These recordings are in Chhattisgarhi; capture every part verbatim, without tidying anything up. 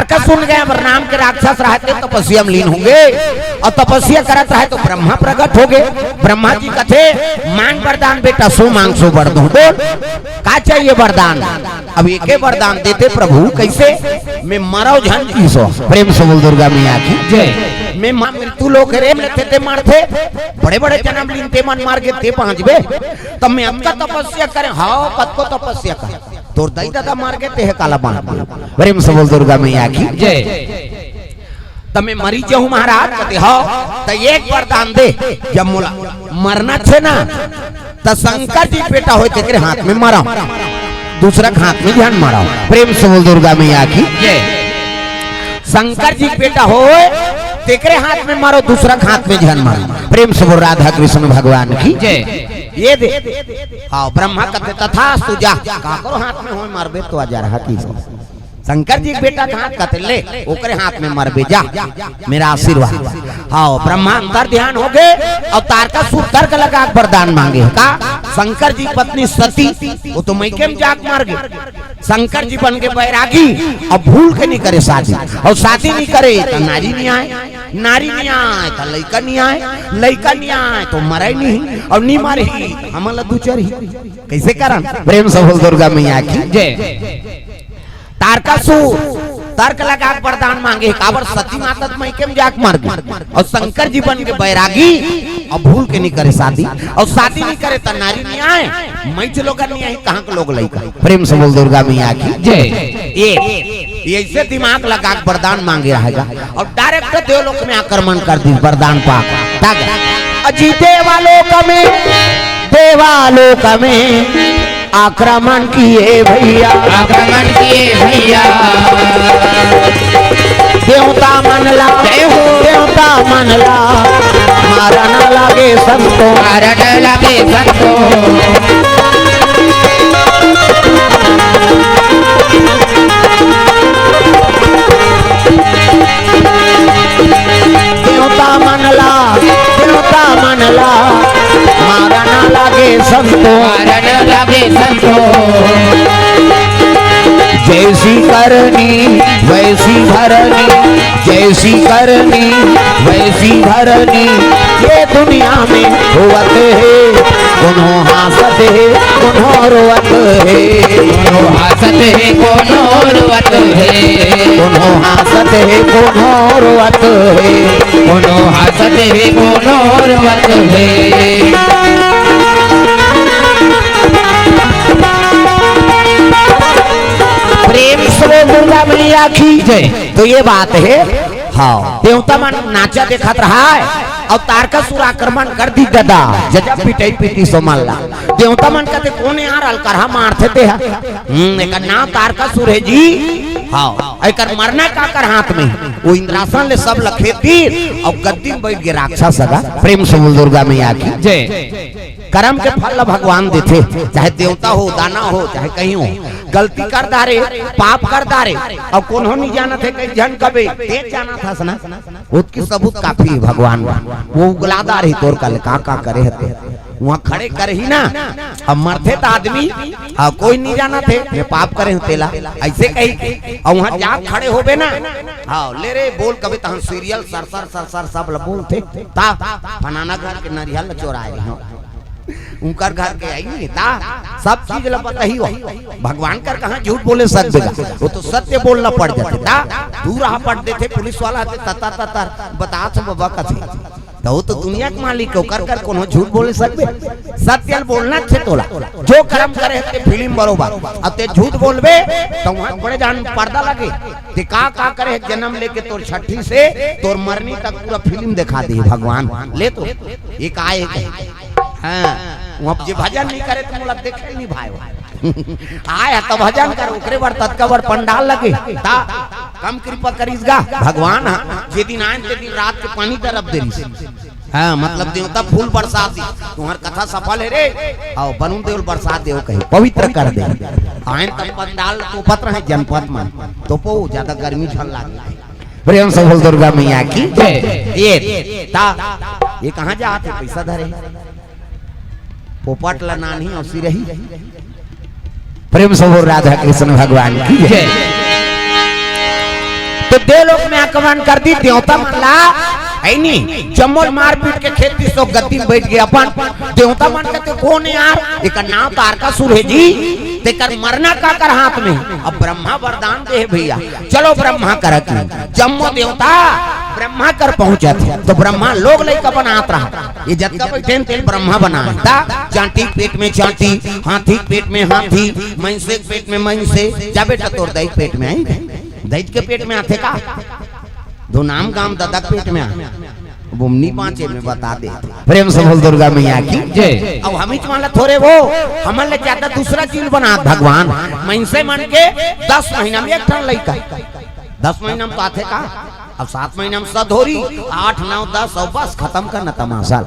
का सुन गया, अब नाम के राक्षस रहते तपस्या में लीन होंगे और तपस्या करत रहे तो ब्रह्मा प्रकट हो गए। ब्रह्मा जी कथे, मांग वरदान बेटा, सो मांग सो वर दूं। बोल, का चाहिए वरदान? अब एके वरदान देते प्रभु, कैसे? मैं मरव झन की सो। प्रेम से बोल दुर्गा मैया की जय। मैं मा-, मृत्यु लोक रे में लेते ते मारथे, बड़े बड़े जन्म लीन ते मन मार के ते पहुंचबे। तब मैं अतका तपस्या करें, हाव कतको तपस्या कर, तोर दाई ददा मार के तेह काला बांध दे। प्रेम से बोल दुर्गा मैया की जय। त मैं मरी जाहूं महाराज, कथे, "हव, त एक वरदान दे, जब मोला मरना छे ना, त शंकर जी बेटा होय तेकरे हाथ में मरव, दूसरा के हाथ में झन मरव।" प्रेम से बोल दुर्गा मैया की जय। शंकर जी बेटा होय तेकरे हाथ में मरव, दूसरा के हाथ में झन मरव। प्रेम से बोल राधा कृष्ण भगवान की जय। ये दे। हाव, ब्रह्मा कथे, "तथास्तु, जा, काकरो हाथ में होय मरबे तो आ जा रहा की।" शंकर जी के बेटा कहाँ कथे, "ले, ओकरे हाथ में मरबे, जा, मेरा आशीर्वाद।" हाव, ब्रह्मा अंतर ध्यान हो गए और तारकासुर तर्क लगा के वरदान मांगे। का? शंकर जी की पत्नी सती, वो तो मइके में जाके मर गए। शंकर जी बन के बैरागी, अब भूल के नहीं करे शादी, और शादी नहीं करे तो नारी नहीं आए, नारी नहीं आए तो लइका नहीं आए, लइका नहीं आए तो मरे नहीं, और नहीं मरे ही, हमन ला दू चार ही। कैसे करन? प्रेम से बोल दुर्गा मैया की जय। तारकासुर तर्क लगा के वरदान मांगे, काबर सती माता त मइके में जाके मर गई, और शंकर जी बन के बैरागी, और भूल के नहीं करे शादी, और शादी नहीं करे त नारी नहीं आए, मइच लोग नहीं आई, कहाँ के लोग लइका। प्रेम से बोल दुर्गा मैया की जय। ये, ये ऐसे दिमाग लगा के वरदान मांगे रहेगा, और डायरेक्ट देवलोक में आक्रमण कर दी, वरदान पा तक। अजी देवालोक में, देवालोक में आक्रमण किए भैया, आक्रमण किए भैया। देवता मन ला, जय हो। देवता मन ला मारन लागे संतो, मारन लागे संतो। देवता मन ला, देवता मन ला मारन लागे संतो, मारन लागे संतो। जैसी करनी वैसी भरनी, जैसी करनी वैसी भरनी, ये दुनिया में होवत हे। कोनो हाँसत हे, कोनो रोवत हे। कोनो हाँसत हे, कोनो रोवत हे। कोनो हाँसत हे, कोनो रोवत हे। कोनो हाँसत हे, कोनो रोवत हे। प्रेम से बोल दुर्गा मैया की जय। तो ये बात हे, हाँ, देवता मन नाचा देखत रहा है, अउ तारकासुर आक्रमण कर दी ददा, जजा पिटई पीटी सो मन ला। देवता मन कहते, "कोन यार अलकरहा मारथे ते हा?" "हम्म, एकर नाम तारकासुर हे जी।" हाँ, एकर मरना काकर हाथ में? वो इंद्रासन ले सब लखेत दी अउ गद्दी में बैठ गे राक्षस अगा। प्रेम से बोल दुर्गा मैया की जय। करम के फल ला भगवान देथे, चाहे देवता हो, दानव हो, चाहे कहीं हो। गलती कर डारे, पाप कर डारे, अउ कोनो नहीं जानत हे, कई झन कबे, ते जानत हस ना, ओतकी सबूत काफी हे भगवान। वो उगला डारे तोर कल का का करे हते, वहाँ खड़े करही ना, अब मरथे त आदमी, हाँ, कोई नहीं जानत हे, मैं पाप करे हूँ तेला, ऐसे कही, अउ वहाँ जा खड़े होबे ना, हाँ, ले रे, बोल कबे तहन serial sir sir sir sir सब ला बोलथे, ता फलाना घर के नरियल ला चोराए रहे हो। उनकर घर के आई नहीं ता, सब चीज ला बताही हो। भगवान कर कहाँ झूठ बोले सकबे गा? वो तो सत्य बोलना पड़ जाथे ता। दूर रहा पड़ देथे पुलिस वाला ते ततर ततर बता थे बाबा कथे। तो वो तो दुनिया के मालिक हे, ओकर कर कोनो झूठ बोले सकबे? सत्य बोलना थे तोला। जो कर्म करे हे ते film बरोबर। अब ते झूठ बोलबे तो वहाँ बड़े जान पर्दा लगे। ते का का करे हे जन्म लेके तोर छठी से तोर मरनी तक पूरा film दिखा दे भगवान। ले तो ये का हे? हाँ, वो अब जे भजन नहीं करे तो मोला देखे नहीं भाई। आय ह त भजन कर, ओकरे बर ततका बड़ पंडाल लगे। ता कम कृपा करिस गा भगवान ह, जे दिन आयन ते दिन रात के पानी तरफ दे रिस। हाँ, मतलब देवता फूल बरसा दी, तुम्हार कथा सफल हे रे। आओ, बरुण देव ल बरसा देव कहे, पवित्र कर दे। आयन त पंडाल तोपत रहे जनपद मन, तोपो, ज्यादा गर्मी झन लागे। प्रेम से बोल दुर्गा मैया की जय। ये, ता, ये कहाँ जात हे? पैसा धरे हे। पोपट ला नानी औसी रही। प्रेम से बोल राधा कृष्ण भगवान की जय। जय। तो देवलोक में आक्रमण कर दी, देवता मन ला, है नी, जम्मो मारपीट के खेत दिस, गद्दी में बैठ गए अपन। देवता मन कहते, "कौन है यार? एकर नाम तारकासुर है जी, तेकर मरना काकर हाथ में।" अब ब्रह्मा वरदान दे हे भैया, चलो ब्रह्मा कर की। जम्मो देवता ब्रह्मा कर पहुंचत हे, तो ब्रह्मा लोग लइका बनात रहा। ये जतका बैठे तेन ब्रह्मा बना ता। चांटी के पेट में चांटी, हाथी के पेट में हाथी, मइनसे के पेट में मइनसे। जा बेटा, तोर दई के पेट में आई, दई के पेट में आथे का? दो नाम गाम ददा के पेट में आ, बुमनी पांचे में बता दे। प्रेम से बोल दुर्गा मैया की जय। अब हमीच वाला थोरे वो, हमन ले ज्यादा दूसरा चीज बना भगवान। मइनसे मन के दस महीना में एक ठन लइका, दस महीना में तो आथे का? अब सात महीना में सधोरी, आठ, नौ, दस, और बस खत्म करना तमाशा।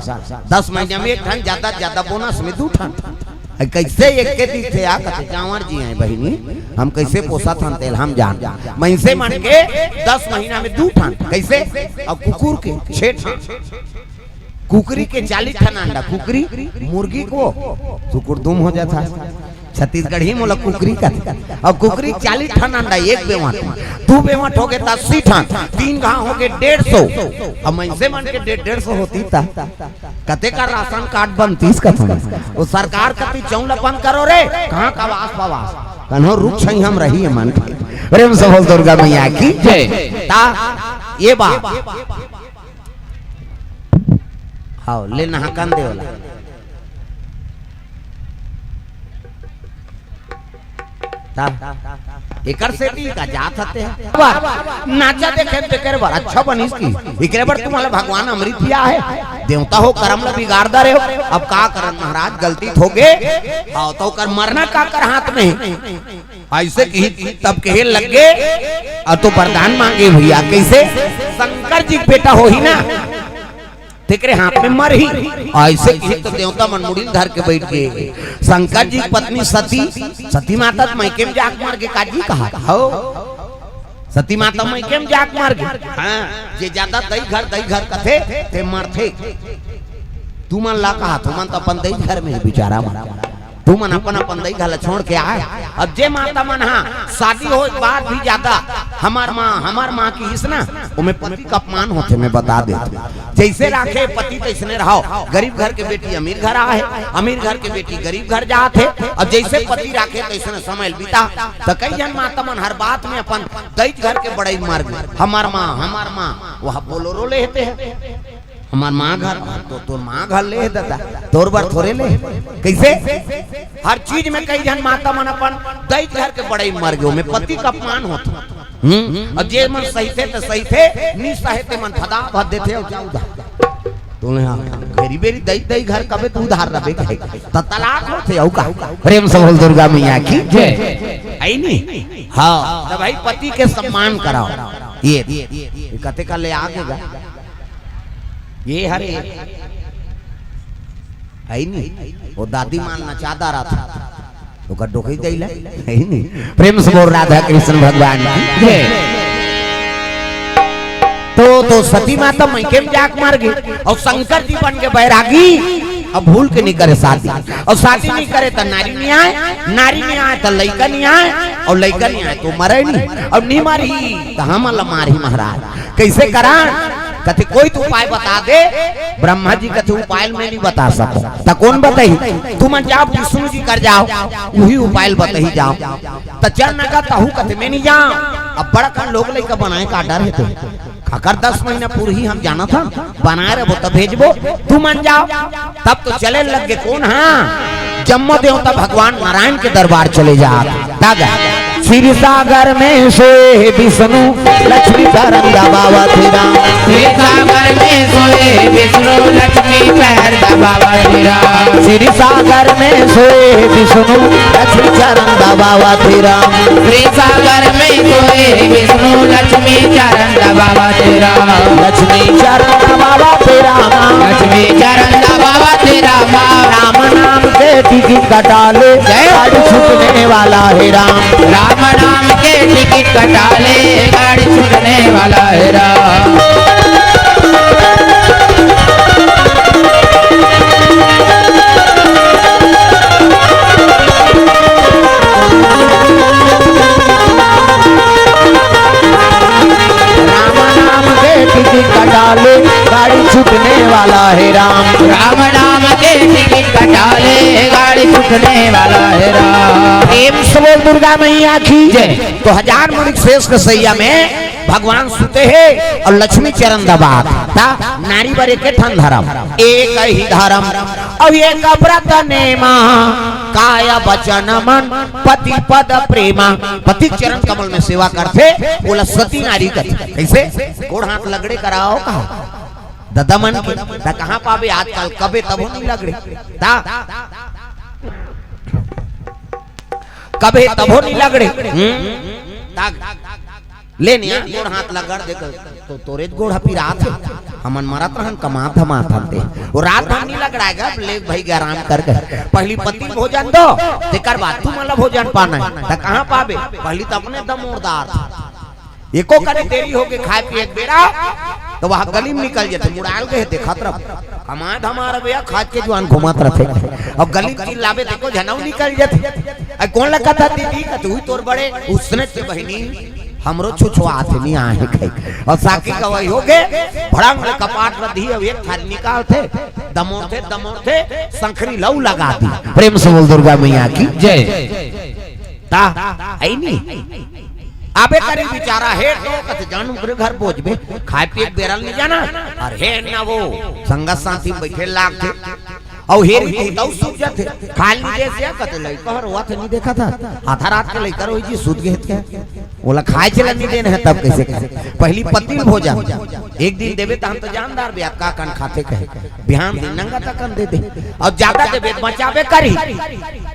दस महीना में एक ठन, ज्यादा ज्यादा बोनस में दू ठन। अरे कैसे एक के दिखे आ, कहते, "जांवर जी हैं बहिनी, हम कैसे पोसत हन तेला हम जान।" मइनसे मन के दस महीना में दू ठन, कैसे? अब कुकुर के छह ठन, कुकरी के चालीस ठन अंडा, कुकरी, मुर्गी को कुकुर दुम हो जाता है। छत्तीसगढ़ी मोला कुकरी का, अब कुकरी चालीस ठन अंडा एक बेवंट, दू बेवंट हो गए त अस्सी ठन, तीन घाव हो गए डेढ़ सौ। अब मइनसे मन के डेढ़, डेढ़ सौ होती ता कते का राशन कार्ड बनतीस कथन। वो सरकार कति चौंला बंद करो रे, कहाँ का वास पवास, कन्हो रुख छई हम रही है मन के। प्रेम से बोल दुर्गा मैया की जय। ता ये बात, हाँ, ले नहाकन दे वाला। ता, एकर सेती का जात हते। पर नाचा देखे तेकर बर अच्छा बनिस की। एकरे बर तुम्हारा भगवान अमृत पिया है। देवता हो, करम ला बिगाड़ दा रहे हो। अब का करन महाराज, गलती हो गे। आओ तो कर मरना काकर हाथ में। ऐसे कही तब कहे लग गे, और तो वरदान मांगे भैया, कैसे? शंकर जी के बेटा हो ही ना, तेकरे हाथ में मरही। ऐसे कही तो देवता मन मुड़ी धर के बैठ गए। शंकर जी की पत्नी सती, सती माता तो मइके में जाके मर गे, काजी कहा हो, सती माता मइके में जाके मर गे। हाँ, जे ज्यादा दई घर, दई घर कथे, ते मरथे। तुमन ला कहा, तुमन तो अपन दई घर में ही बेचारा मर। तुमन अपन अपन दई घर ला छोड़ के आए। अब जे माता मन हा शादी होए के बाद भी ज्यादा हमार माँ, हमार माँ किहिस ना, ओमे पति का अपमान होथे, मैं बता देथों। जैसे राखे पति तैसने रहो। गरीब घर के बेटी अमीर घर आहे, अमीर घर के बेटी गरीब घर जात हे। अब जैसे पति राखे तैसने समय बिता। त कई झन माता मन हर बात में अपन दई घर के बड़ई मार गे, हमार माँ, हमार माँ, वह बोलोरो लेते हैं। हमार माँ घर, तो तोर माँ घर ले हे दादा, तोर बर थोरे ले हे। कैसे? हर चीज में कई झन माता मन अपन दई घर के बड़ई मर गे, ओमे पति का अपमान होथे। हम्म, अब जे मन सहिथे त सहिथे, नी सहे ते मन फदा भर देथे, अउ जा उधार। तूने हाँ, घेरी बेरी दई, दई घर कबे तू उधार रबे कहे, त तलाक होथे, अउ का? प्रेम से बोल दुर्गा मैया की जय। आई नी? हाँ, त भाई पति के सम्मान कराओ। ये, ये कते का ले आगे गा? ये हरे। है नी? वो दादी माँ नचादा रहा था। ओकर डोकई दई ला। है नी? प्रेम से बोल राधा कृष्ण भगवान की जय। तो, तो सती माता मइके में जाके मर गे। अउ शंकर जी बन के बैरागी। अब भूल के नी करे शादी। अउ शादी नी करे त नारी न्याय, नारी न्याय त लइका न्याय, अउ लइका न्याय तो मरे नी। अउ नी मरही त हमन ला मारही महाराज। कैसे करा? कथे कोई तो उपाय बता दे। ब्रह्मा जी कथे उपाय मैं नी बता सकंव। त कोन बताही? तुमन जाओ विष्णु जी कर जाओ, उही उपाय बताही जाओ। त चल न का तहू कथे मैं नी जांव। अब बड़कन लोग लइका बनाए का डर हे ते। काकर दस महीना पूरही हम जानत हन, बनाए रहिबो त भेजबो, तुमन जाओ। तब तो चले लग गे कोन हा? जम्मो देवता भगवान नारायण के दरबार चले जात। दादा, क्षीर सागर में सोए विष्णु, लक्ष्मी चरण दबावत हे राम। क्षीर सागर में सोए विष्णु, लक्ष्मी चरण दबावत हे राम। क्षीर सागर में सोए विष्णु, लक्ष्मी चरण दबावत हे राम। क्षीर सागर में सोए विष्णु, लक्ष्मी चरण दबावत हे राम। लक्ष्मी चरण दबावत हे राम। लक्ष्मी चरण दबावत हे राम। राम नाम के टिकट कटा ले, जय। गाड़ी छूटने वाला हे राम। राम नाम के टिकट कटा ले, गाड़ी छूटने वाला हे राम। वाले, गाड़ी छूटने वाला है राम। राम नाम के टिकट कटा ले, गाड़ी छूटने वाला है राम। प्रेम से बोल दुर्गा मैया की जय। तो हजार मुनि के शेष के सैया में भगवान सुते हे अउ लक्ष्मी चरण दबात। त नारी बर एक ठन धरम, एक ही धरम, अउ एक व्रत नेमा, काय वचन मन पति पद प्रेमा। पति चरण कमल में सेवा करथे, ओला सती नारी कथे। कइसे? गोड़ हाथ लगड़े कराओ कहा ददा मन के, त कहाँ पाबे आजकल? कबे तभो नइ लगड़े, त कबे तभो नइ लगड़े। हम्म? त ले निया, गोड़ हाथ लगड़ दे, तो तोरे गोड़ ह पिरात हे। हमन मरत रहन, कमात धमात हन ते। वो रात भर नइ लगड़ाएगा, ले भाई आराम कर गए। पहली पति भोजन दो, तेकर बाद तुमन ला भोजन पाना हे। त कहाँ पाबे? पहली त अपने दमोरदार। एको कनी देरी होगे खाए पिए के बेरा, त वहाँ गली में निकल जाथे, मुड़ाल गए देखत रह। कमाए धमार भैया, खाज के जुआन घूमत रहथे। अउ गली में चिल्लाबे, देखो झनऊ निकल जाथे। अरे कौन लगत हे दीदी? कथे, "उही तोर बड़े।" उसने ते बहिनी, हमरो छुछुआत हे, नइ आहे कहे। अउ साकी गवाही होगे, भड़ंग ले कपाट रद्दी, अउ एक थारी निकालथे, दमोरथे, दमोरथे, संखरी लऊ लगा दी। प्रेम से बोल दुर्गा मैया की जय। त, अइ नी। अबे करी बिचारा हे तो कथे जान ओकरे घर भोजबे, खाए पिए के बेरा ले नइ जाना। अउ हे ना वो संगत साथी में बइठे लागथे। अउ हेर ही तउ सूत जाथे। खाली जैसे कथे लइका हर रोवत हे नइ देखत हे। आधा रात के लइका रोही जी सूत गए थे। ओला खाए चला नइ देन हे तब कइसे खाए? पहली पति भोजन। एक दिन देबे त हम त जानदार बे, का कन खाथे कहे। बिहान दिन नंगा तकन दे दे। अउ जादा देबे त बचाबे करही।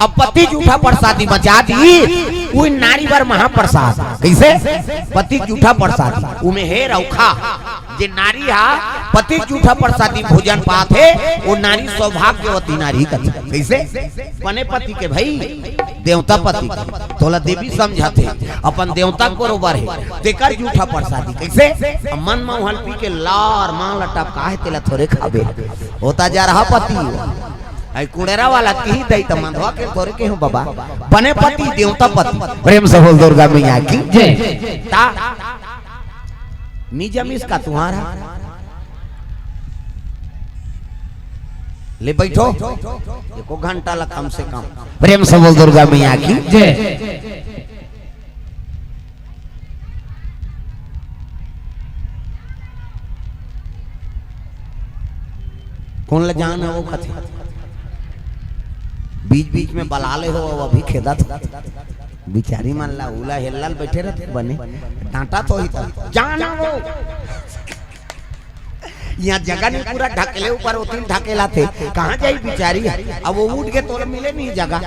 अब पति जूठा प्रसादी बचा दी, उही नारी बर महाप्रसाद। कइसे? पति जूठा प्रसादी, उमे हे रउखा। जे नारी हा पति जूठा प्रसादी भोजन पाथे, वो नारी सौभाग्यवती नारी कथे। कइसे? बने पति के भई, देवता पति के। तोला देवी समझथे, अपन देवता के बरोबर हे, तेकर जूठा प्रसादी। कइसे? अब मन म उहल पी के लार मां लटप काहे तेला थोरे खाबे। होता जा रहा पति। अइ कुड़ेरा वाला की दई त मंधवा के तोरे के हूँ बाबा। बने पति, देवता पति। प्रेम से बोल दुर्गा मैया की जय। ता, नी जमीस का तुम्हारा? ले बैठो, एको घंटा ला कम से कम। प्रेम से बोल दुर्गा मैया की जय। कौन ला जान हे वो कथे? बीच बीच में बला ले हो, वो अभी खेदत। बिचारी मन ला उला हेल्लल बैठे रहते बने। डांटा तो ही था। जान हे वो। इहाँ जगह नइ, पूरा ढकेले ऊपर ओतिन ढकेला थे। कहाँ जाही बिचारी? अब वो उठ के तोला मिले नइ जगह।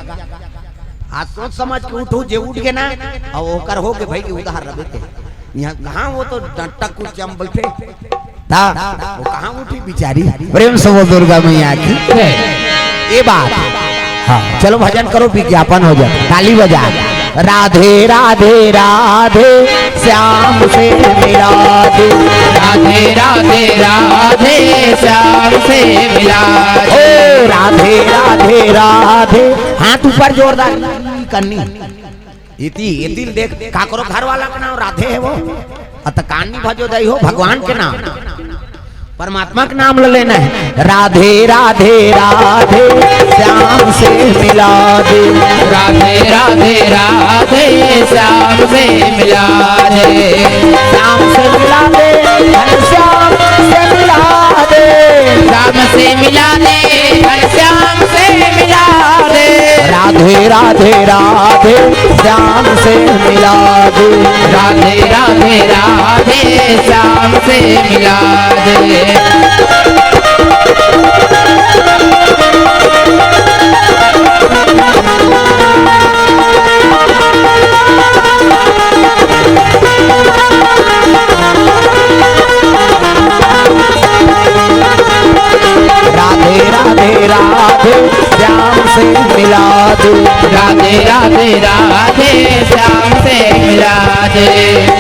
आज सोच समझ के उठू, जे उठ के ना, अब ओकर होगे भई उधार रबे ते। इहाँ कहाँ वो तो डंटा कुर्सी में बैठे। ता, वो कहाँ उठी बिचारी? प्रेम से बोल दुर्गा मैया की। ये बात। हाँ, चलो भजन करो, विज्ञापन हो जाए, ताली बजा। राधे राधे राधे, श्याम से मिला दे। राधे राधे राधे, श्याम से मिला दे। ओ राधे राधे राधे, हाथ ऊपर जोरदार करनी। इति, इति देख, काकरो घर वाला के नाम राधे हे वो। अत कान नइ भजो दई हो, भगवान के नाम, परमात्मा के नाम ल लेना हे। राधे राधे राधे, श्याम से मिला दे। राधे राधे राधे, श्याम से मिला दे। श्याम से मिला दे, घनश्याम से मिला दे। श्याम से मिला दे, घनश्याम से मिला दे। राधे राधे राधे, श्याम से मिला दे। राधे राधे राधे, श्याम से मिला दे। राधे राधे राधे, श्याम से मिला दे। राधे राधे राधे, श्याम से मिला दे।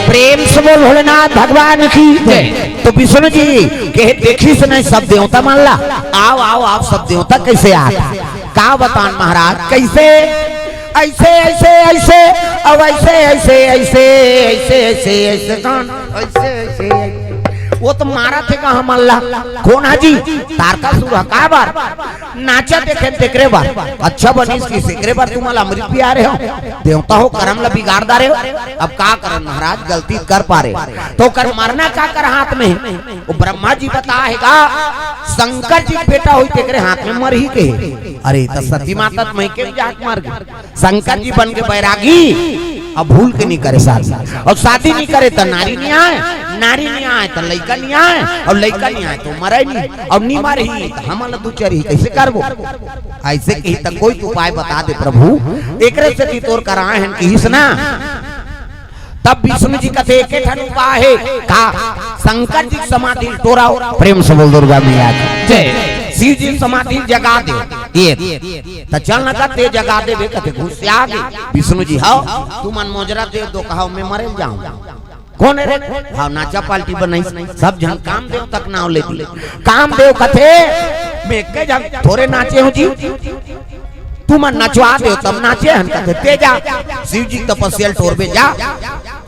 प्रेम से बोल भोलेनाथ भगवान की जय। तो विष्णु जी कहे, देखिस नहीं सब देवता मन ला, आव, आव, आव, सब देवता कइसे आत। का बतान महाराज, कइसे? अइसे, अइसे, अइसे, अब अइसे, अइसे, अइसे, अइसे, अइसे, अइसे, कौन? अइसे, अइसे, अइसे। वो तो मारत हे का हमन ला? कोन हा जी? तारकासुर हा। काबर? नाचा देखे तेकरे बर। अच्छा बनिस कि तेकरे बर तुमन ला अमृत पिया रहे हो। देवता हो, करम ला बिगाड़ डारे हो। अब का करन महाराज, गलती कर पारे। तो ओकर मरना काकर हाथ में हे? वो ब्रह्मा जी बता हे का, शंकर जी के बेटा होई तेकरे हाथ में मरही के हे। अरे, त सती माता त मइके जाके मर गे। शंकर जी बन के बैरागी, अब भूल के नहीं करे शादी। अउ शादी नहीं करे त नारी नहीं आय, नारी नहीं आय त लइका नहीं आय, अउ लइका नहीं आय त मरे नहीं, अउ नहीं मरही त हमन ला दुचरही, कइसे करबो? अइसे कही त कोई तो उपाय बता दे प्रभु, एकरे सेती तोर करा आए हन किहिस ना। तब विष्णु जी कथे, "एके ठन उपाय हे।" का? "शंकर जी के समाधि ल टोरव।" प्रेम से बोल दुर्गा मैया की जय। "शिव जी के समाधि ल जगा दे।" ये त चल न कथे, "जगा देबे।" कथे, "घुसिया गे।" विष्णु जी, "हव, तुमन मोजरा दे दो, कहाव मैं मरे जाऊं।" "कोन हे रे?" "हव, नाचा पार्टी बनाइस, सब झन कामदेव तक नाव ले दी।" कामदेव कथे, "मैं एके झन थोरे नाचे हूं जी।" तुमन नचवा देव तब नाचे हन। कथे, "ते जा, शिव जी के तपस्या ल टोरबे जा।"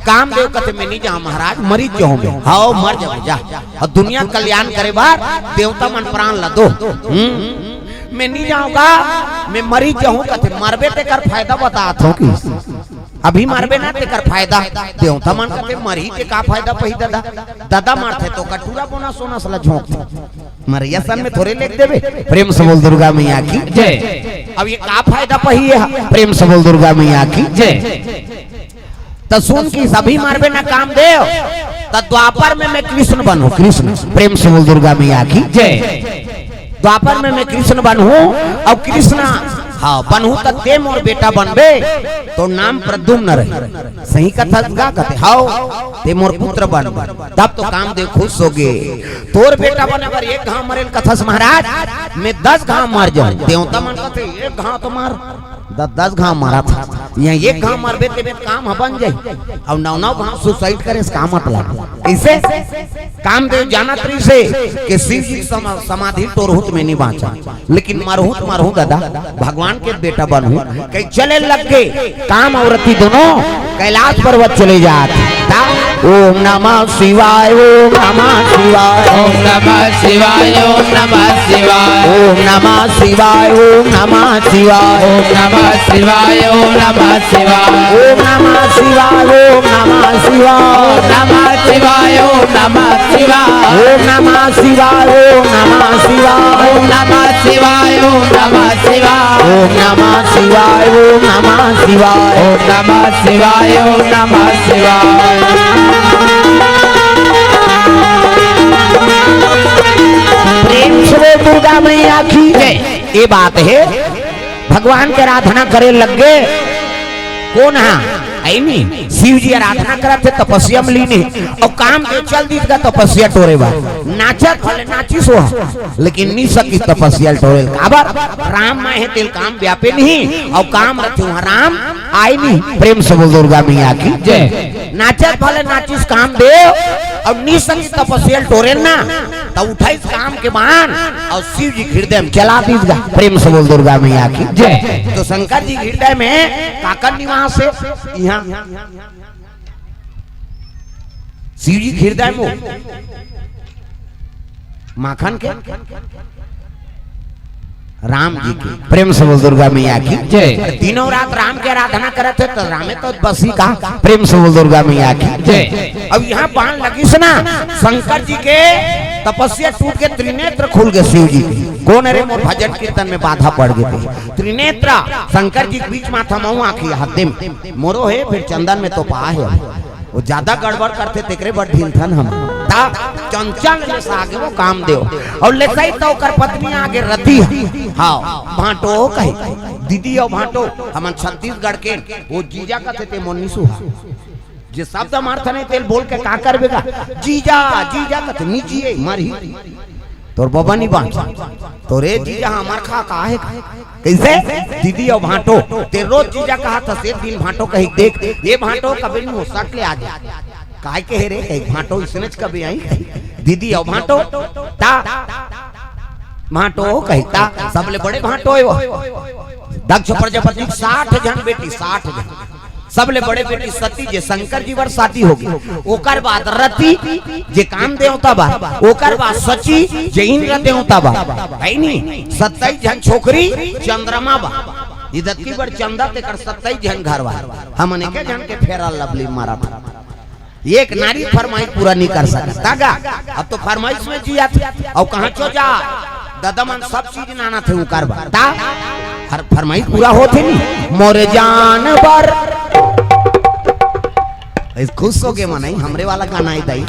कामदेव कथे, "मैं नहीं जाऊं महाराज, मरी जाऊं मैं।" "हव, मर जाबे जा।" अउ दुनिया कल्याण करे बर देवता मन प्राण ला दो। "हम्म, मैं नहीं जाऊंगा, मैं मरी जाऊं।" कथे, "मरबे तेकर फायदा बतात हों कि अभी मरबे ना तेकर फायदा।" देवता मन कथे, "मरही ते का फायदा पही ददा? ददा मरथे त कटूरा बोना सोना सला झोंकथे।" मरइया सन में थोरे लेख देबे। प्रेम से बोल दुर्गा मैया की जय। अब ये का फायदा पही हे? प्रेम से बोल दुर्गा मैया की जय। त सुन कि अभी मरबे ना कामदेव, त द्वापर में मैं कृष्ण बनहूं, कृष्ण। प्रेम से बोल दुर्गा मैया की जय। द्वापर में मैं कृष्ण बनहूं, अउ कृष्ण, हव, बनहूं त ते मोर बेटा बनबे, तोर नाम प्रद्युम्न रही। सही कथस गा? कथे, "हव, ते मोर पुत्र बनबे।" तब तो कामदेव खुश होगे। तोर बेटा बने बर एक घांव मरे ल कथस महाराज, मैं दस घांव मर जाऊं। देवता मन कथे, "एक घांव तो मर, द-, दस घांव मरत हस, इहां एक घांव मरबे तेबे काम ह बन जाही, अउ नौ नौ घांव suicide करे से का मतलब?" कइसे? कामदेव जानत रहिस हे कि शिव जी के समा-, समाधि ल टोरहूं त मैं नहीं बांचंव। लेकिन मरहूं त मरहूं ददा, भगवान के बेटा बनहूं। कहे चले लग गे, काम अउ रति दोनों कैलाश पर्वत चले जात। ता, ओम नमः शिवाय, ओम नमः शिवाय। ओम नमः शिवाय, ओम नमः शिवाय। ओम नमः शिवाय, ओम नमः शिवाय। ओम नमः शिवाय, ओम नमः शिवाय। ओम नमः शिवाय, ओम नमः शिवाय। ओम नमः शिवाय, ओम नमः शिवाय। ओम नमः शिवाय, ओम नमः शिवाय। ओम नमः शिवाय, ओम नमः शिवाय। ओम नमः शिवाय, ओम नमः शिवाय। ओम नमः शिवाय, ओम नमः शिवाय। प्रेम से बोल दुर्गा मैया की जय। ये बात हे, भगवान के आराधना करे लग गे। कोन हा? अइ नी, शिव जी आराधना करत हे, तपस्या में लीन हे, अउ कामदेव चल दिस गा तपस्या टोरे बर। नाचत भले नाचिस ओ हा, लेकिन नी सकिस तपस्या ल टोरे ल। काबर? राम मैं हे तेल काम व्यापे नहीं, अउ काम रथे उहां राम आय नहीं। प्रेम से बोल दुर्गा मैया की जय। नाचत भले नाचिस कामदेव, अउ नी सकिस तपस्या ल टोरे ल ना, त उठाइस काम के बाण अउ शिव जी के हृदय में चला दिस गा। प्रेम से बोल दुर्गा मैया की जय। तो शंकर जी के हृदय में काकर निवास हे? इहां शिव जी के हृदय में, माखन के राम जी के। प्रेम से बोल दुर्गा मैया की जय। तीनों रात राम के आराधना करत हे त रामे तो बसी का। प्रेम से बोल दुर्गा मैया की जय। अब इहां बाण लगिस ना, शंकर जी के तपस्या टूट के त्रिनेत्र खुल गे शिव जी के। कोन हे रे मोर भजन कीर्तन में बाधा पड़ गे ते? त्रिनेत्र शंकर जी के बीच माथा मऊ आंखी हाथे में मोरो हे, फिर चंदन में तो पा हे। वो ज्यादा गड़बड़ करथे, तेकरे बर ढीलथन हम। ता चंचल ले सागे वो कामदेव। अउ लेसई त ओकर पत्नी आगे रति हे। हव, भांटो कहे, दीदी अउ भांटो, हमन छत्तीसगढ़ के, वो जीजा कथे ते मोर नी सुहा। जे शब्द मारथन तेल बोल के का करबे गा? जीजा, जीजा कथे, नी जिए, मरही। तोर बबा नी बांच। तोरे जीजा हमर खा का हे का? कइसे? दीदी अउ भांटो। ते रोज जीजा कहत हस, एक दिन भांटो कही, देख, ये भांटो कभी नहीं हो, सट ले आ जा। काय कहे रे? कही, भांटो इसने च कभी आई? दीदी अउ भांटो, ता, भांटो कही, ता, सबले बड़े भांटो हे वो। दक्ष प्रजापति के साठ झन बेटी, साठ झन। सबले बड़े बेटी सती, जे शंकर जी बर शादी होगे, ओकर बाद रति, जे काम देवता बा, ओकर बाद शची, जे इंद्र देवता बा, है नी? सत्ताईस झन छोकरी चंद्रमा बा, इदतकी बर चंदा, तेकर सत्ताईस झन घर बा। हमन एके झन के फेरा लवली मारत। एक नारी फरमाइश पूरा नहीं कर सकत। तागा, अब तो फरमाइश में जिया थे। अउ कहाँ चो जा? ददा मन सब चीज नाना थे उकर बर। ता? हर फरमाइश पूरा होथे नी। मोर जान बर। इस खुश होगे मनई, हमरे वाला गाना है दाई।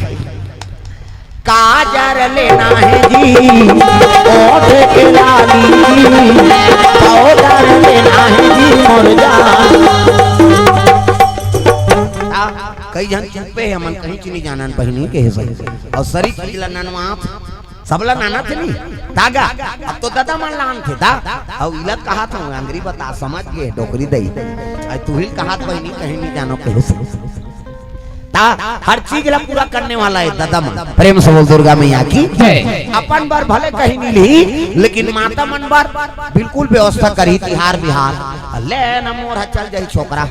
काजर लेना है जी, ओठ के लाली जी, पाउडर लेना है जी, मोर जान। आ, कई झन चुप्पे हे, हमन कहीं चीनी जानन बहिनी के हे भाई। अउ सरी चीज ला ननवात, सबला नाना थे नी। तागा, अब तो ददा मन लान थे दा। अउ इला कहा था, अंगरी बता, समझ गे, डोकरी दई। अउ तुहिल कहा था बहिनी, कहीं नहीं जानो कहे से। ता हर चीज ला पूरा करने वाला है ददा मन। प्रेम से बोल दुर्गा मैया की। जय। अपन बर भले कहीं नहीं ली, लेकिन माता मन बर बिल्कुल व्यवस्था करी, तिहार बिहार। ले न मोर ह चल जाई छोकरा,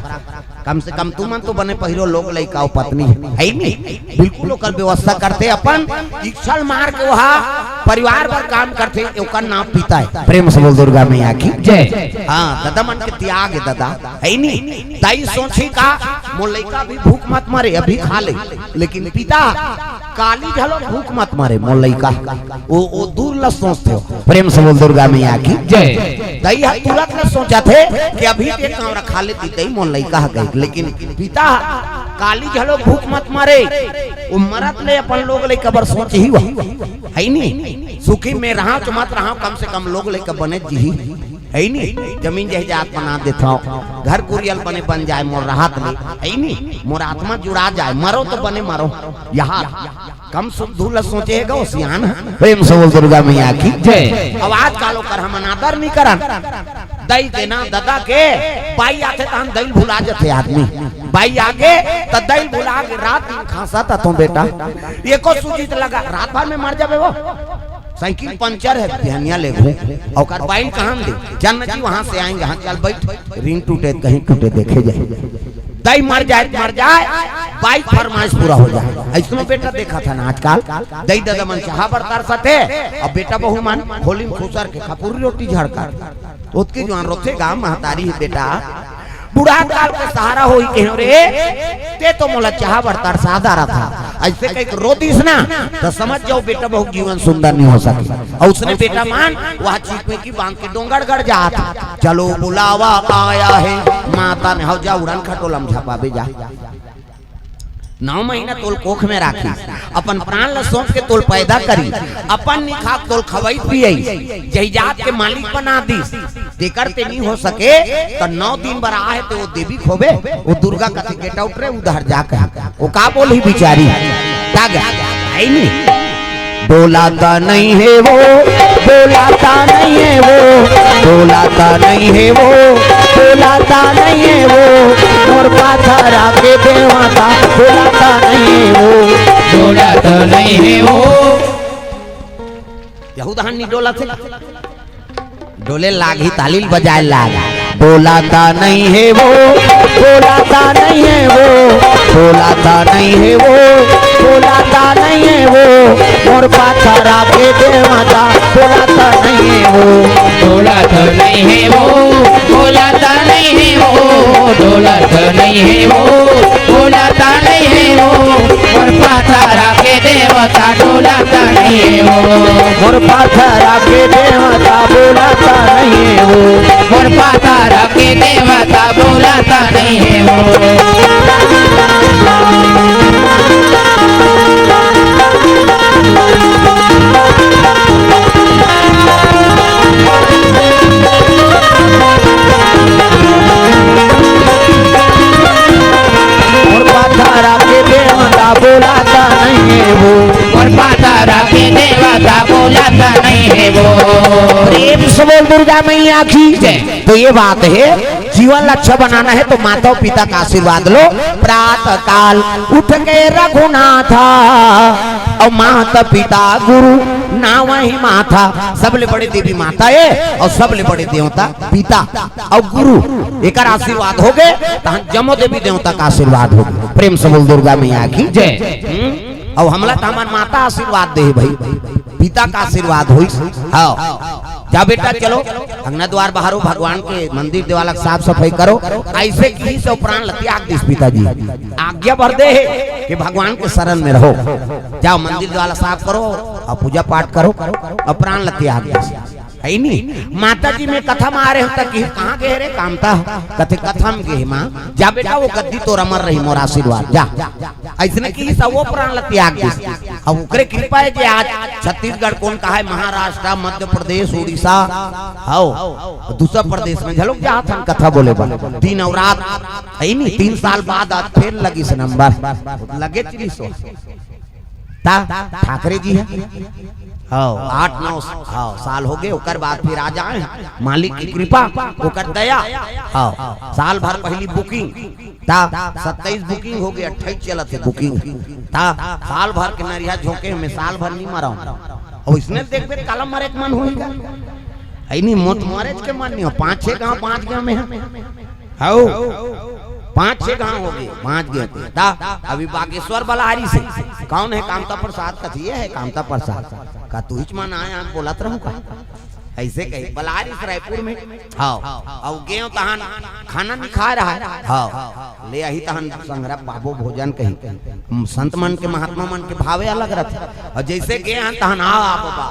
कम से कम तुमन तो बने पहिरो, लोग लइका अउ पत्नी है ही नहीं, बिल्कुल ओकर व्यवस्था करथे, अपन इच्छा मार के वहा परिवार बर काम करथे, ओकर नाम पिता है। प्रेम से बोल दुर्गा मैया की। जय। हाँ, ददा मन के त्याग है ददा, है ही नहीं। दाई सोची का, मोर लइका भी भूख मत मरे, अभी खा ले, लेकिन पिता काली घलो भूख मत मरे मोर लइका। वो, वो दूर ल सोचथे हो। प्रेम से बोल दुर्गा मैया की। जय। दाई ह तुरंत ल सोचथे कि अभी ते काम रखा ले दी दाई, मोर लइका ह गई, लेकिन पिता ह काली घलो भूख मत मरे, वो मरत ले अपन लोग लइका बर सोचही हो, है ही नहीं? सुखी में रहा तो मत रहा, कम से कम लोग लइका बने जिही। है ही नहीं, जमीन जायदाद बना देथव, घर कुरियल बने बन जाए मोर रहत ले, है ही नहीं, मोर आत्मा जुड़ा जाए, मरो तो बने मरो, यहाँ कम सुख धूल सोचे हे गो सियान। प्रेम से बोल दुर्गा मैया की। जय। अब आजकल ओकर हमन आदर नहीं करन, दई देना ददा के, बाई आथे त हम दई भुला जथे आदमी, बाई आगे त दई भुला के रात दिन खांसा त तो बेटा, एको सूजी त लगा, रात भर में मर जाबे वो। साइकिल पंचर है, बिहनिया ले घूम। ओकर बाइल कहाँ दे? जन्नत जी वहां से आएंगे, हाँ, चल बैठ। रिंग टूटे, कहीं टूटे, देखे जाए। दाई मर जाए, मर जाए, बाइक फरमाइश पूरा हो जाए। ऐसनो बेटा देखा था ना आजकल, दाई दादा मन चाहा बर तरसत हे, अब बेटा बहू मन होली में खुसर के खपुरी रोटी झड़का। ओतकी जुआन रोथे, गांव महतारी है बेटा, बूढ़ा काल के सहारा होई कहो रे, ते तो मोला चाहा बर तरसा डारा था। ऐसे कहीं रो दिस ना, तो समझ जाओ बेटा बहू जीवन सुंदर नहीं हो सके। और उसने बेटा मन वह चीज में की बांध के डोंगरगढ़ जात। चलो बुलावा आया है, माता ने हव जा उड़न खटोला में झपाबे जा। नौ महीना तोल कोख में राखी, अपन प्राण ल सोच के तोल पैदा करी, अपन निखाक तोल खवई पियई, जही जात के मालिक बना दिस। तेकर ते नहीं हो सके, तो नौ दिन बर आहे ते वो देवी खोबे, वो दुर्गा कथे, "Get out रे, उधर जा," कहे। वो का बोलही बिचारी? तागा, है नहीं? बोलाता नहीं है वो, बोलाता नहीं है वो, बोलाता नहीं है वो, बोलाता नहीं है वो, मोर पाथरा के देवता, बोलाता नहीं है वो। बोलाता नहीं है वो। यहू दहन नहीं डोला थे। डोले लाग ही ताली ल बजाए लाग। बोलाता नहीं है वो, बोलाता नहीं है वो, बोलाता नहीं है वो, बोलाता नहीं है वो, मोर पाथरा के देवता, बोलाता नहीं है वो। बोलाता नहीं है वो, बोलाता नहीं है वो, बोलाता नहीं है वो, बोलाता नहीं है वो, मोर पाथरा के देवता, बोलाता नहीं है वो। मोर पाथरा के देवता, बोलाता नहीं है वो। मोर पाथरा के देवता, बोलाता नहीं है वो। मोर पाथरा के देवता, बोलाता नहीं है वो। मोर पाथरा के देवता, बोलाता नहीं है वो। प्रेम से बोल दुर्गा मैया की। जय। तो ये बात है, जीवन ला अच्छा बनाना है तो माता और पिता का आशीर्वाद लो। प्रातः काल उठ के रघुनाथा और माता पिता गुरु नावा ही माता, सबले बड़े देवी माता ए, अउ सबले बड़े देवता पिता अउ गुरु, एकर आशीर्वाद होगे, तहन जम्मो देवी देवता के आशीर्वाद होगे। प्रेम से बोल दुर्गा मैया की जय। हम्म? अउ हमला त हमर माता आशीर्वाद दे हे भाई, पिता के आशीर्वाद होइस। हाँ, जा बेटा चलो, अंगना द्वार बहारो, भगवान के मंदिर देवाला के साफ सफाई करो। अइसे किहिस अउ प्राण ल त्याग दिस पिताजी। आज्ञा भर दे हे कि भगवान के शरण में रहो, जाओ मंदिर देवाला साफ करो अउ पूजा पाठ करो, अउ प्राण ल त्याग दिस। हइ नी? माता जी में कथा म आ रहे हो त किहिस कहाँ गे रे कामता? कथे कथा म गे हे माँ। जा बेटा, वो गद्दी तोर अमर रही, मोर आशीर्वाद, जा। अइसने किहिस अउ वो प्राण ल त्याग दिस। अब ओकरे कृपा हे जे आज छत्तीसगढ़ कोन कहाय, महाराष्ट्र, मध्य प्रदेश, उड़ीसा, हव, दूसर प्रदेश में घलोक जात हन कथा बोले बर। दिन अउ रात, हइ नी? तीन साल बाद आज फेर लगिस नंबर, लगे चलिस। ता ठाकरे जी हे, हव, आठ नौ, हव, साल होगे, ओकर बाद फिर आ जाए, मालिक के कृपा, ओकर दया, हव, साल भर पहिली booking, ता सत्ताईस booking होगे, अट्ठाईस चलत हे booking, ता साल भर के नरिहा झोंके में साल भर नी मरव। अउ इसने देखबे त काला मरे के मन होही गा? हइ नी, मोर त मरे के मन नी हो, पाँच छह गांव बाँच गे में। हव, पाँच छह गांव होगे, बाँच गे ते। ता अभी बागेश्वर बलारी से, कौन हे कामता प्रसाद? कथे ये हे कामता प्रसाद। का तुहिच मन आय, हम बोलत रहूं का? अइसे कही, बलारी से रायपुर में। हव, अउ गेंव तहन खाना नी खाय रहय। हव, ले आही तहन संघरा पाबो भोजन कही। संत मन के, महात्मा मन के भावे अलग रथे। अउ जइसे गे हन तहन आ, आ बाबा,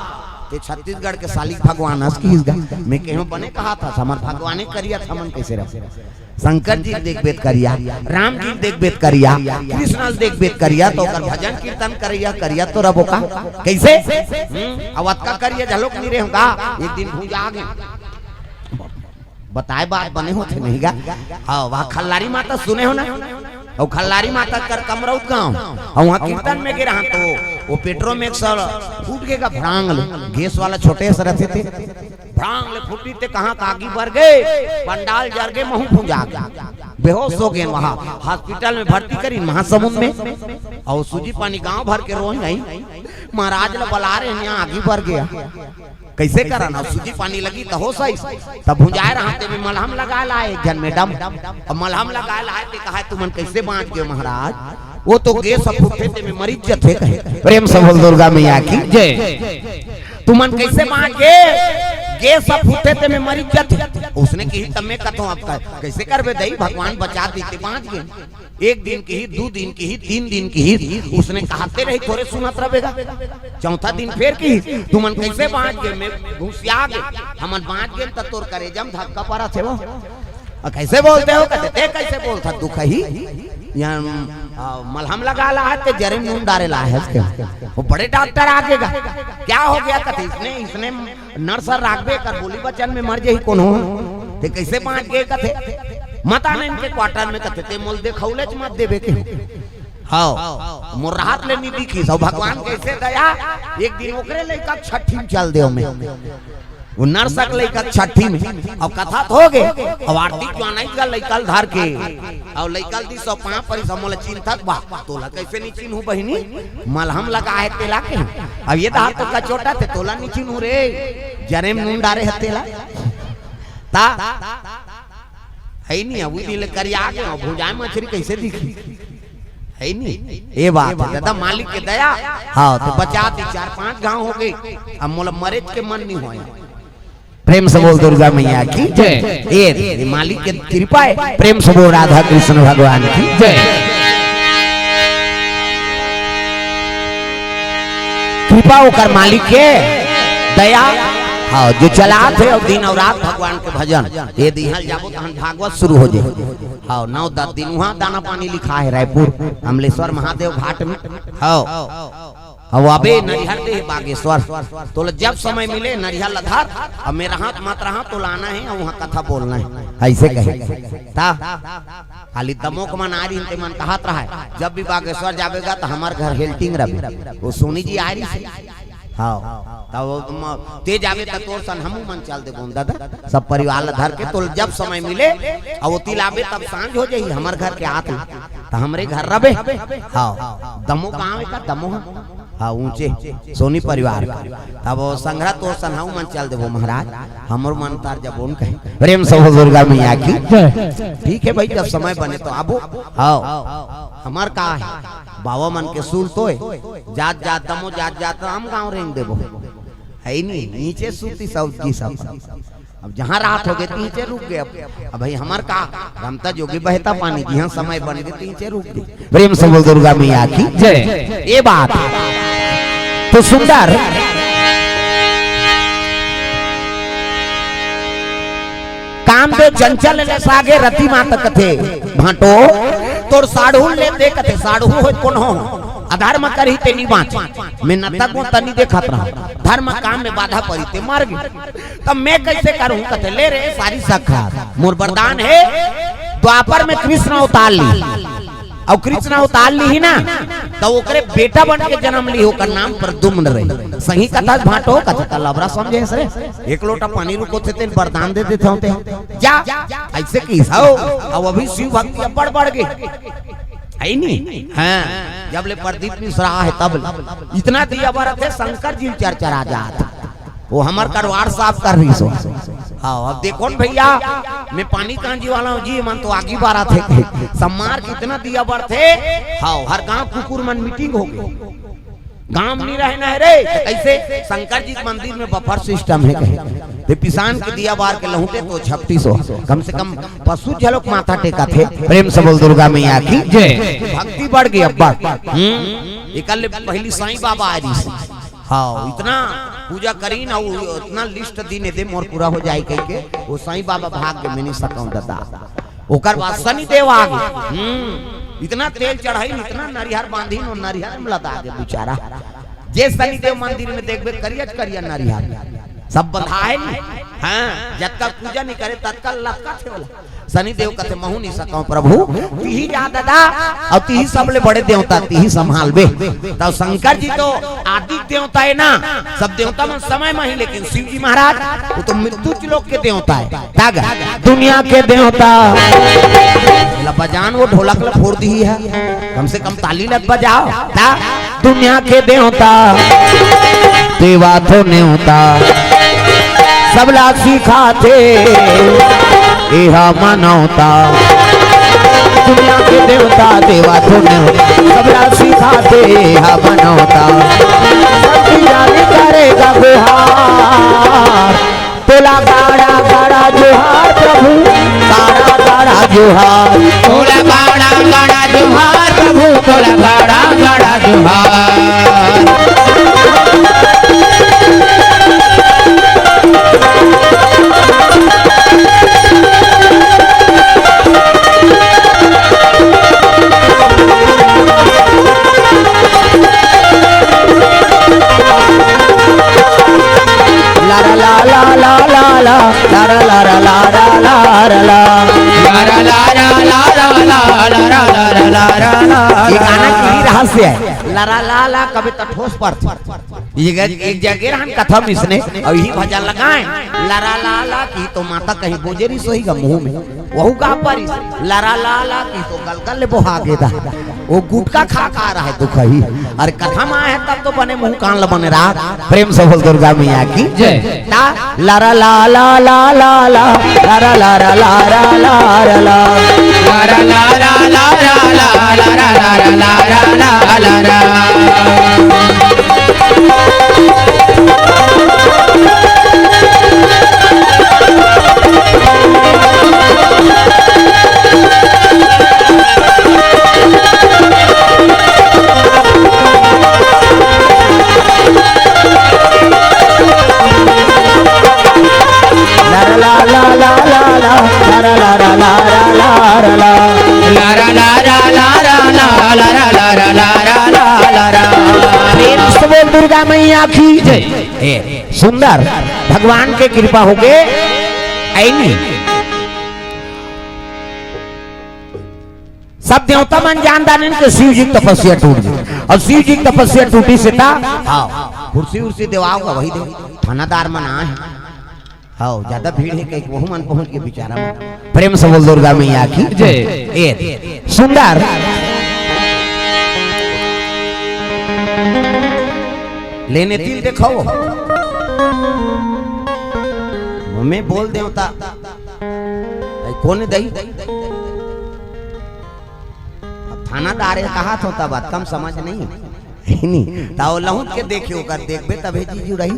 ते छत्तीसगढ़ के सालिक भगवान अस किहिस गा। में केहेंव बने कहाथस, हमर भगवाने करिया, त हमन कइसे रहो? शंकर जी ल देखबे त करिया, राम जी ल देखबे त करिया, कृष्ण ल देखबे त करिया, त ओकर भजन कीर्तन करइया करिया तो रबो का? कइसे? हम्म? अउ अतका करिया घलोक नी रेहेंव गा, एक दिन भुंजा गे। बताय बात बने होथे नहीं गा? हव, वहाँ खल्लारी माता सुने हो ना? अउ खल्लारी माता कर कमरौत गांव, अउ वहाँ कीर्तन में गे रहन तो वो पेट्रोल में एक साल फूट गे गा भड़ांग ले, गैस वाला छोटे से रथे ते, भड़ांग ले फूटी ते कहाँ का आगी बर गे, पंडाल जर गे, महूं भुंजा गे, बेहोश हो गे। वहाँ हॉस्पिटल में भर्ती करिन महासमुंद में, अउ सूजी पानी गांव भर के रोए आई, महाराज ल बला रहे हैं, यहाँ आगी बर गया। कइसे करन? अउ सूजी पानी लगी त होस आइस। त भुंजाय रहन ते में मलहम लगाय लाय एक झन मैडम। अउ मलहम लगाय लाय ते कहय, "तुमन कइसे बाँच गे महाराज? वो तो गैस ह फूटथे ते में मरिच जथे," कहे। प्रेम से बोल दुर्गा मैया की जय। "तुमन कइसे बाँच गे? गैस ह फूटथे ते में मरिच जथे।" उसने किही, त में कथों, "अब क-, कइसे करबे दई, भगवान बचा दिस ते बाँच गे।" एक दिन किही, दू दिन किही, तीन दिन किही, उसने कहते रही, थोरे सुनत रबे गा। चौथा दिन फेर किही, "तुमन कइसे बाँच गे?" में घुसिया गे, "हमन बाँच गे," त तोर करेजा म धक्का परत हे वो। "अ, कइसे बोलते हो?" कथे, "ते कइसे बोलथस दुखही? यहाँ, अ, मलहम लगाय लाय हस ते जरे नून डारे लाय हस के?" वो बड़े डॉक्टर आगे गा, "क्या हो गया?" कथे, "इसने, इसने नर्स हर राखबे कर बोली बचन में मर जाही कोनो, ते कइसे बाँच गे?" कथे, "मत आना इनके क्वार्टर में," कथे, "ते मोल देखउलेच मत देबे के।" हव, मोर राहत ले नी दिखिस। अउ भगवान कइसे दया, एक दिन ओकरे लइका छट्ठी में चल देव में, वो नर्स के लइका छट्ठी में, अउ कथा त हो गे, अउ आरती ज्वानाइस गा लइका ल धर के, अउ लइका ल दिस अउ पाँव परिस, "मोला चिन्हथस बा?" "तोला कइसे नी चिन्हूं बहिनी, मलहम लगाय हे तेला के।" "अब ये दहा तो कचोटा ते, तोला नी चिन्हूं रे, जरे म नून डारे हे तेला।" ता हइ नी, अभी दिन ले करिया गे, अउ भुंजाय मछरी कइसे दिखही? हइ नी, ए बात हे, दादा मालिक के दया। हव, त बचा दिस, चार पाँच गांव होगे, अब मोला मरेच के मन नी होय। प्रेम से बोल दुर्गा मैया की जय। ए, ए मालिक के कृपा हे। प्रेम से बोल राधा कृष्ण भगवान की जय। कृपा ओकर मालिक के, दया, हव, जो चलात हे अउ दिन अउ रात भगवान के भजन। ए दिहा ल जाबो तहन भागवत शुरू हो जाही। हव, नौ दस दिन उहाँ दाना पानी लिखाय हे रायपुर अमलेश्वर महादेव घाट में। हव। अउ अबे नरिहर दे हे बागेश्वर, तोला जब समय मिले नरिहर ल धर, अउ में रहंव त मत रहंव, तोला आना हे अउ उहाँ कथा बोलना हे, अइसे कहे। त खाली दमोह के मन आय रहिन, ते मन कहत रहय, "जब भी बागेश्वर जाबे गा त हमर घर हेल्टिंग रबे।" वो सोनी जी आय रहिस हे। हव, त वो म-, ते जाबे त तोर सन हमू मन चल देबो दादा, सब परिवार ल धर के। तोला जब समय मिले अउ ओती ल आबे, तब सांझ हो जाही, हमर घर के आत ले त हमरे घर रबे। हव, दमोह गाँव हे का, दमोह? हाँ, ऊंचे सोनी परिवार का। तब वो संघरा तो सन्हाऊ मन चल देबो महाराज, हमर मन तार जब उन कहे। प्रेम से बोल दुर्गा मैया की। जय। ठीक है भाई, जब समय बने तो आबो। हाँ, हमार का है, बाबा मन के सूल तोय, जात जात दमो, जात जात राम गाँव रेंग देबो। है ही नहीं, नीचे सूती सब की सब। अब जहाँ रात हो गए, तीचे रुक गए। अब, अब भाई हमार का, रमता जोगी बहता पानी, जिहाँ समय बन गए, तीचे रुक गए। प्रेम से बोल दुर्गा मैया की। जय। ये बात तो सुंदर। कामदेव चंचल ले सागे रति मात कथे, भांटो, तोर साढ़ू ले दे कथे, साढ़ू होय कोनो, अधर्म करही ते नी बाँच। मैं नतक वो तनी देखत रहा, धर्म काम में बाधा पड़ी ते मर गई। तब मैं कैसे करूं? कथे, ले रे सारी सखा, मोर वरदान है, द्वापर में कृष्ण अवतार ली, और कृष्ण अवतार ली ही ना, तो ओकरे बेटा बन के जन्म ली, ओकर नाम प्रद्युम्न रही। सही कथा भांटो, कथे त लबरा समझे रे, एक लोटा पानी रुको थे, तेल वरदान दे देते होते, जा, ऐसे की हो। अब अभी शिव भक्ति अब बढ़ बढ़ गई, है नी? हाँ, जब ले प्रदीप मिश्रा है तब ले। इतना दिया बरत है, शंकर जी चरचरा जात। वो हमर करवार साफ कर रही सो। हाँ, अब देखो न भैया, मैं पानी कांजी वाला हूँ जी, मन तो आगी बारा थे। सम्मार कितना दिया बरत है। हाँ, हर गांव कुकुर मन मीटिंग हो गई, गांव नहीं रहे ना रे। तो कैसे? शंकर जी के मंदिर में बफर सिस्टम है कहे, ते पिसान के दिया बार के लहुटे तो झपटी सो, कम से कम पशु झलोक माथा टेका थे। प्रेम से बोल दुर्गा मैया की। जय। भक्ति बढ़ गई अब बढ़। हम्म, एकल पहली साईं बाबा आ रही। हाँ, इतना पूजा करी ना, वो इतना लिस्ट दीन दे मोर पूरा हो जाए कह के, वो साईं बाबा भाग के मैं नहीं सकूं दादा। ओकर बाद शनि देव आ गए। हम्म, इतना तेल चढ़ाई, इतना नरिहर बांधी, नो नरिहर में लदा दे बेचारा। जे शनि देव मंदिर में देखबे, करिया करिया नरिहर सब बंधा है नी। हाँ, जतका पूजा नहीं करे, ततका लटका थे बोला। शनि देव कथे, "महू नहीं सकूं प्रभु, तिही जा दादा, और तिही सबले बड़े देवता, तिही संभालबे।" तब शंकर जी तो आदि देवता है ना, सब देवता मन समय में ही, लेकिन शिव जी महाराज वो तो मृत्यु लोक के देवता है। ताग दुनिया के देवता। ला बजान वो ढोलक ला फोड़ दी है, कम से कम ताली लग बजाओ। ता दुनिया के देवता, देवा तो नेवता, सबला सिखाथे एहा मनौता। दुनिया के देवता, देवा तो नेवता, सबला सिखाथे एहा मनौता। सब जाने करेगा गुहार, तोला गाड़ा गाड़ा जोहार प्रभु, गाड़ा गाड़ा जोहार। तोला गाड़ा गाड़ा जोहार प्रभु, तोला गाड़ा गाड़ा जोहार। लारा ला ला ला ला ला, लारा लारा लारा लारा ला। लारा लारा लारा ला, लारा लारा लारा ला। ये गाना की रहस्य है। लारा ला ला कभी तो ठोस पर थी। ये ग-, एक जगह रहन कथा में इसने और यही भजन लगाए। लारा ला ला की तो माता कहीं बोजेरी सोई गा मुंह में। वहू का परिस, लरा लाला की तो गलगल ले बोहा गेदा। वो गुटखा खा खा रहा है दुखही। अरे कथा में आए हैं तब तो बने मुंह कान ल बने रहा। प्रेम से बोल दुर्गा मैया की। जय। ता लरा लाला लाला ला, लरा लारा लारा लारा ला। लरा लाला लारा ला, लरा लारा लारा लारा ला। प्रेम से बोल दुर्गा मैया की जय। ए, सुंदर, भगवान के कृपा होके ऐनी। सब देवता मन जान दानिन के शिव जी की तपस्या टूट गई। और शिव जी की तपस्या टूटी से था, हाँ, कुर्सी उर्सी देवाओगा वही दे, थानादार मन आए हैं। हाँ, ज्यादा भीड़ है कहीं, वहू मन पहुंच के बेचारा मन। प्रेम से बोल दुर्गा मैया की जय। ए, सुंदर। लेने तिल देखो। मैं बोल देवता। भाई, कौन दही? अब थानादार हे कहाथों, तब बात कम समझ नहीं। नहीं, ताओ लहुट के देखे, ओकर देखबे तभे जी जुड़ही।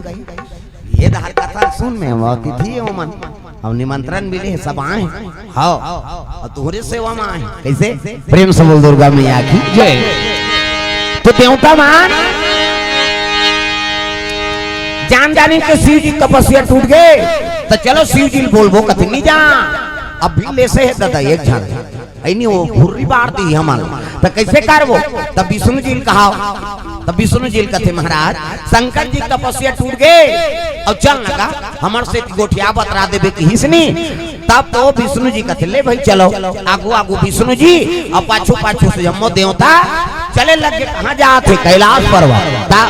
ये दहर कथा सुन में, वो अतिथि हे ओमन। अउ निमंत्रण मिले हे, सब आए हे। हव, अउ तुहरे सेवा में आए हे। कइसे? प्रेम से बोल दुर्गा मैया की जय। तो देवता मन जान जानिन के शिव जी तपस्या टूट गे, त चलो शिव जी ल बोलबो कथे, "नी जा, अब भी लेसे हे ददा एक झन।" अइनी वो घुर्री बार दी हमन, त कइसे करबो? त विष्णु जी ल कहाव। त विष्णु जी ल कथे, "महाराज, शंकर जी तपस्या टूट गे, अउ चल न गा, हमर से गोठिया बतरा देबे किहिस नी।" तब तो विष्णु जी कथे, "ले भाई चलो।" आगू आगू विष्णु जी, अउ पाछू पाछू से जम्मो देवता चले लगे। कहाँ जात हे? कैलाश पर्वत। ता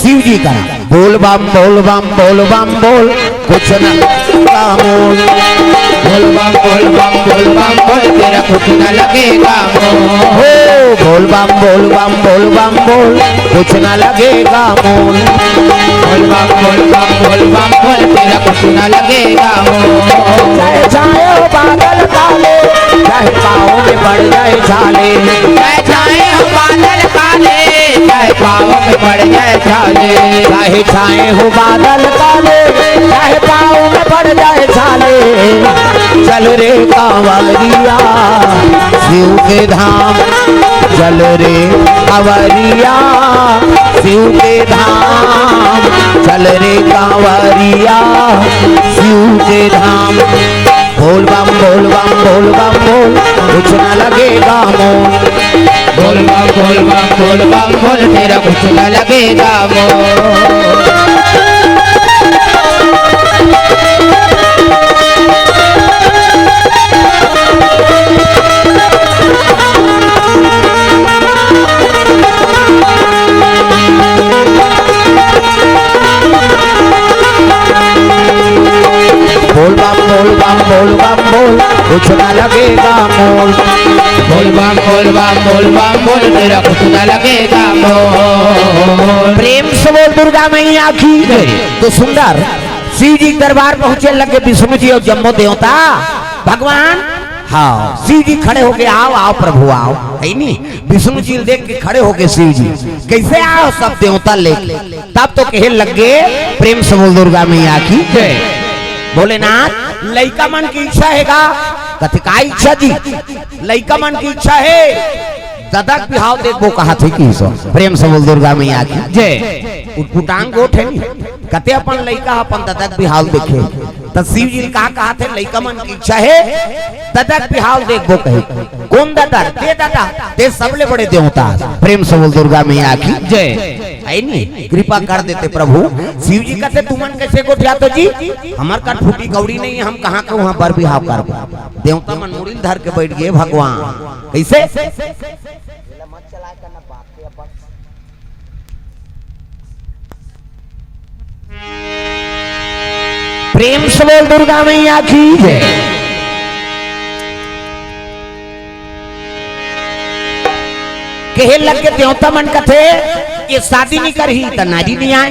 शिव जी करा, "बोल बम बोल बम बोल बम बोल, कुछ न लगेगा मोल।" बोल बम बोल बम बोल बम बोल, तेरा कुछ न लगेगा मोल। हो, बोल बम बोल बम बोल बम बोल, कुछ न लगेगा मोल। बोल बम बोल बम बोल बम बोल, तेरा कुछ न लगेगा मोल। चाहे छाए हो बादल काले, चाहे पाँव में पड़ जाए छाले। चाहे छाए हो बादल काले, चाहे पाँव में पड़ जाए छाले। चाहे छाए हो बादल काले, चाहे पाँव में पड़ जाए छाले। चल रे कांवरिया शिव के धाम, चल रे कांवरिया शिव के धाम, चल रे कांवरिया शिव के धाम। बोल बम बोल बम बोल बम बोल, कुछ न लगेगा मोल। बोल बम बोल बम बोल बम बोल, तेरा कुछ न लगेगा मोल। बोल बम बोल बम बोल बम बोल, कुछ ना लगेगा मोल। बोल बम बोल बम बोल बम बोल, तेरा कुछ ना लगेगा मोल। प्रेम से बोल दुर्गा मैया की जय। तो सुंदर शिव जी के दरबार पहुंचे लगे विष्णु जी अउ जम्मो देवता। भगवान, हाँ, शिव जी खड़े होके, "आओ, आओ प्रभु, आओ।" हे नी, विष्णु जी ल देख के खड़े होके शिव जी, "कइसे आए हो सब देवता लेके?" तब तो कहे लगे, प्रेम से बोल दुर्गा मैया की जय। भोलेनाथ, लइका मन की इच्छा हे गा? कथे, "का इच्छा जी?" "लइका मन की इच्छा हे, ददा के बिहाव देखबो," कहाथे कि सो। प्रेम से बोल दुर्गा मैया की जय। उटपुटांग गोठ हे नी, कथे अपन लइका ह अपन ददा के बिहाव देखे। त शिव जी का कहाथे, लइका मन की इच्छा हे, ददा के बिहाव देखबो कहे। कोन ददा? दे ददा, दे सबले बड़े देवता। प्रेम से बोल दुर्गा मैया की जय। हे नी, कृपा कर देते प्रभु। शिव जी कथे, "तुमन कइसे गोठियाथो जी? हमर कठपुटी कौड़ी नहीं हे, हम कहाँ के उहाँ बर बिहाव करबो?" देवता मन मुड़ी ल धर के बइठ गे, भगवान। कइसे? प्रेम से बोल दुर्गा मैया की जय। कहे लग के देवता मन कथे, "ये शादी नी करही त नारी नी आय,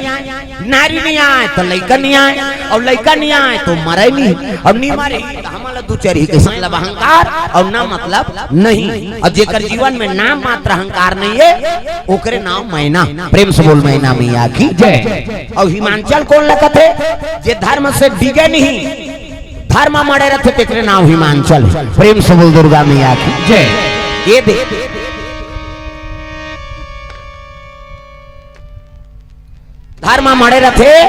नारी नी आय त लइका नी आय, अउ लइका नी आय त मरय नी, अउ नी मरही त हमन ला दू चरही।" कइसे? मतलब अहंकार अउ ना मतलब नहीं। अउ जेकर जीवन में नाम मात्र अहंकार नहीं हे, ओकरे नाम मैना। प्रेम से बोल मैना मैया की जय। अउ हिमांचल कोन ल कथे? जे धर्म से डिगे नहीं, धर्म म अड़े रथे, तेकरे नाम हिमांचल हे। प्रेम से बोल दुर्गा मैया की जय। ये दे, धर्म म अड़े रथे,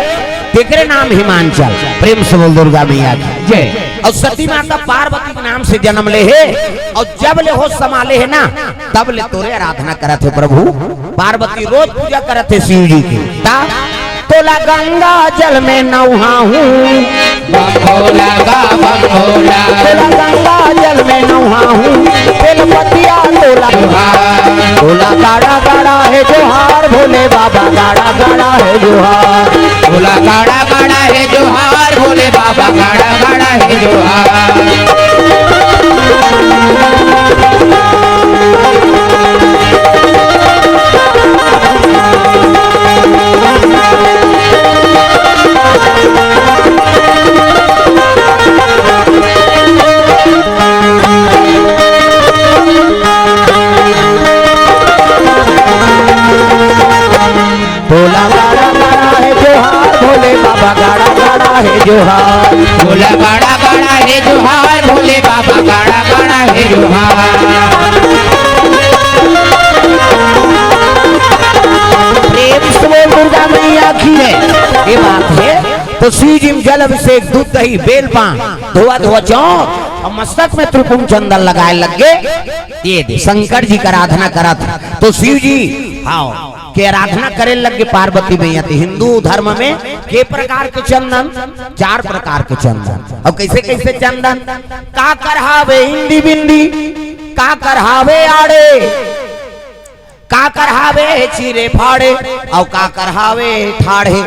तेकरे नाम हिमांचल। प्रेम से बोल दुर्गा मैया की जय। अउ सती माता पार्वती के नाम से जनम ले हे, अउ जब ले होस समाले हे ना, तब ले तोरे आराधना करत हे प्रभु। पार्वती रोज पूजा करत हे शिव जी के। ता तोला गंगा जल में नहाहूँ, बम भोला गा बम भोला। तोला गंगा जल में नहाहूँ, बेलपतिया तोला। जोहार। तोला गाड़ा गाड़ा हे जोहार, भोले बाबा गाड़ा गाड़ा हे जोहार। तोला गाड़ा गाड़ा हे जोहार, भोले बाबा गाड़ा गाड़ा हे जोहार। जोहार। भोला गाड़ा गाड़ा हे जोहार, भोले बाबा गाड़ा गाड़ा हे जोहार। प्रेम से बोल दुर्गा मैया की है। ये बात है तो शिव जी में जल अभिषेक, दूध दही, बेल पान, धोआ धोआ चौक और मस्तक में त्रिपुंड चंदन लगाए लग गए। ये दे शंकर जी का आराधना करत है तो शिव जी, हाँ, के आराधना करे लग गए पार्वती मैया। तो हिंदू धर्म में के प्रकार के चंदन? चार प्रकार के चंदन। और कैसे कैसे चंदन? काकर हावे इंदी बिंदी, काकर हावे आड़े, काकर हावे चीरे फाड़े, और काकर हावे ठाढ़े।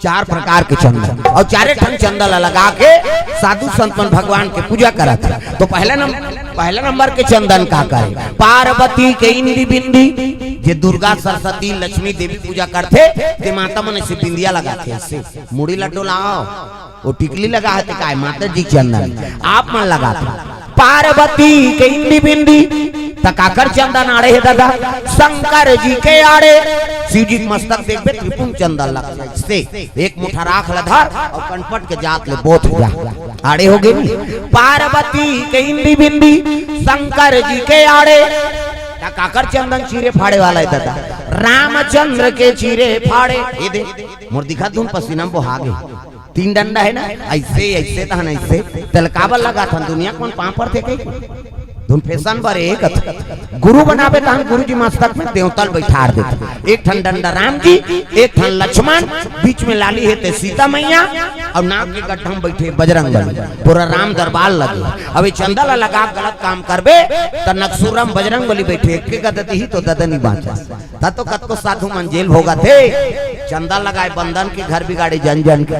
चार प्रकार के चंदन, और चारे ठन चंदन ला लगा के साधु संत मन भगवान के पूजा करत है। तो पहला नंबर, पहला नंबर के चंदन काकर हे? पार्वती के इंदी बिंदी। जे दुर्गा, सरस्वती, लक्ष्मी देवी पूजा करथे, ते माता मन से बिंदिया लगाथे, ऐसे मुड़ी ला डोलाओ, वो टिकली लगा हे, ते काय माता जी चंदन आप मन लगाथे। पार्वती के इंदी बिंदी, त काकर चंदन आड़े हे दादा? शंकर जी के आड़े। शिव जी के मस्तक देखबे, त्रिपुंड चंदन लग जाए। से एक मुठा राख ल धर और कनपट के जात ले बोथ जा। आड़े हो गए नी? पार्वती के इंदी बिंदी, शंकर जी के आड़े। त काकर चंदन चीरे फाड़े वाला है दादा? रामचंद्र के चीरे फाड़े। ये दे, मोर दिखा दूं, पसीना में बोहा गए। तीन डंडा है ना, ऐसे, ऐसे तहन ऐसे, तेल काबर लगाथन? दुनिया के मन पांव परथे कही? धुन फैशन बर एक गुरु बनावे तहन गुरु जी मस्तक में देवतल बैठार देथे। एक ठन डंडा राम जी, एक ठन लक्ष्मण, बीच में लाली हे ते सीता मैया, और नाक के गड्ढा में बैठे बजरंग बली। पूरा राम दरबार लगे। अब ये चंदा ला लगा के गलत काम करबे, त नकसुरम बजरंग बली बैठे, एक के गदती ही तो ददनी बांचा। त तो कतको साधु मन जेल भोगत हे, चंदा लगाए बंदन के घर बिगाड़े जन जन के।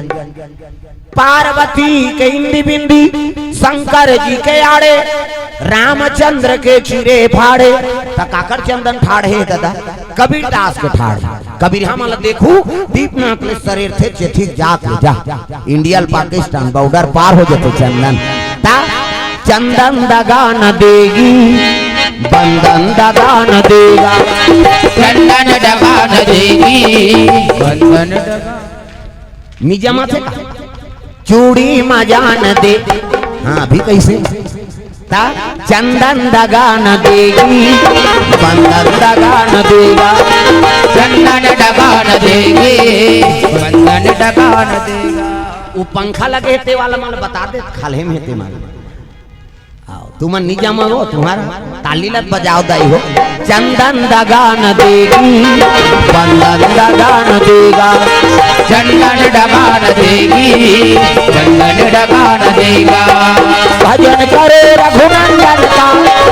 पार्वती के इंदी बिंदी, शंकर जी के आड़े, रामचंद्र के चीरे फाड़े। त काकर चंदन ठाढ़े दादा? कबीर दास के ठाढ़े। कबीर हमन ला देखू, दीपनाथ ले सरेर थे चेथी जात ले जा। इंडिया ल पाकिस्तान बॉर्डर पार हो जथे चंदन। ता चंदन दगा न देगी, बंदन दगा न देगा। चंदन दगा न देगी, बंदन दगा। निजमा थे का? चूड़ी मजान दे। हाँ, अभी कैसे? ता चंदन दगा न देगी, बंदन दगा न देगा। चंदन दगा न देगी, बंदन दगा न देगा। वो पंखा लगे हे ते वाला मन बता दे, खाल्हे में हे ते मन। आओ, तुमन नी जमा हो, तुम्हारा ताली लत बजाओ दाई हो। चंदन दगा न देगी, बंदन दगा न देगा। चंदन दगा न देगी, बंदन दगा न देगा। भजन करो रघुनंदन का,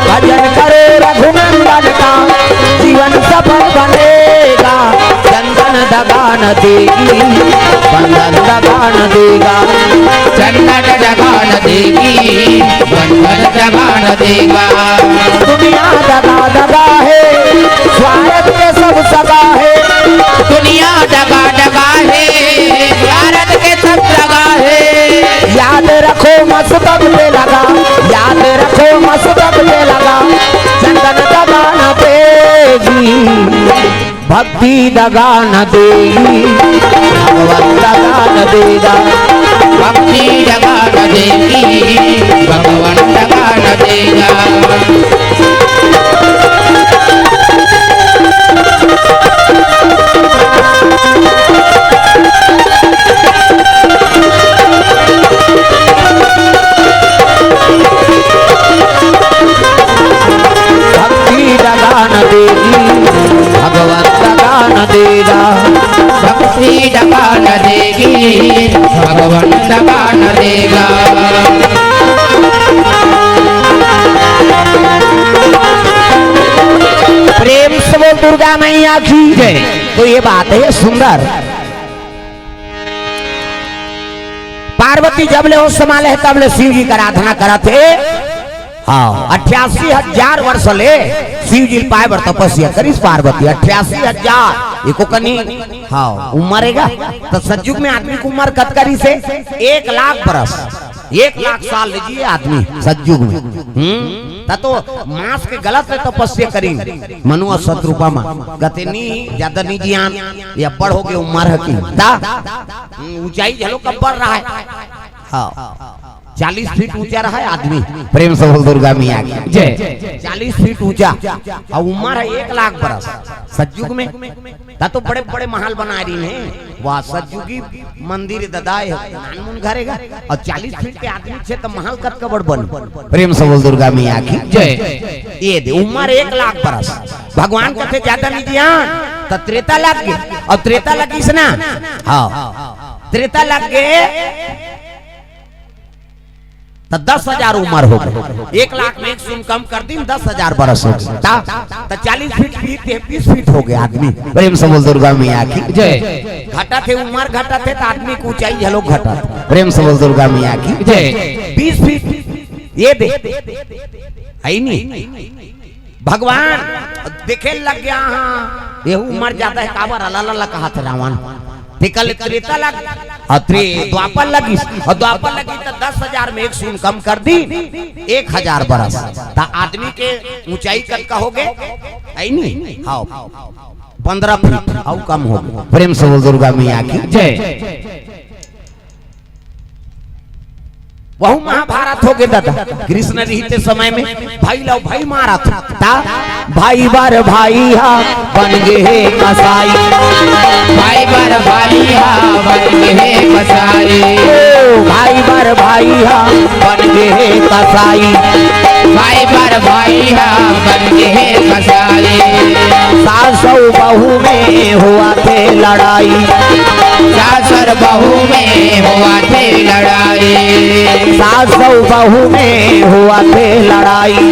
भजन करो रघुनंदन का, जीवन सफल बनेगा। चंदन दगा न देगी, बंदन दगा न देगा। चंदन दगा न देगी, बंदन दगा न देगा। दुनिया दगा दगा है, स्वार्थ के सब सगा है। दुनिया दगा दगा है, स्वार्थ के सब सगा है। याद रखो मस्तक पे लगा, याद रखो मस्तक पे लगा। चंदन दगा न देगी, भक्ति दगा न देगी, भगवंत दगा न देगा। भक्ति दगा न देगी, भगवंत दगा न देगा। भक्ति दगा न देगी, भगवंत दगा न देगा। भक्ति दगा न देगी, भगवंत दगा न देगा। प्रेम से बोल दुर्गा मैया की जय। तो ये बात है सुंदर। पार्वती जब ले होश संभाले हे, तब ले शिव जी का आराधना करत हे। हाँ, अट्ठासी हजार वर्ष ले शिव जी पाए बर तपस्या करिस पार्वती, अट्ठासी हजार। एको कनी, हाँ, उमर हे गा। तो सतयुग में आदमी के उमर कतका रहिसे? एक लाख बरस। एक लाख साल ले जिए आदमी सतयुग में। हम्म, त तो मांस के गलत ले तपस्या करिन मनु अउ शतरूपा मा। कथे नी, ज्यादा नी जियान, ये अब्बड़ होगे उमर ह कि। त, हम्म, ऊंचाई घलो अब्बड़ रहय। हाँ, चालीस फीट ऊंचा रहय आदमी। प्रेम से बोल दुर्गा मैया की। जय। चालीस फीट ऊंचा, अउ उमर ह एक लाख बरस। सतयुग में त तो बड़े-बड़े महल बनाय रहिन हे। वाह, सतयुगी मंदिर ददा हे, नानमुन घर हे गा। अउ चालीस फीट के आदमी छे त महल कतका बड़ बन। प्रेम से बोल दुर्गा मैया की। जय। ये दे, उमर एक लाख बरस। भगवान कथे ज्यादा नी जियान, त त्रेता लग गे। अउ त्रेता लगिस ना, हाँ, त्रेता लग गे, त दस हजार उमर होगे। एक लाख में एक शून्य कम कर दिन, दस हजार बरस होगे। त, त चालीस फीट बीत के बीस फीट होगे आदमी। प्रेम से बोल दुर्गा मैया की। जय। घटत हे उमर, घटत हे त आदमी के ऊंचाई घलो घटत। प्रेम से बोल दुर्गा मैया की। जय। बीस फीट, ये दे, हे नी? भगवान देखे लग गे, हाँ, ये उमर ज्यादा हे, काबर अला ला कहत हे रावण। तेकर ले त्रेता लग, अउ त्रे-, द्वापर लगिस, अउ द्वापर लगिस त दस हजार में एक शून्य कम कर दिन, एक हजार बरस। त आदमी के ऊंचाई कतका होगे? हे नी? हाँ, पंद्रह फीट, अउ कम होगे। प्रेम से बोल दुर्गा मैया की। जय। वहू महाभारत होगे ददा। कृष्ण रहिते समय में भाई ल भाई मारत हे। त भाई बर भाई हा बन गे हे कसाई। भाई बर भाई हा बन गे हे कसाई। ओ, भाई बर भाई हा बन गे हे कसाई। भाई बर भाई हा बन गे हे कसाई। सास अउ बहू में होवत हे लड़ाई। सास अउ बहू में होवत हे लड़ाई। सास अउ बहू में होवत हे लड़ाई।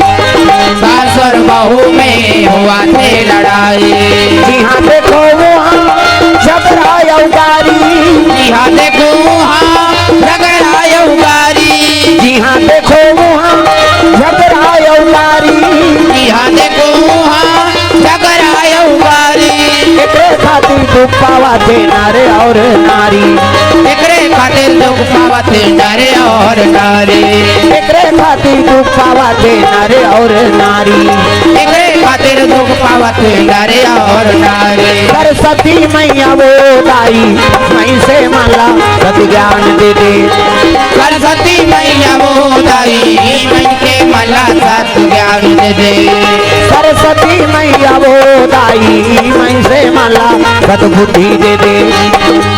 सास अउ बहू में होवत हे लड़ाई। जिहाँ देखो वहाँ झगड़ा अउ गारी। जिहाँ देखो वहाँ झगड़ा अउ गारी। जिहाँ देखो वहाँ झगड़ा अउ गारी। जिहाँ देखो वहाँ झगड़ा अउ गारी। एकरे खातिर दुख पावत हे नर अउ नारी। एकरे खातिर दुख पावत हे नर अउ नारी। एकरे खातिर दुख पावत हे नर अउ नारी। एकरे खातिर दुख पावत हे नर अउ नारी। सरस्वती मैया वो दाई, मइनसे मन ला सत ज्ञान दे दे। सरस्वती मैया वो दाई, मइनसे मन ला सत ज्ञान दे दे। सरस्वती मैया वो दाई, मइनसे मन ला सत बुद्धि दे दे।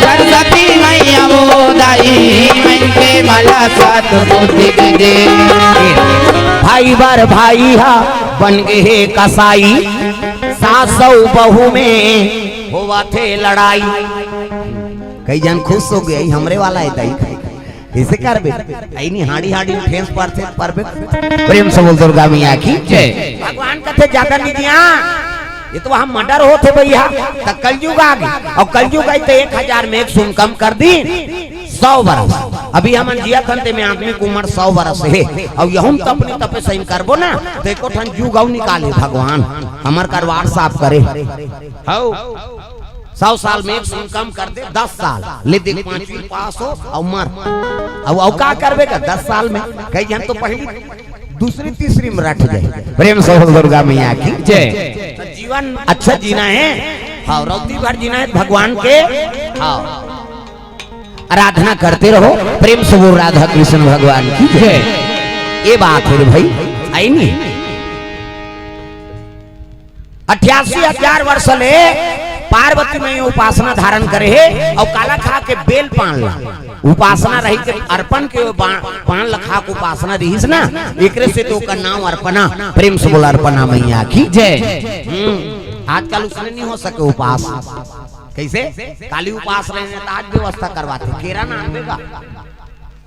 सरस्वती मैया वो दाई, मइनसे मन ला सत बुद्धि दे दे। भाई बर भाई हा बन गे हे कसाई, सास अउ बहू में होवत हे लड़ाई। कई झन खुश होगे, "हमरे वाला हे दाई।" कइसे करबे? अइनी हाड़ी हाड़ी ठेस परथे, परबे। प्रेम से बोल दुर्गा मैया की जय। भगवान कथे, "ज्यादा नी जियान, ये तो वहाँ मर्डर होत हे भैया।" त कलयुग आगे, अउ कलयुग आगे त एक हजार में एक शून्य कम कर दिन, सौ बरस। अभी हमन जियत हन तेमे आदमी के उमर सौ बरस हे, अउ यहू म तपनी तपे सही करबो ना, त एको ठन जुग अउ निकाले भगवान, हमर करवार साफ करे। हौ। सौ साल में एक शून्य कम कर दे, दस साल ले दे, पांचवी पास हो अउ मर। अउ, अउ का करबे गा दस साल में? कई झन तो पहली, दूसरी, तीसरी में रट जाए। प्रेम से बोल दुर्गा मैया की जय। तो जीवन अच्छा जीना हे, हाँ, रौती भर जीना हे भगवान के, हाँ, आराधना करते रहो। प्रेम से बोल राधा कृष्ण भगवान की जय। ये बात हे रे भाई, अइनी। अट्ठासी हजार वर्ष ले पार्वती मैया उपासना धारण करे हे अउ काला खा के बेल पान ला उपासना रहिथे, अर्पण के बा-, पान ला खा के उपासना रहिस ना, एकरे से तो ओकर नाम अर्पणा। प्रेम से बोल अर्पणा मैया की जय। हम्म, आजकल उसने नहीं हो सके उपास। कइसे? काली उपास रहे त आज व्यवस्था करवाथे, केरा ना आनबे गा।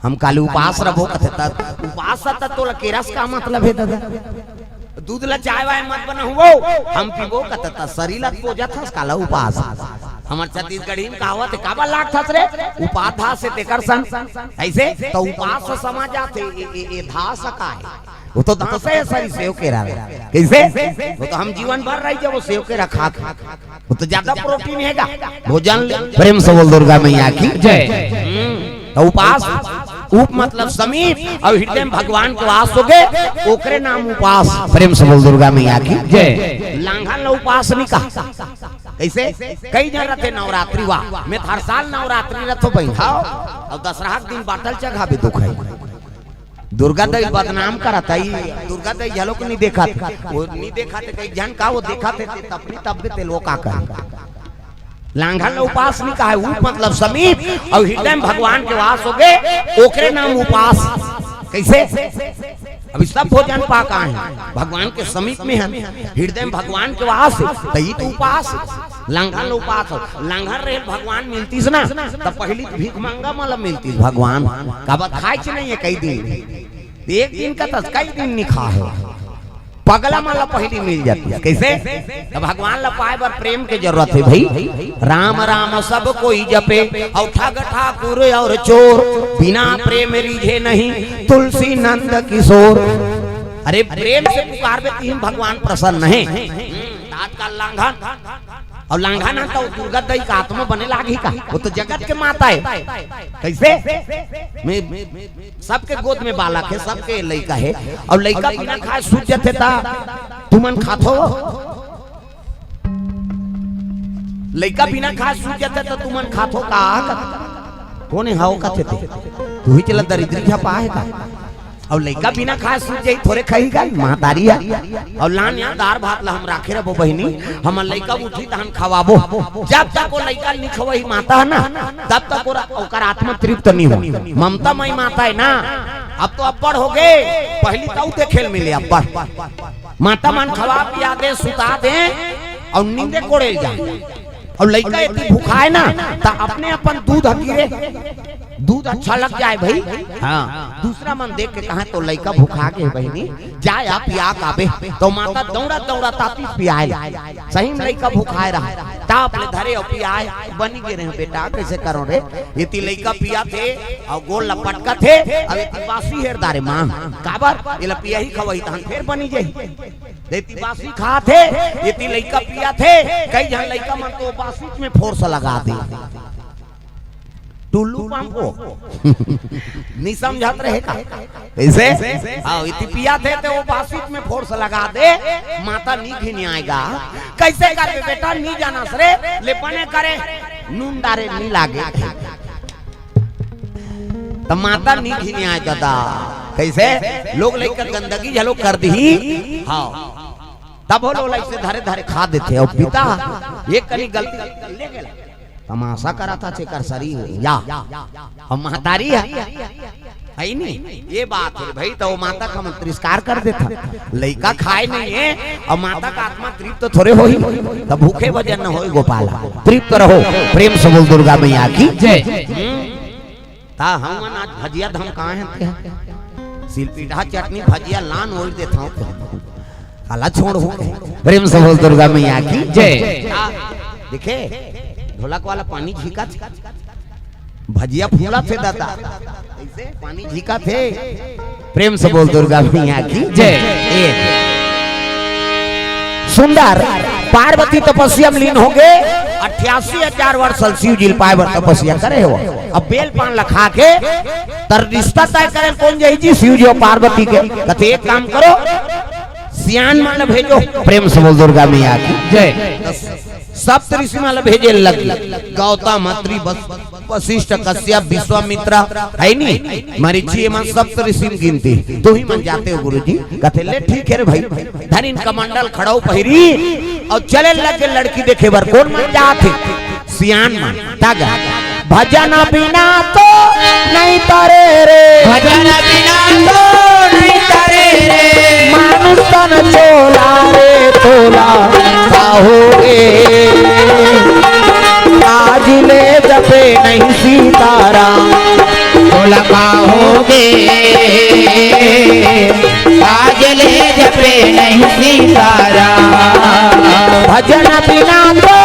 हम काली उपास रबो कथे, त उपास त तोला केरा से का मतलब हे ददा? दूध ला चाय वाय मत बनाहू वो, हम पीबो कथे, त शरीर ला कोजत हस, काला उपास? हमर छत्तीसगढ़ी में कहावत हे, "काबर लागथस रे? उपास धास हे तेकर सन।" अइसे त उपास से समझ आथे, ए, ए, ए धास का हे? वो तो धास हे, सरी सेव केरा हे। कइसे? वो तो हम जीवन भर रहि जाबो सेव केरा खा के। वो तो ज्यादा प्रोटीन हे गा भोजन ले। प्रेम से बोल दुर्गा मैया की जय। हम्म, त उपास उप मतलब समीप, अउ हृदय में भगवान के वास होगे, ओकरे नाम उपास। प्रेम से बोल दुर्गा मैया की जय। लांघन ला उपास नहीं कहा। कैसे? कई झन रथे नवरात्रि वा में, हर साल नवरात्रि रथो बहिन, हाँ, अउ दसरहा के दिन बाटल चघाबे दुख है। दुर्गा दई बदनाम करत है, दुर्गा दई झलोक नहीं देखत, वो नहीं देखत, कई झन का वो देखत है, ते तपनी तब्बे ते लोग का कहे। लांघन ला उपास नहीं कहा है, उप मतलब समीप, अउ हृदय में भगवान के वास होगे, ओकरे नाम उपास। कैसे? अभी सब भोजन पाक आए हैं, भगवान के समीप में है, हृदय में भगवान के वास है, तो ये तो उपास है। लांघन ला उपास हो, लांघन रहे भगवान मिलतीस ना, तो पहली तो भीख मांगा मला मिलतीस भगवान, काबर खाए च नहीं है कई दिन, एक दिन का तो कई दिन नहीं खा है। पगला मन ला पहली मिल जाती है। कैसे? तो भगवान ला पाए बर प्रेम के जरूरत है भाई। राम राम सब कोई जपे, और ठग ठाकुर और चोर, बिना प्रेम रीझे नहीं तुलसी नंद किशोर। अरे प्रेम से पुकारबे तीन भगवान प्रसन्न है। हम्म, तात का लांघन, और लांघन है तो दुर्गा दई का आत्मा बने लागी का? वो तो जगत के माता है। कैसे? मैं सबके गोद में बालक है, सबके लइका है, और लइका बिना खाए सूत जाथे ता तुमन खाथो? लइका बिना खाए सूत जाथे तो तुमन खाथो का? कौन है हाओ कथे ते? तू ही चला दरिद्री झपा है का? और लइका बिना खाए सूत जाई, थोरे खाई का? महतारी है। और लान यहाँ दार भात ला हम राखे रहो बहिनी, हम लइका उठी त हम खवाबो। जब तक वो लइका नहीं खवाई माता है ना, तब तक ओरा-, ओकर आत्मा तृप्त नहीं हो। ममता मई माता है ना, अब तो अब्बड़ हो गए, पहली तो देखे मिले अब्बड़। माता मन खवा पिया दे, सुता दे, और नींदे कोड़े जाए, और लइका इतनी भुखाए ना, त अपने अपन दूध हकीरे, दूध अच्छा लग जाए भाई। हाँ, दूसरा मन देख के कहा तो लइका भुखा के बहिनी, जाए आप पिया काबे, तो माता दौड़ा दौड़ा ताती पियाए ला। सही में लइका भुखाए रहा, ताप ले धरे और पियाए, बनी गे रहे बेटा, कैसे करो रे? इति लइका पिया थे और गोल लपटका थे, अब इति बासी हेर दारे माँ, काबर? इला पिया ही खवाई तहन फिर बनी जाही। इति बासी खा थे, इति लइका पिया थे, कई झन लइका मन तो बासी में फोर्स लगा दे। टुल्लू पाम को नहीं समझत रहे का? कैसे? हाँ, इति पिया थे तो वो बासी में फोर्स लगा दे, माता नहीं घिन आएगा। कैसे करबे बेटा, नहीं जाना सरे, ले बने करे, नून डारे नहीं लागे। त माता नहीं घिन आए दादा। कैसे? लोग लइका गंदगी झलो कर दी। हाँ, तब वो लोग ऐसे धरे धरे खा देथे। और पिता एक कनी गलती ले गेला, तमाशा करा था चेकर सरी या, और महतारी है, है नहीं? ये बात है भाई, तो वो माता का हम तिरस्कार कर देथा। लइका खाए नहीं है और माता का आत्मा तृप्त थोरे होही, तब भूखे भजन न होई गोपाल, तृप्त रहो। प्रेम से बोल दुर्गा मैया की जय। हम्म। ता हमन आज भजिया धमकाए हैं ते। सिलपीठा चटनी भजिया लान ओढ़ देथा हूँ। काला छोड़ हो। प्रेम से बोल दुर्गा मैया की जय। ता देखे, ढोलक वाला पानी झींका, भजिया फूला थे दादा, ऐसे पानी झींका थे। प्रेम से बोल दुर्गा मैया की जय। ए। सुंदर पार्वती तपस्या में लीन हो गए, अट्ठासी हजार वर्ष शिव जी पाए बर तपस्या करे हो। अब बेल पान लखा के तर रिश्ता तय करे कौन जाई जी, शिव जी और पार्वती के। कथे एक काम करो, सियान मन भेजो। प्रेम से बोल दुर्गा मैया की जय। सप्त ऋषि मन भेजे लगी, गौतम, अत्रि, वस-, वशिष्ठ, कश्यप, विश्वामित्र, है नी? मरीचि, ये मन सप्त ऋषि में गिनती। तू ही मन जाते हो गुरुजी? कथे ले ठीक है रे भाई। धरिन कमंडल खड़ाऊ पहिरी और चले लगे लड़की देखे बर। कौन मन जात है? सियान मन। तग भजन बिना तो नहीं तरे रे। भजन बिना तो नहीं तरे रे। मानुष तन चोला रे तोला पाहोगे। आज ले जपे नहीं सीताराम। तोला पाहोगे। आज ले जपे नहीं सीताराम। भजन बिना तो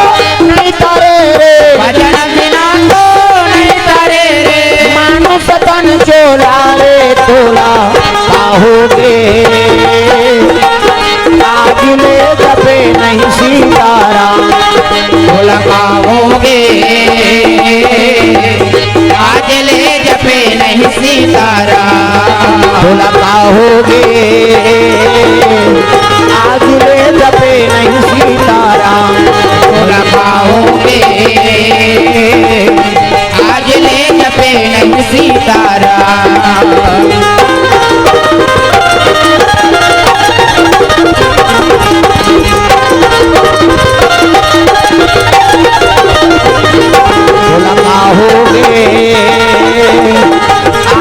नहीं तरे रे। भजन बिना तो नहीं तरे रे। मानुष तन चोला रे तोला पाहोगे। आज ले जपे नहीं सीताराम। तोला पाहोगे। आज ले जपे नहीं सीता। होगे, आज ले जपे नहीं सीताराम। तोला पाओगे, आज ले जपे नहीं सीताराम। तोला पाओगे,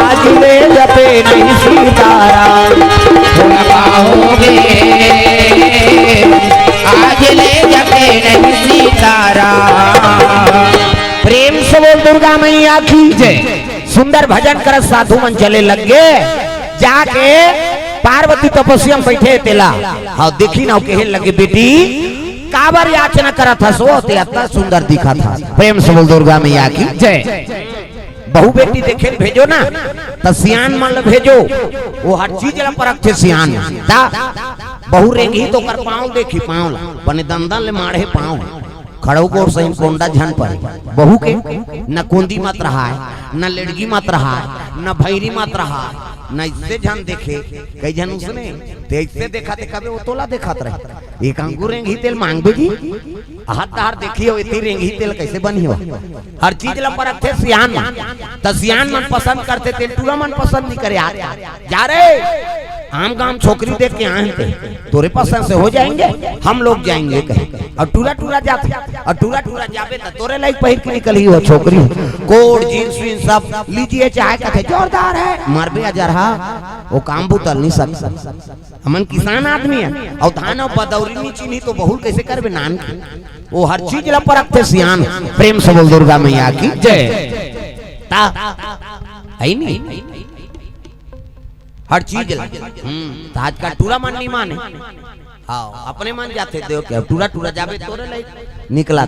आज ले जपे नहीं सीताराम। तोला पाओगे, आज ले जपे नहीं सीताराम। प्रेम से बोल दुर्गा मैया की जय। सुंदर भजन करत साधु मन चले लग गे, जाके पार्वती तपस्या में बैठे तेला। हाँ, देखी ना, कहे लगे, "बेटी, काबर याचना करत हस, ओ ते अतना सुंदर दिखत हस।" प्रेम से बोल दुर्गा मैया की जय। बहू बेटी देखे ल भेजो ना, त सियान मन ल भेजो, वो हर चीज ल परखथे सियान। ता बहू रेंगही त ओकर पाँव देखी, पाँव ल, बने दंदन ले माढ़े पाँव। खड़ो गोड़ सही कोंडा झन परे। बहू के न कोंदी मत रहाय, न लेड़गी मत रहाय, न भैरी मत रहाय, न इससे झन देखे। कई झन उसने ते इससे देखा, ते कबे वो तोला देखत रहे। एक अंगुर रेंगही तेल मांगबे जी, हाथ धार देखियो, इतनी रेंगही तेल कैसे बनी हो? हर चीज ला परखथे सियान मन। त सियान मन पसंद करथे तेल, टूरा मन पसंद नहीं करे। आज जा रे, आम गाम छोकरी देख के आए हैं, तोरे पसंद से हो जाएंगे, हम लोग जाएंगे कहे। और टूरा टूरा जाथे, और टूरा टूरा जाबे त तोरे लाइक पहिर के निकलही वो छोकरी। कोट जींस वींस सब लीजिए चाहे कथे जोरदार है, मरबे अजरहा, वो काम बुतल नहीं सकता। हमन किसान आदमी है, और धान और बदौरी नहीं चीनी तो बहुल कैसे करबे नान के? वो हर चीज ला परखथे सियान। प्रेम से बोल दुर्गा मैया की जय। ता है नहीं, हर चीज ला। हम्म, त आजकल टूरा मन नहीं माने। हाँ, अपने मन जाथे देव के, टूरा टूरा जाबे तोरे लाइक निकला।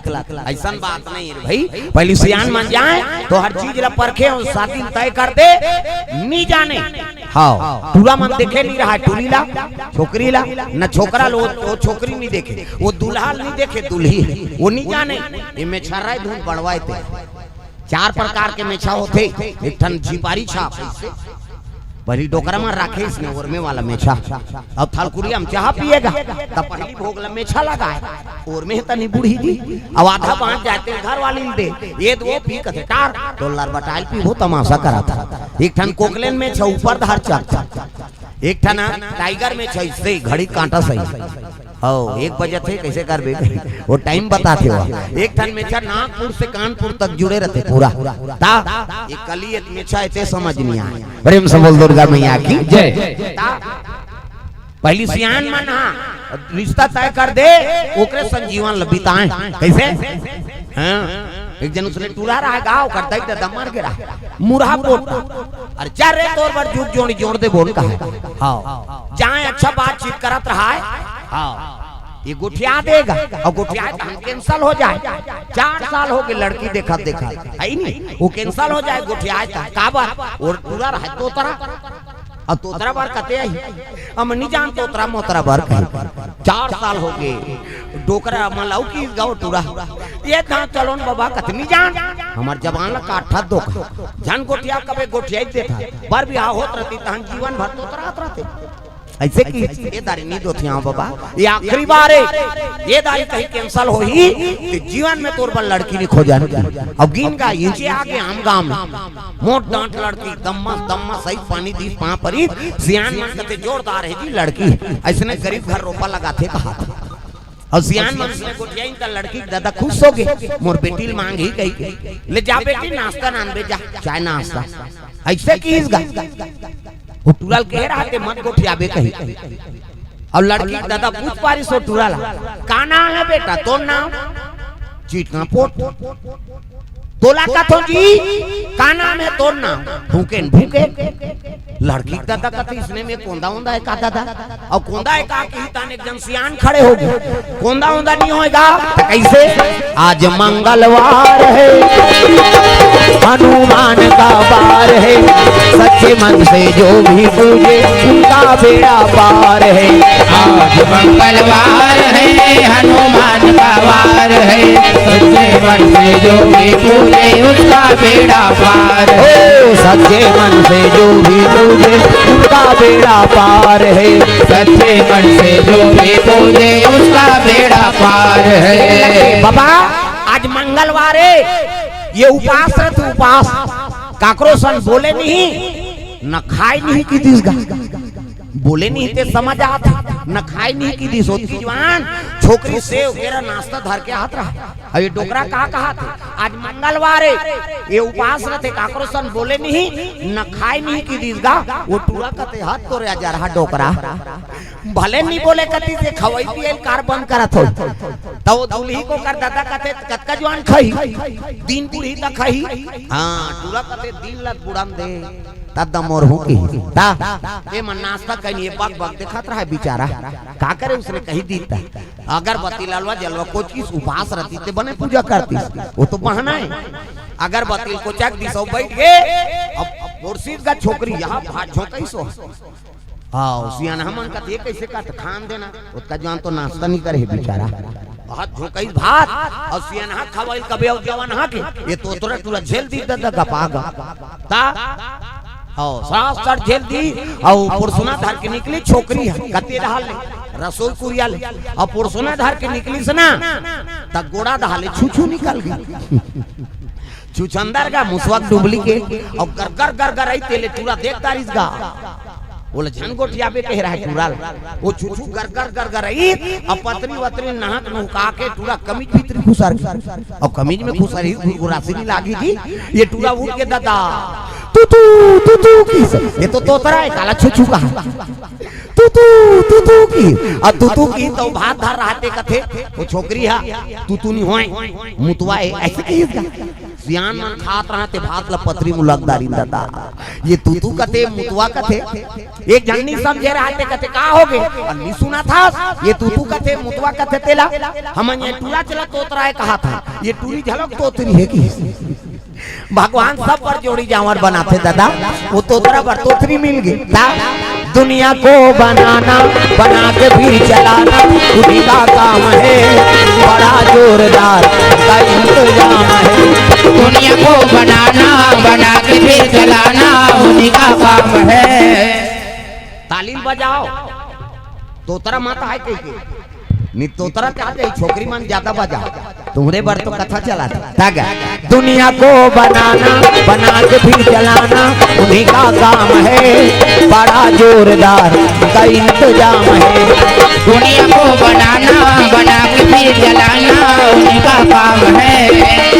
ऐसन बात नहीं है भाई, पहली सियान मन जाए तो हर चीज ला परखे और शादी तय कर दे, नहीं जाने। हाँ, टूरा मन देखे नहीं रहा, टूरी ला, छोकरी ला, न छोकरा लो, वो छोकरी नहीं देखे, वो दूल्हा नहीं देखे, दूल्ही, वो नहीं जाने। ये में छर्रा धुन बढ़वाए थे। चार प्रकार के मेछा होथे, एक ठन झिपारी छाप, पहली डोकरा म राखे इसने ओरमे वाला मेछा। अब थालकुड़िया म चाहा पिएगा, त पहली भोग ला मेछा लगाए, ओरमे तनी बूढ़ी जी, अब आधा बांच जाते घर वाली ल दे, ये दो पी कथे टार, तो लरबटाइल पीबो तमाशा करा था। एक ठन कोकलेन मेछा ऊपर धार चढ़ था, एक ठन टाइगर मेछा इससे घड़ी कांटा सही। हौ, एक बजत हे, कैसे करबे? वो टाइम बताथे वो। एक ठन मेछा नागपुर से कानपुर तक जुड़े रहते पूरा। ता, ये कली एक मेछा हे, ते समझ नहीं आए। प्रेम से बोल दुर्गा मैया की जय। ता, पहली सियान मन हा, रिश्ता तय कर दे, ओकरे संग जीवन ल बिताए। कैसे? हाँ, एक जन उसने टूरा रहा गाँव कर दई दादा मर गे रहा। मुरहा पोट। अरे जा रे तोर बर जुग जोड़ी जोड़ दे बोन कहा। हाँ। जाए अच्छा बातचीत करत रहा है। हाँ। ये गोठिया देगा। और गोठिया तो हम कैंसिल हो जाए। चार साल हो गए लड़की देखा देखा। है ही नहीं। वो कैंसिल हो जाए गोठिया था। काबर? और टूरा रहा तोतरा। अब तोतरा बर कते आही? हम नहीं जान तोतरा मोतरा बर कहीं। चार साल हो गए। डोकरा मन ल अउ किहिस गा टूरा। ये धाम चलो न बबा कते नहीं जान। हमर जबान ला काटत धोखा। झन गोठिया कबे गोठिया ही देथा। बर बिहाव होत रहती तहन जीवन भर तोतरात रहते। ऐसे कि ये दारी नहीं दोथिया बबा। ये आखिरी बार हे। ये दारी कहीं कैंसिल होही। ते जीवन में तोर बर लड़की नहीं खोजन। अब गिन गा इंचे आगे हम गाँव में। मोट डांट लड़की, दम्मस, दम्मस, सही पानी दी, पाँ परी, सियान मन कते जोरदार हे जी लड़की, अइसने गरीब घर रोपा लगाथे कहा। अउ सियान मन से गोठियाइन त लड़की के दादा खुश हो गे, मोर बेटी ल मांग ही कही के। ले जा बेटी, नाश्ता नानबे जा, चाय नाश्ता। अइसे किहिस गा। वो टूरा ल कहे रहते मत गोठियाबे कही। अउ लड़की के दादा पूछ पारिस ओ टूरा ला, "का नाम हे बेटा तोर नाम?" "चिटना पोट।" "तोला कथों जी, का नाम हे तोर नाम?" "भूकेन भूकेन।" लड़की के दादा कथे, "इसने में कोंदा ओंदा हे का दादा?" अउ कोंदा हे का किही तहन एक जन सियान खड़े हो गे। कोंदा ओंदा नहीं होय गा, त कइसे? आज मंगलवार हे, हनुमान का वार है, सच्चे मन से जो भी पूजे, उनका बेड़ा पार है। आज मंगलवार है, हनुमान का वार है, सच्चे मन से जो भी पूजे, उसका बेड़ा पार है। ओ, सच्चे मन से जो भी पूजे, उनका बेड़ा पार है। सच्चे मन से जो भी पूजे, उसका बेड़ा पार है। बाबा, आज मंगलवार है, ये उपास रथे, उपास। काकरो सन बोले नहीं, न खाय नहीं किहिस गा। बोले नहीं ते समझ आत, न खाय नहीं किहिस। ओतकी जुवार छोकरी सेव केरा नाश्ता धर के आत रहा। अब ये डोकरा का कहत हे, आज मंगलवार है, ये उपास रथे, काकरो सन बोले नहीं, न खाय नहीं किहिस गा। वो टूरा कथे, हद तोरे अजरहा डोकरा। भले नहीं बोले कतिस, खवई पियई ल काबर बंद करत हो। त वो दुलही के ओकर ददा कथे, कतका जुवार खाही, दिन बुढ़ही त खाही। हाँ, टूरा कथे, दिन ल बुढ़न दे, त दमोर हूँ की। ता, ये मन नाश्ता कहीं, ये बक बक देखत रहा बिचारा। का करे, उसने कही दिस त। अगरबत्ती ललवा जलवा कोचकिस, उपास रतिस ते बने पूजा करतिस। वो तो बहाना है। अगरबत्ती ल कोचक दिस अउ बइठ गे। अब, अब पुरसित गा छोकरी, यहाँ भात झोंकइस हो। हाँ, सियानहा मन कथे, कइसे कथे, खान देना। ओतका जुवार तो नाश्ता नहीं करे हे बिचारा। भात झोंकइस भात, अउ सियानहा खवई ल कबे अउ जवानहा के, ये तोतरा टूरा झेल दिस ददा गपा गा। ता, हाँ, सास सर झेल दिस, अउ पुरसुना धर के निकलिस छोकरी ह, कते डहर ले, रसोई कुरिया ले, अउ पुरसुना धर के निकलिस ना, त गोड़ा डहर ले छुछू निकल गे। छुछंदर गा, मुसवा के डुबली के, अउ गरगर गरगर आई तेले टूरा देख डारिस गा। ओला झन गोठियाबे कहे रहा टूरा ल। वो छुछू गरगर गरगर आई, अब पतरी वतरी नहक नुहका के टूरा कमीज भीतरी खुसर गे। अब कमीज में खुसर ही गुरगुरासी नहीं लागी जी। ये टूरा उठ के ददा, तू तू, तू तू किहिस। ये तो तोतरा है, काला छुछू कहा। तू तू, तू तू किहिस। अब तू तू किहिस त भात धर रहा ते कथे, वो छोकरी हा, तू तू नहीं होय, मुतवा है, अइसे किहिस गा। सियान मन खात रहा ते भात ल पतरी मुलक डारिन ददा। ये तू तू कथे, मुतवा कथे। एक झन नहीं समझे रहा ते कथे, का हो गे? अउ नहीं सुनत हस, ये तू तू कथे, मुतवा कथे तेला। हमन ये टूरा चला तोतरा है कहत हन, ये टूरी घलोक तोतरी है किहिस। भगवान सब बर जोड़ी जांवर बनाथे ददा, वो तोतरा बर तोतरी मिल गे। ता, दुनिया को बनाना, बना के फिर चलाना, उन्हीं का काम है, बड़ा जोरदार का इंतजाम है। दुनिया को बनाना, बना के फिर चलाना, उन्हीं का काम है। ताली बजाव, तोतरा माता है कहिके। नहीं तोतरा का जाई, छोकरी मन ज्यादा बजाव। तुम्हरे बर तो कथा चलत हे। ता गा, दुनिया को बनाना, बना के फिर चलाना, उन्हीं का काम है, बड़ा जोरदार का इंतजाम है। दुनिया को बनाना, बना के फिर चलाना, उनका काम है,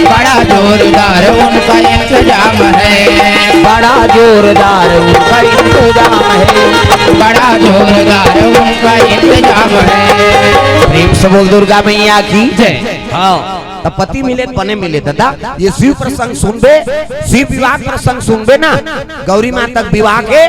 बड़ा जोरदार उनका इंतजाम है। बड़ा जोरदार उनका इंतजाम है। बड़ा जोरदार उनका इंतजाम है। प्रेम से बोल दुर्गा मैया की जय। हाँ, त पति मिले त बने मिले ददा। ये शिव प्रसंग सुनबे, शिव विवाह प्रसंग सुनबे ना, गौरी माता के विवाह के,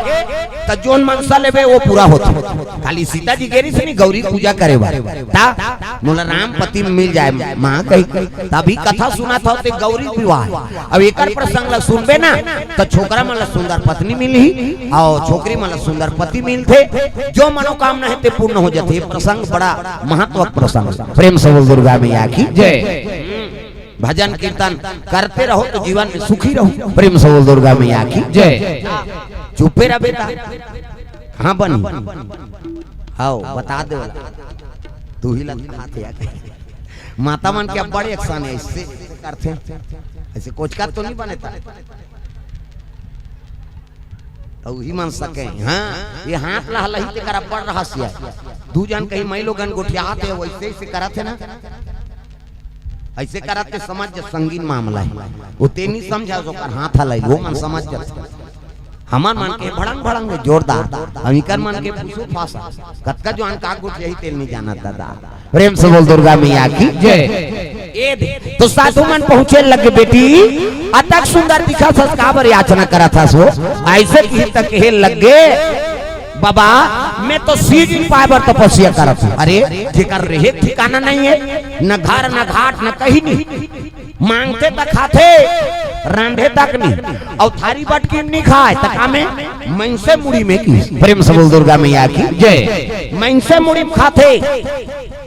त जोन मनसा लेबे वो पूरा होथे। खाली सीता जी गे रिहिस नहीं गौरी पूजा करे बर, ता मोला राम पति मिल जाए माँ कही, तभी कथा सुनत हव ते गौरी विवाह। अब एकर प्रसंग ला सुनबे ना, त छोकरा मन ला सुंदर पत्नी मिलही, अउ छोकरी मन ला सुंदर पति मिलथे। जो मनोकामना है ते पूर्ण हो जाथे। ये प्रसंग बड़ा महत्व के प्रसंग। प्रेम से बोल दुर्गा मैया की जय। भजन कीर्तन करते रहो तो जीवन में सुखी रहो। प्रेम से बोल दुर्गा मैया की जय। चुप्पे रह बेटा, हाँ बनी। हाव, बता दे वाला। तू ही लग हाथ या। माता मन के बड़े एकसन है, ऐसे करथे। ऐसे कोचका तो नहीं बने ता। तो ही मन सके। हाँ, ये हाथ ला हलही ते कर बड़ रहस्य है। दू जन कहीं मई लोगन गोठियात हे, वैसे ऐसे करत हे ना। ऐसे करत हे, समझ जा, संगीन मामला है। वो ते नहीं समझा, ओकर हाथ हलाई, वो मन समझ जा। हमर मन के भड़ंग भड़ंग जोरदार, अउ इकर मन के फुसू फासा। कतका जुवान का गोठियाही तेल नहीं जानत ददा। प्रेम से बोल दुर्गा मैया की जय। ए दे, तो साधु मन पहुंचे लगे, बेटी, अतक सुंदर दिखत हस, काबर याचना करत हस वो? ऐसे किहिस त कहे लगे, बाबा, मैं तो शिव जी पाए बर तपस्या करत हूँ। अरे, जेकर रहे ठिकाना नहीं है, न घर, न घाट, न कहीं नहीं, मांगथे त खाथे, रांधे तक नहीं, अउ थारी बटकी में नहीं खाय, त का में? मइनसे मुड़ी में की। प्रेम से बोल दुर्गा मैया की जय। मइनसे मुड़ी में खाथे।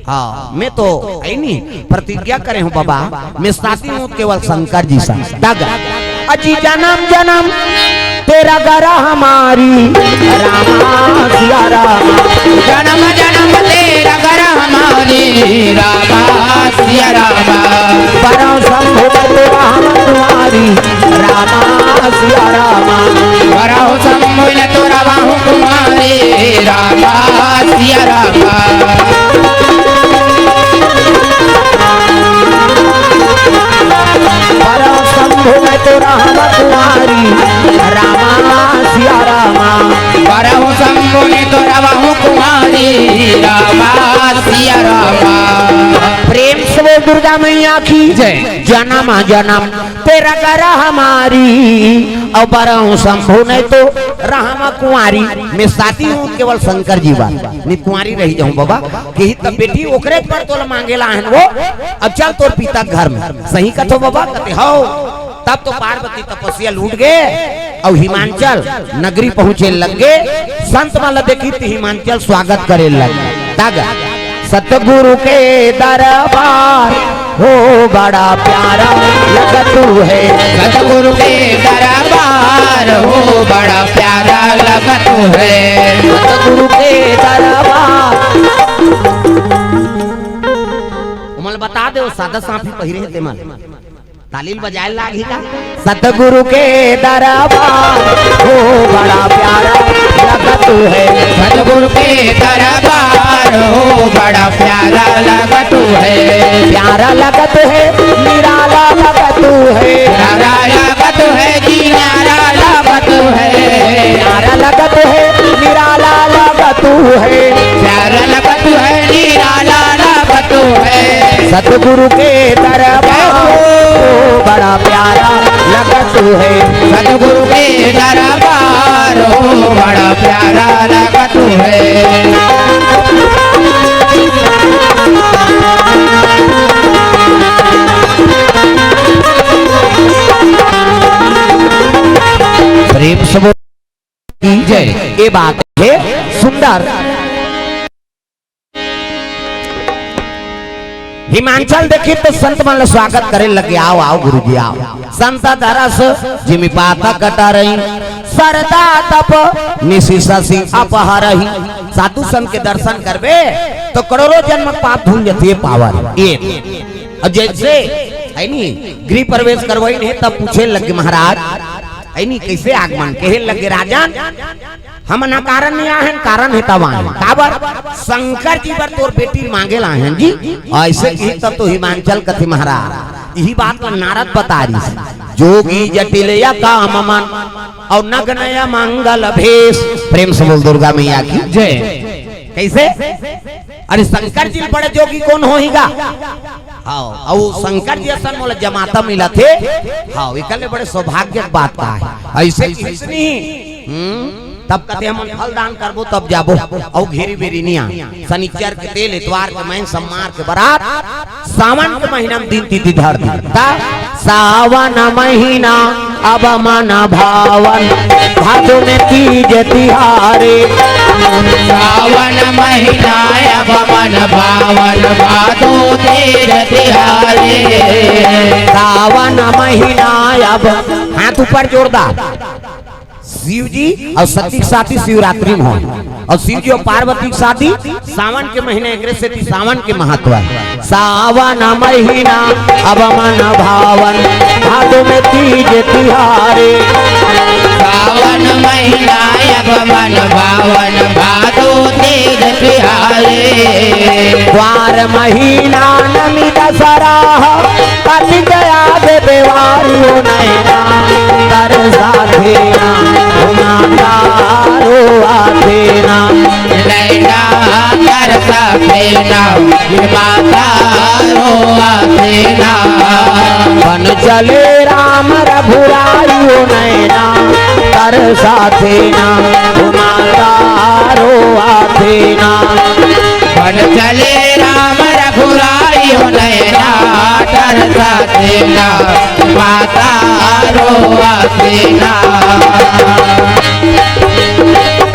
हाँ, मैं तो है नहीं, प्रतिज्ञा करे हूँ बाबा, मैं शादी हूँ केवल शंकर जी से। दादा, अजी जन्म जन्म तेरा गरा हमारी, रामा सिया रामा। जन्म जन्म तेरा गरा हमारी, रामा सिया रामा। परम शंभु में तो राम तुम्हारी, रामा सिया रामा। परम शंभु में तो राम कुमारी, रामा सिया रामा। परम शंभु में तो राम कुमारी, रामा सिया रामा। परम शंभु में तो राम कुमारी, रामा सिया रामा। प्रेम से बोल दुर्गा मैया की जय। जन्म जन्म तेरा गरा हमारी, अउ बरहूँ शंभु नहीं तो रहमा कुंवारी। मैं शादी हूँ केवल शंकर जी बर, मैं कुंवारी रही जाऊँ बाबा। कही तब बेटी ओकरे पर तोला मांगे ला हन वो, अब चल तोर पिता के घर में। सही कथो बाबा, कथे हव। तब तो पार्वती तपस्या लूट गे, अउ हिमांचल नगरी पहुँचे लग गे। संत मन ला देखी त हिमांचल स्वागत करे लग गे। सतगुरु के दरबार हो बड़ा प्यारा लगत है। सतगुरु के दरबार हो बड़ा प्यारा लगत है। सतगुरु के दरबार। उमल बता दे, वो सादा साफी पहिरे हे तेमन। ताली ल बजाए लागही का? सतगुरु के दरबार हो बड़ा प्यारा लगत है। सतगुरु के दरबार हो बड़ा प्यारा लगत है। प्यारा लगत है, निराला लगत है। प्यारा लगत है जी, न्यारा लगत है। प्यारा लगत है, निराला लगत है। प्यारा लगत है, निराला लगत है। सतगुरु के दरबार हो बड़ा प्यारा लगत है। सतगुरु के दरबार हो बड़ा प्यारा लगत है। प्रेम से बोल की जय। ये बात है सुंदर। हिमांचल देखी तो संत मन ल स्वागत करे लगे, "आओ, आओ गुरुजी, आओ।" संत दरस जिमि पाता कटा रही, सरदा तप निशि शशि अपहरही। साधु संत के दर्शन करबे तो करोड़ों जन्म पाप धुल जथे पावन। ये और जैसे है नी गृह प्रवेश करवाइन हे तब पूछे लगे महाराज, है नी कैसे आगमन? कहे लगे राजन, हमन अकारण नहीं आए हन, कारण हे तब आए हन। काबर? शंकर जी बर तोर बेटी मांगे ला आए हन जी। ऐसे कही तब तो हिमांचल कथे महाराज, यही बात ला नारद बता रही, जोगी जटिल या काम मन और नग्न या मंगल भेष। प्रेम से बोल दुर्गा मैया की जय। कैसे? अरे शंकर जी बड़े जोगी कोन होही गा? हाँ, अउ शंकर जी असन मोला जमाता मिलथे। हाँ, एकर ले बड़े सौभाग्य के बात का है। ऐसे किसनी? हम्म, तब कथे हमन फल दान करबो तब जाबो। अउ घेरी बेरी निया। शनिचर के तेल, इतवार के मैं, सम्मार के बरात, सावन के महीना में दिन तिथि धर दी। ता सावन महीना अब मन भावन, भादो में तीज तिहारे। सावन महीना अब मन भावन, भादो तीज तिहारे। सावन महीना अब, हाथ ऊपर जोरदार। शिव जी और सती के शादी शिवरात्रि में होय, और शिव जी और पार्वती के शादी सावन के महीने, एकरे सेती सावन के महत्व है। सावन महीना अब मन भावन, भादो में तीज तिहारे। सावन महीना अब मन भावन, भादो तीज तिहारे। द्वार महीना नमी दसरा, पति दया दे बेवारी हो नैना, तरसा देना, घुमाता रो आते ना। नैना तरसा देना, घुमाता रो आते ना। बन चले राम रघुराई हो नैना, तरसा देना, घुमाता रो आते ना। बन चले राम रघुराई हो नैना, तरसा देना, माता आरो आते ना।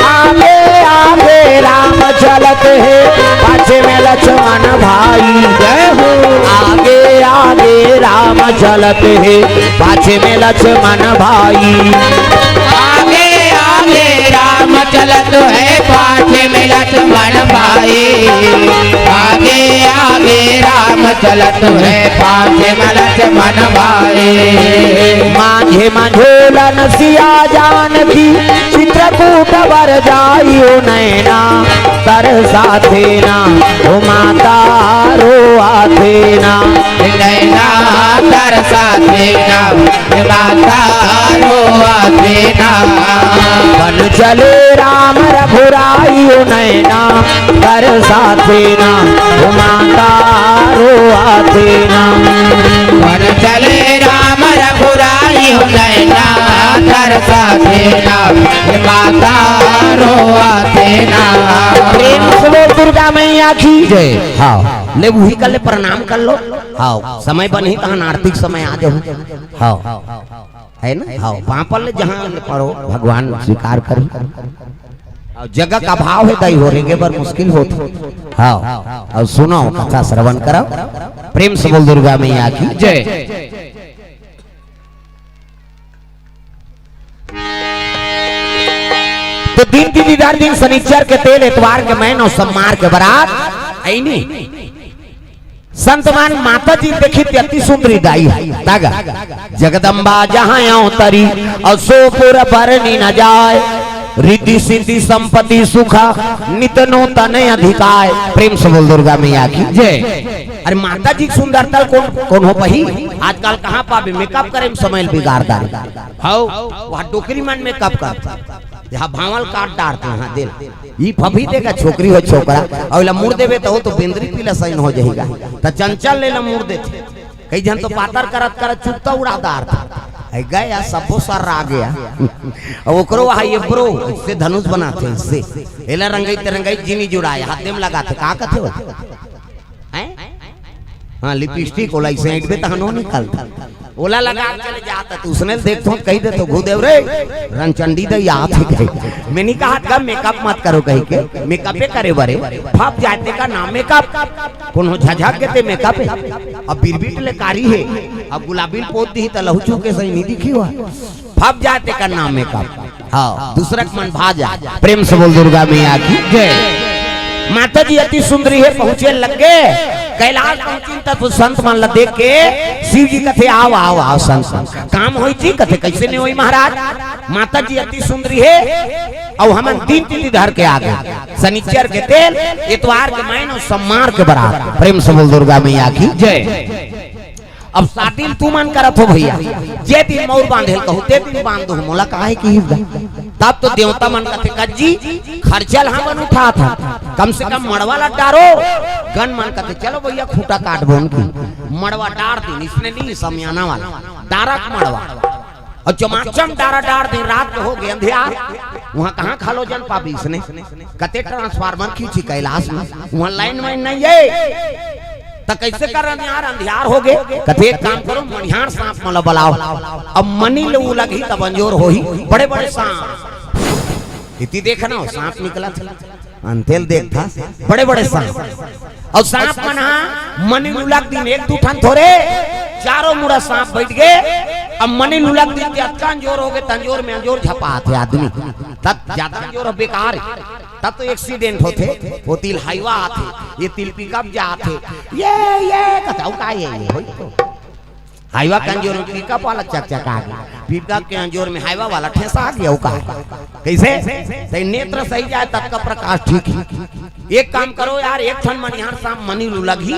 आगे आगे राम चलत हे, पाछे में लक्ष्मण भाई। जय हो। आगे आगे राम चलत हे, पाछे में लक्ष्मण भाई। आगे आगे राम चलत हे, पाछे में लक्ष्मण भाई। आगे आगे राम चलत हे, पाछे में लक्ष्मण भाई। माझे मझोलन सिया जानकी, चित्रकूट बर जाई ओ नैना, तरसा थे ना ओ माता, रोआ थे ना। नैना तरसा थे ना, माता रोआ थे ना। बन चले राम रघुराई ओ नैना, तरसा थे ना ओ माता, रोआ थे ना। बन चले राम रघुराई ओ नैना, तरसा थे ना माता, रोआ थे ना। प्रेम से बोल दुर्गा मैया की जय। हाँ, ले वही कर ले, प्रणाम कर लो। हाँ, समय बनही तहन आरती के समय आ जाहू। हाँ, है ना? हाँ, पाँव पर ले, जहाँ ले पड़ो, भगवान स्वीकार करी। अउ जगह का अभाव हे, दाई हो रेंगे बर मुश्किल होत। हाँ, अउ सुनो, कथा श्रवण करो। प्रेम से बोल दुर्गा मैया की जय। तो दिन तिथि धर दिन, शनिचर के तेल, एतवार के मैन अउ सम्मार के बरात आईनी। संत मन माता जी देखी, अति सुंदरी दाई हे। तागा, जगदम्बा जहाँ अवतरी, अउ सो पुर बरनी न जाय। रिद्धि सिद्धि संपत्ति सुख, नित नूतन अधिकाय। प्रेम से बोल दुर्गा मैया की जय। अरे माता जी के सुंदरता कोन, कोन हो पही? आजकल कहाँ पाबे, मेकअप करे में समय ल बिगाड़ डारे। हौ, वहाँ डोकरी मन मेकअप करथे, यहाँ भांवल काट डारथे, यहाँ दिल। ई फफी देगा, छोकरी हो छोकरा, अउ एला मुड़ देबे त ओ तो बेंदरी पीला सैन हो जही गा। त चंचल ले ला मुड़ देथे। कई झन तो पातर करत करत चुकता उड़ा डारथे। ऐ गया, सब्बो सर आ गया। अब ओकरो वहाँ ये ब्रो, इससे धनुष बनाथे, इससे। एला रंगई ते रंगई जिनी जुड़ाए, हाथे में लगाथे, का कथे हो? हैं? हाँ, लिपस्टिक ओला इसे ऐंठबे तहन ओ निकलता। ओला लगा के चले जाता, त उसने देख तो कही दे तो घुदेव रे, रंचंडी दई आत हे कही। मैं नहीं कहा था मेकअप मत करो कही के, मेकअपे करे बरे, फप जाए तेकर नाम मेकअप। कोनो झझक के ते मेकअप हे। अब बिरबिट ले कारी हे, अब गुलाबी ल पोत दी त लहू चूके सही नहीं दिखी हुआ। फप जाए तेकर नाम मेकअप। हाँ, दूसरा के मन भा जा। प्रेम से बोल दुर्गा मैया की जय। माता जी अति सुंदरी हे, पहुंचे लग गे। कैलाश पहुंचिन त संत मन ला देख के शिव जी कथे, "आओ, आओ, आओ संत मन, काम होई जी?" कथे, "कैसे नहीं होई महाराज? माता जी अति सुंदरी हे, अउ हमन दिन तिथि धर के आ गे, शनिचर के तेल, एतवार के मैन अउ सम्मार के बरात।" प्रेम से बोल दुर्गा मैया की जय। अब शादी ल तुमन करत हो भैया, जे दिन मउर बांधे ल कहू, ते दिन बांध दो, मोला काहे किहिस गा? तब तो देवता मन कथे, "कज्जी, खर्चा ल हमन उठात हन, कम से कम मड़वा ल डारो।" गन मन कथे, "चलो भैया, खूंटा काट बोन की मड़वा डार दिन, इसने नहीं, समियाना वाला, डारक मड़वा।" अउ चमाचम डारा डार दिन, रात के हो गे अंधियार, वहाँ कहाँ खालो जन पाबी इसने? कते ट्रांसफार्मर खींची कैलाश में, वहाँ लाइन वाइन नहीं है। त कैसे कर अंधियार, अंधियार हो गे? कथे, "एक काम करो, मनिहार सांप मन ला बलाओ, अब मनी ल उलगही तब अंजोर होही।" बड़े बड़े सांप, इति देखना हो, सांप निकलत हे, अंते ल देखथा, बड़े बड़े सांप। अउ सांप मन हा मनी ल उलग दिन, एक दू ठन थोरे, चारों मुड़ा सांप बैठ गे। अब मनी ल उलग दिन ते अतका अंजोर हो गे, त अंजोर में अंजोर झपात हे आदमी, तब ज्यादा अंजोर बेकार हे। तब तो एक्सीडेंट होथे, ओ तिल हाईवा आथे, ये तिल पिकअप जाथे, ये, ये, कथव का ये, ये होई तो। हाईवा के अंजोर में पिकअप वाला चकचका गे, पिकअप के अंजोर में हाईवा वाला ठेसा गे, अउ का? कैसे? ते नेत्र सही जाए, तब का प्रकाश ठीक हे। एक काम करो यार, एक ठन मनिहार सांप मनी ल उलगही,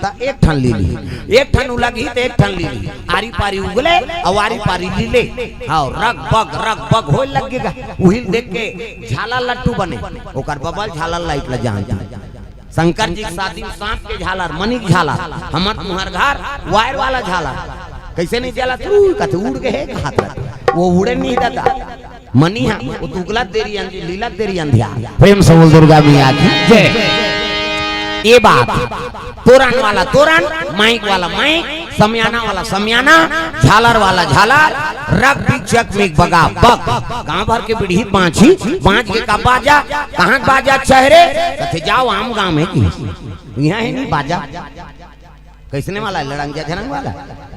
त एक ठन ले ली, एक ठन उलगही, त एक ठन ले ली, आरी पारी उगले, अउ आरी पारी लीले, हाँ, रग बग, रग बग होए लग गे गा, उही ल देख के झालर लट्टू बने, ओकर बबल झालर लाइट ल जानथे। शंकर जी के शादी में सांप के झालर, मनी के झालर, हमर तुंहर घर वायर वाला झालर। कैसे नहीं जलत? ऊ कथे उड़ गे हे, कहात रथे। ओ उड़े नहीं दादा। मनी हा, ओ तो उगलत देरी अंधी, लीलत देरी अंधियार। प्रेम से बोल दुर्गा मैया की जय। ये बात, तोरन वाला तोरन, माइक वाला माइक, समियाना वाला समियाना, झालर वाला झालर, रग बिग चक मिग बगा बग। गांव भर के बिड़ही बांझी, बांझ के का बाजा, कहाँ बाजा चेहरे, कथे जाओ आम गांव में की। यहाँ है नहीं बाजा। कैसने वाला है? लड़ंग झझरंग वाला।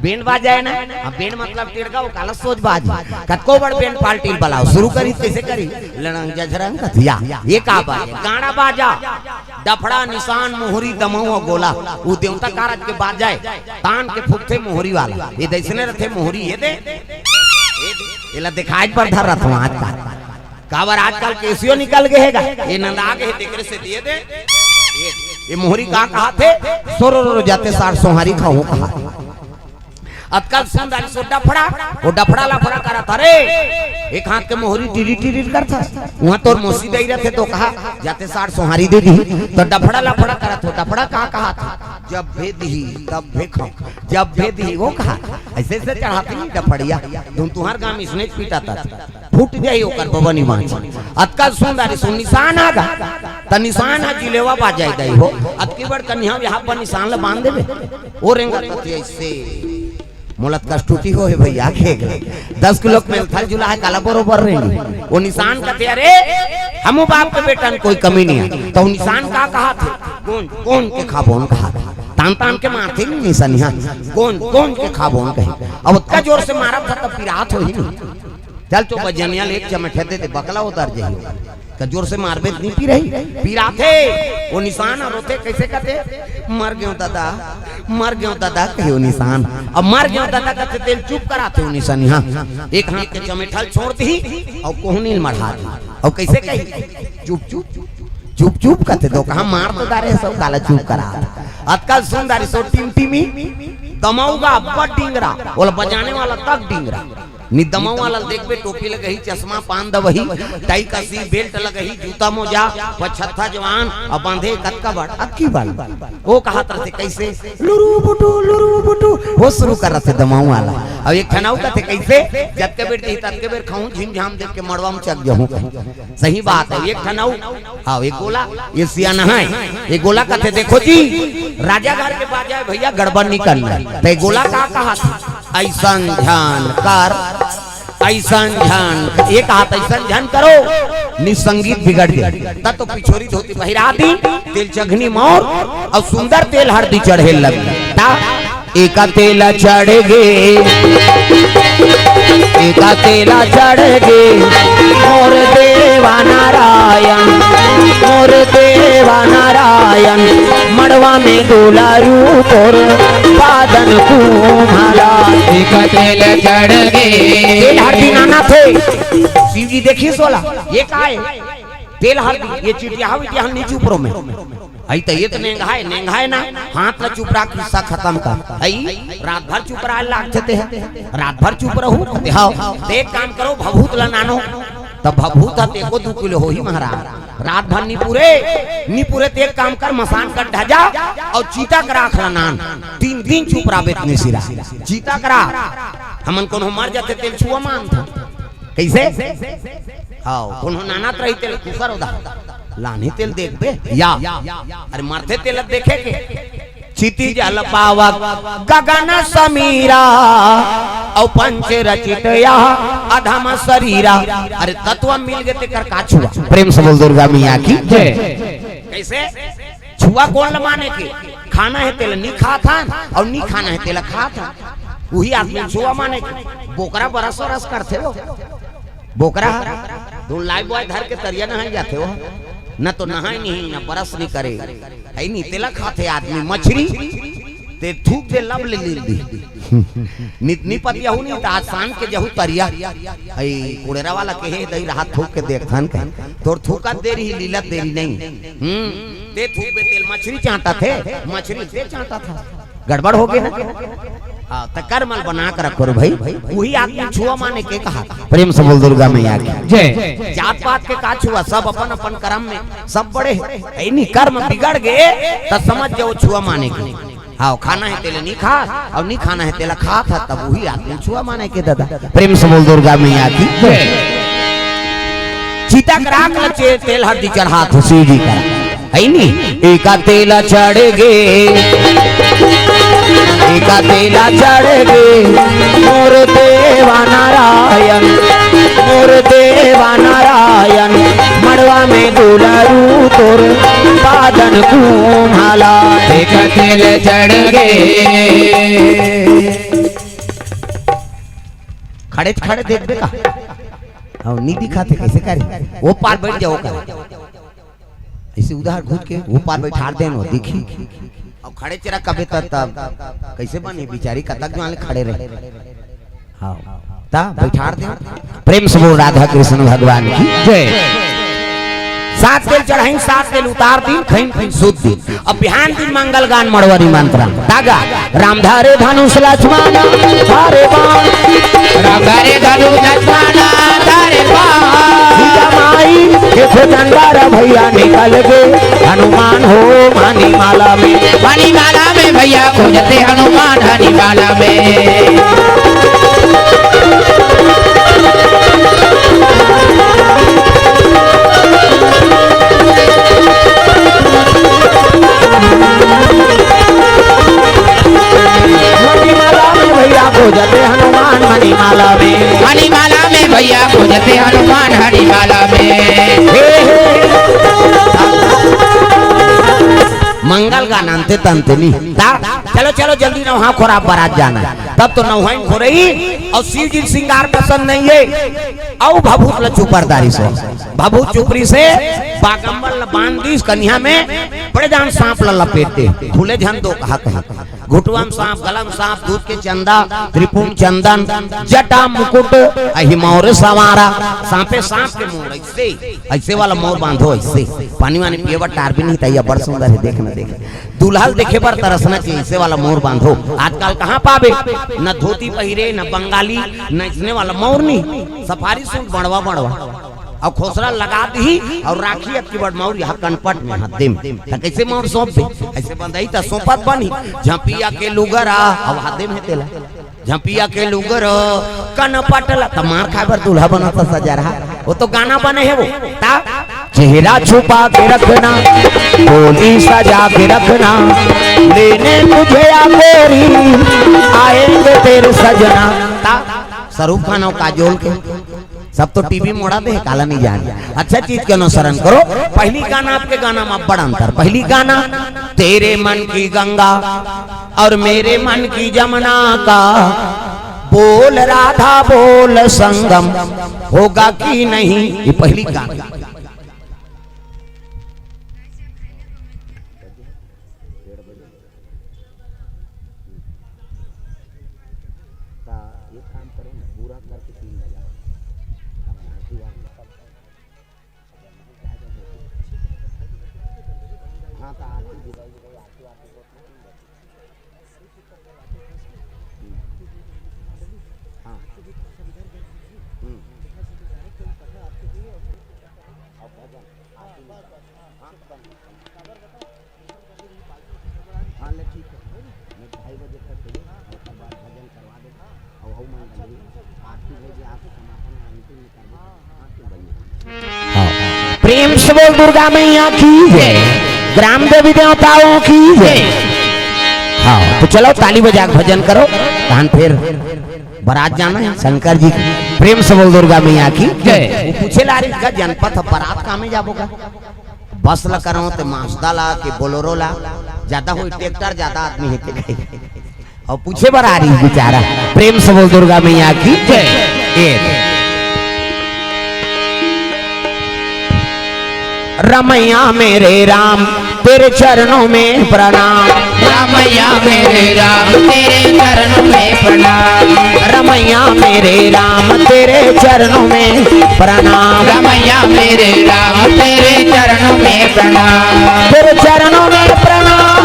बैंड बाजा है ना? अब बैंड मतलब टिड़का, वो काला सोच बाज। कतको बड़ बैंड पार्टी बलाओ, शुरू करी, कैसे करी? लड़ंग झझरंग कथिया। ये का बाजा? गाड़ा बाजा, डफड़ा, निशान, मोहरी, दमऊ अउ गोला। वो देवता कारज के बाजा है। तान के फुकथे मोहरी वाला। ये दैसने रथे मोहरी, ये दे। ये दे। एला दिखाई पर धर रथ आज का। काबर आजकल केसियो निकल गए हे गा। ये नंदा गए हे, तेकरे से दिए दे। ये, ये मोहरी का कहाथे? सोरो रो जाते सार सोहारी खाऊं कहा। अतका सुंदर सो डफड़ा, वो डफड़ा लफड़ा करत हरे। एक हाथ के मोहरी टिरी टिरी करत हस। वहाँ तोर मौसी दई रथे तो कहा, जाते सार सोहारी दे दी। तो डफड़ा लफड़ा करत हो, डफड़ा का कहाथे? जब भे दी, तब भे खाऊं। जब भे दी, वो कहा, ऐसे से चढ़ाते नहीं डफड़िया। तुम तुम्हार गांव में इसने पीटा था। फूट जाई ओकर बबनी मांझी। अतका सुंदर सो निशान आ गा। त निशान ह जिलेवा बाजाय दई हो। अतकी बड़ कन्या यहाँ पर निशान ल बांध देबे। ओ रेंगा कथे ऐसे। मोला त कष्टुति हो हे भैया, खेग। दस किलो के मेलथल जुला हे, काला बरोबर रेंगी। वो निशान कथे, अरे, हमू बाप के बेटन कोई कमी नहीं है। तो निशान का कहाथे? गोंज, गोंज के खाबोन कहाथे। तान तान के मारथे नहीं निशानिया। गोंज, गोंज के खाबोन कही। अब ओतका जोर से मारत था तब पिरात होही नहीं। चल तो बजनिया ले एक चमट दे दे, बकला उतर जाही। का जोर से मारबे त नहीं पी रही, पिराथे। वो निशान ह रोथे, कैसे कथे? मर गयो दादा, मर गयो दादा, कहे वो निशान। अब मर गयो दादा कथे तेल चुप कराथे वो निशान। हाँ, एक हाथ के चमेठल छोड़ दी और कोहनी ल मढ़ा दी। और कैसे कही? चुप चुप, चुप चुप कथे, तो कहा मार तो डारे सब, काला चुप करा। अतका सुंदर सो टिमटिमी, दमऊ गा अब्बड़ डिंगरा, ओला बजाने वाला तक डिंगरा। नि दमऊ वाला ल देखबे, टोपी लगही, चश्मा, पान दवही, टाई कसी, बेल्ट लगही, जूता मोजा, पछत्था जवान, अब बांधे कतका बड़, अतकी बड़। वो कहात रथे कैसे, लुरु बुटु, लुरु बुटु, वो शुरू कर रथे दमऊ वाला। अब एक ठन अउ कथे कैसे, जतके बेर दिही ततके बेर खाऊं, झिमझाम देख के मड़वा में चक जाहूं। सही बात है, एक ठन अउ। हाँ, एक गोला, ये सियान है, एक गोला कथे, देखो जी, राजा घर के बाजा है भैया, गड़बड़ नहीं करना। तो एक गोला का कहाथे? ऐसन झन कर, ऐसन झन, एक हाथ ऐसन झन करो, नि संगीत बिगड़ जाए। तब तो पिछोरी धोती पहिरा दी, तेल चघनी मौर और सुंदर तेल हरदी चढ़े लगी। ता एका तेला चढ़ गे, एका तेला चढ़ गे, मोर देवा नारायण, मोर देवा नारायण, मड़वा में दुलारू तोर पादन कुम्हाला। एका तेला चढ़ गे। तेल हरदी नाना थे। शिव जी देखिए सोला, ये का है? तेल हरदी, ये चिटिया हवे, ये हम नहीं चुप रो में। हई त ये त नेंगाय, नेंगाय ना, हाथ ला चुप रख, किस्सा खतम कर। हई, रात भर चुप रह लागथे ते ह। रात भर चुप रहू, ते हव। ते एक काम करो, भभूत ला नानो। त भभूत ह ते को दू किलो होही महाराज। रात भर नी पूरे, नी पूरे ते एक काम कर, मसान कर ढजा और चीता के राख ला नान। तीन दिन चुप रहबे त निसिरा। चीता के राख। हमन कोनो मर जाथे तेल छुआ मानथन। कैसे? हाँ, कोनो नानत रही तेल कुकर उदा। लानी तेल देखबे या। अरे मरथे तेल देखे के। चिति जल पावक गगन समीरा, और पंच रचित यह अधम शरीरा। अरे तत्व मिल गए तेकर का छुआ। प्रेम से बोल दुर्गा मैया की जय। कैसे? छुआ कोन ल माने के? खाना हे तेला नी खात हन, अउ नी खाना हे तेला खात हन। उही आदमी छुआ माने के। बोकरा बरस वरस करथे वो। बोकरा ह, तो लाइफबॉय धर के तरिया नहाय जाथे वो। न तो नहाय नहीं, न बरस नहीं करे। है नहीं, तेला खाथे आदमी। मछरी, ते थूक दे लब ले लील दी। नित नी पतियाहू नहीं, त आज शाम के जहू तरिया। ऐ कुड़ेरा वाला के हे दई रहा थूक के देखथन के। तोर थूकत देरी ही, लीलत देरी नहीं। हम्म, ते थूक बे तेल मछरी चांटा थे, मछरी ते चांटा था। गड़बड़ हो गए ना? हाँ, त कर्म ल बना के रखो रे भाई। उही आदमी छुआ माने के कहा। प्रेम से बोल दुर्गा मैया की जय। जात पात के का छुआ, सब अपन अपन कर्म में, सब बड़े। ऐ नहीं, कर्म बिगड़ गए, त समझ जाओ छुआ माने के। हाँ, खाना हे तेला नी खा, अउ नी खाना हे तेला खा था, तब उही आदमी छुआ माने के दादा। प्रेम से बोल दुर्गा मैया की जय। चिता के राख ल चे-, तेल हरदी चढ़ात हो शिव जी का। है नी? एका तेला चढ़ गे, का तेला चढ़ गे मोर देवा नारायण, मोर देवा नारायण, मड़वा में दुलरू तोर पादन कुम्हाला। देखा तेल चढ़ गे। खड़े खड़े देखबे का? हाँ, नी दिखाते, कैसे करे? वो पार बैठ जाओ का? ऐसे उधार घुस के वो पार बैठार देन, वो दिखी। अब खड़े चेरा कबे तब, तब कैसे बनी बिचारी, कतक जो आले खड़े रहे। हाँ, ता बैठार दे। प्रेम से बोल राधा कृष्ण भगवान की जय। सात तेल चढ़ाइन, सात तेल उतार दिन, खैन खैन सुत दिन। अब बिहान दिन मंगल गान मड़वरी मंत्र। तागा, राम धारे धनुष लक्ष्मण धारे बाण। राम धारे धनुष लक्ष्मण धारे बाण। सीता माई के खोजन बर भैया निकल गे, हनुमान हो मणिमाला में। मणिमाला में भैया खोजथे हनुमान मणिमाला में। मणिमाला में भैया खोजथे हनुमान मणिमाला में। मणिमाला में भैया खोजथे हनुमान मणिमाला में। हे, हे। मंगल गान अंते तंते नी। ता, चलो, चलो, जल्दी नहा खोर, बरात जाना हे। तब तो नहाइन खोरई अउ शिव जी श्रृंगार पसंद नहीं है। अउ भभूत ल चुपर दारी से, भभूत चुपरी से बागम्बर ल बांध दीस कनिहा में, बड़े जान सांप ल लपेट दे, खुले झन दो कहा कहा। घुटवा म सांप, गला म सांप, दूध के चंदा, त्रिपुंड चंदन, जटा मुकुट, अहि मोर संवारा। सांपे सांप के मोर, ऐसे, ऐसे वाला मोर बांधो, ऐसे। पानी वानी पिए बर टार भी नहीं, तैया बड़ सुंदर है, देख न देख। दूल्हा ल देखे बर तरसना चाहिए, ऐसे वाला मोर बांधो। आजकल कहाँ पाबे, न धोती पहिरे, न बंगाली, न इसने वाला मोर नहीं, सफारी सूट बड़वा बड़वा। अउ खोसरा लगा दिही अउ राखी अतकी बड़ मउर यहाँ कनपट में हाथे में। त कइसे मउर सौंप दे? अइसे बंधई त सौंपत बनही। झपिया के लुगरा अउ हाथे में तेला। झपिया के लुगरा कनपट ला त मार खाए बर दूल्हा बनत सजा रहा। वो तो गाना बने हे वो। ता चेहरा छुपा के रखना, बोली सजा के रखना, लेने तुझे या गोरी, आएंगे तेरे सजना। ता शाहरुख खान अउ काजोल के सब तो टीवी मोड़ा दे, काला नहीं जान। अच्छा चीज के अनुसरण करो। पहली गाना आपके गाना में बड़ा अंतर। पहली गाना तेरे मन की गंगा और मेरे मन की जमुना का बोल राधा बोल संगम होगा कि नहीं, ये पहली गाना। त एक काम करो ना, पूरा करके तीन बजा। अब आरती वारती सब हाँ, त आरती भी रही, आरती वारती को तीन बजे। हम्म। हाँ। हम्म। अब भजन, आरती में। हाँ, ले ठीक है। मैं ढाई बजे तक के लिए, ओकर बाद भजन करवा दे। अउ, अउ मंडली, आरती हो गया, आपको समापन और अंतिम में करबो। हाँ, क्यों भैया? हाँ। प्रेम से बोल दुर्गा मैया की जय, ग्राम देवी देवताओं की जय। हाँ, तो चलो ताली बजा के भजन करो, तहन फिर बरात जाना है शंकर जी की। प्रेम से बोल दुर्गा मैया की जय। वो पूछे ला रही का जनपद ह, बरात कामे जाबो का? बस ला करो ते माजदा ला के बोलेरो ला, ज्यादा होई ट्रैक्टर, ज्यादा आदमी हे ते। अउ पूछे बर आ रही बेचारा। प्रेम से बोल दुर्गा मैया की जय। ए। रमैया मेरे राम तेरे चरणों में प्रणाम। रमैया मेरे राम तेरे चरणों में प्रणाम। रमैया मेरे राम तेरे चरणों में प्रणाम। रमैया मेरे राम तेरे चरणों में प्रणाम। तेरे चरणों में प्रणाम,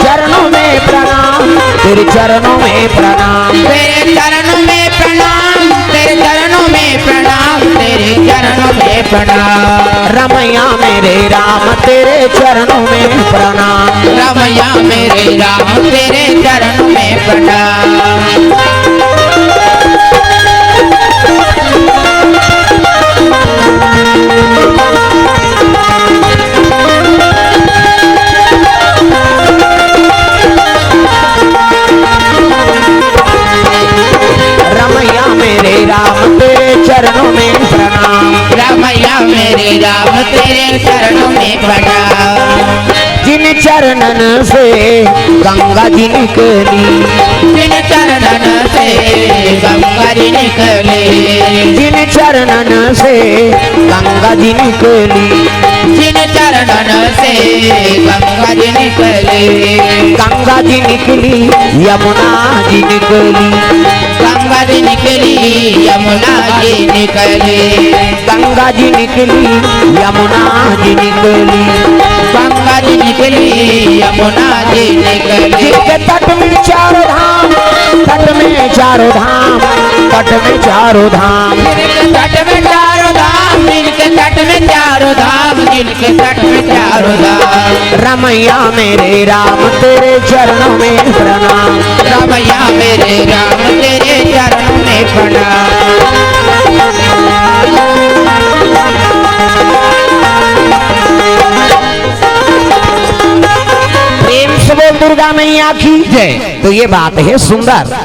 चरणों में प्रणाम, तेरे चरणों में प्रणाम। तेरे चरणों में प्रणाम, तेरे चरणों में प्रणाम, तेरे चरणों में प्रणाम। रमैया मेरे राम तेरे चरणों में प्रणाम। रमैया मेरे राम तेरे चरणों में प्रणाम। राम तेरे चरणों में प्रणाम। रामैया मेरे राम तेरे चरणों में प्रणाम। जिन चरणन से गंगा जी निकली। जिन चरणन से गंगा जी निकली। जिन चरणन से गंगा जी निकली। जिन चरणन से गंगा जी निकली। गंगा जी निकली, यमुना जी निकली। गंगा जी निकली, यमुना जी निकली। गंगा जी निकली, यमुना जी निकली। गंगा जी निकली, यमुना जी निकली। जिनके तट में चारों धाम, तट में चारों धाम, तट में चारों धाम। जिनके तट में चारों धाम, जिनके तट में चारों धाम, जिनके तट में चारों धाम। रामैया मेरे राम तेरे चरणों में प्रणाम। रामैया मेरे राम तेरे चरणों में प्रणाम। प्रेम से बोल दुर्गा मैया की जय। तो ये बात है सुंदर।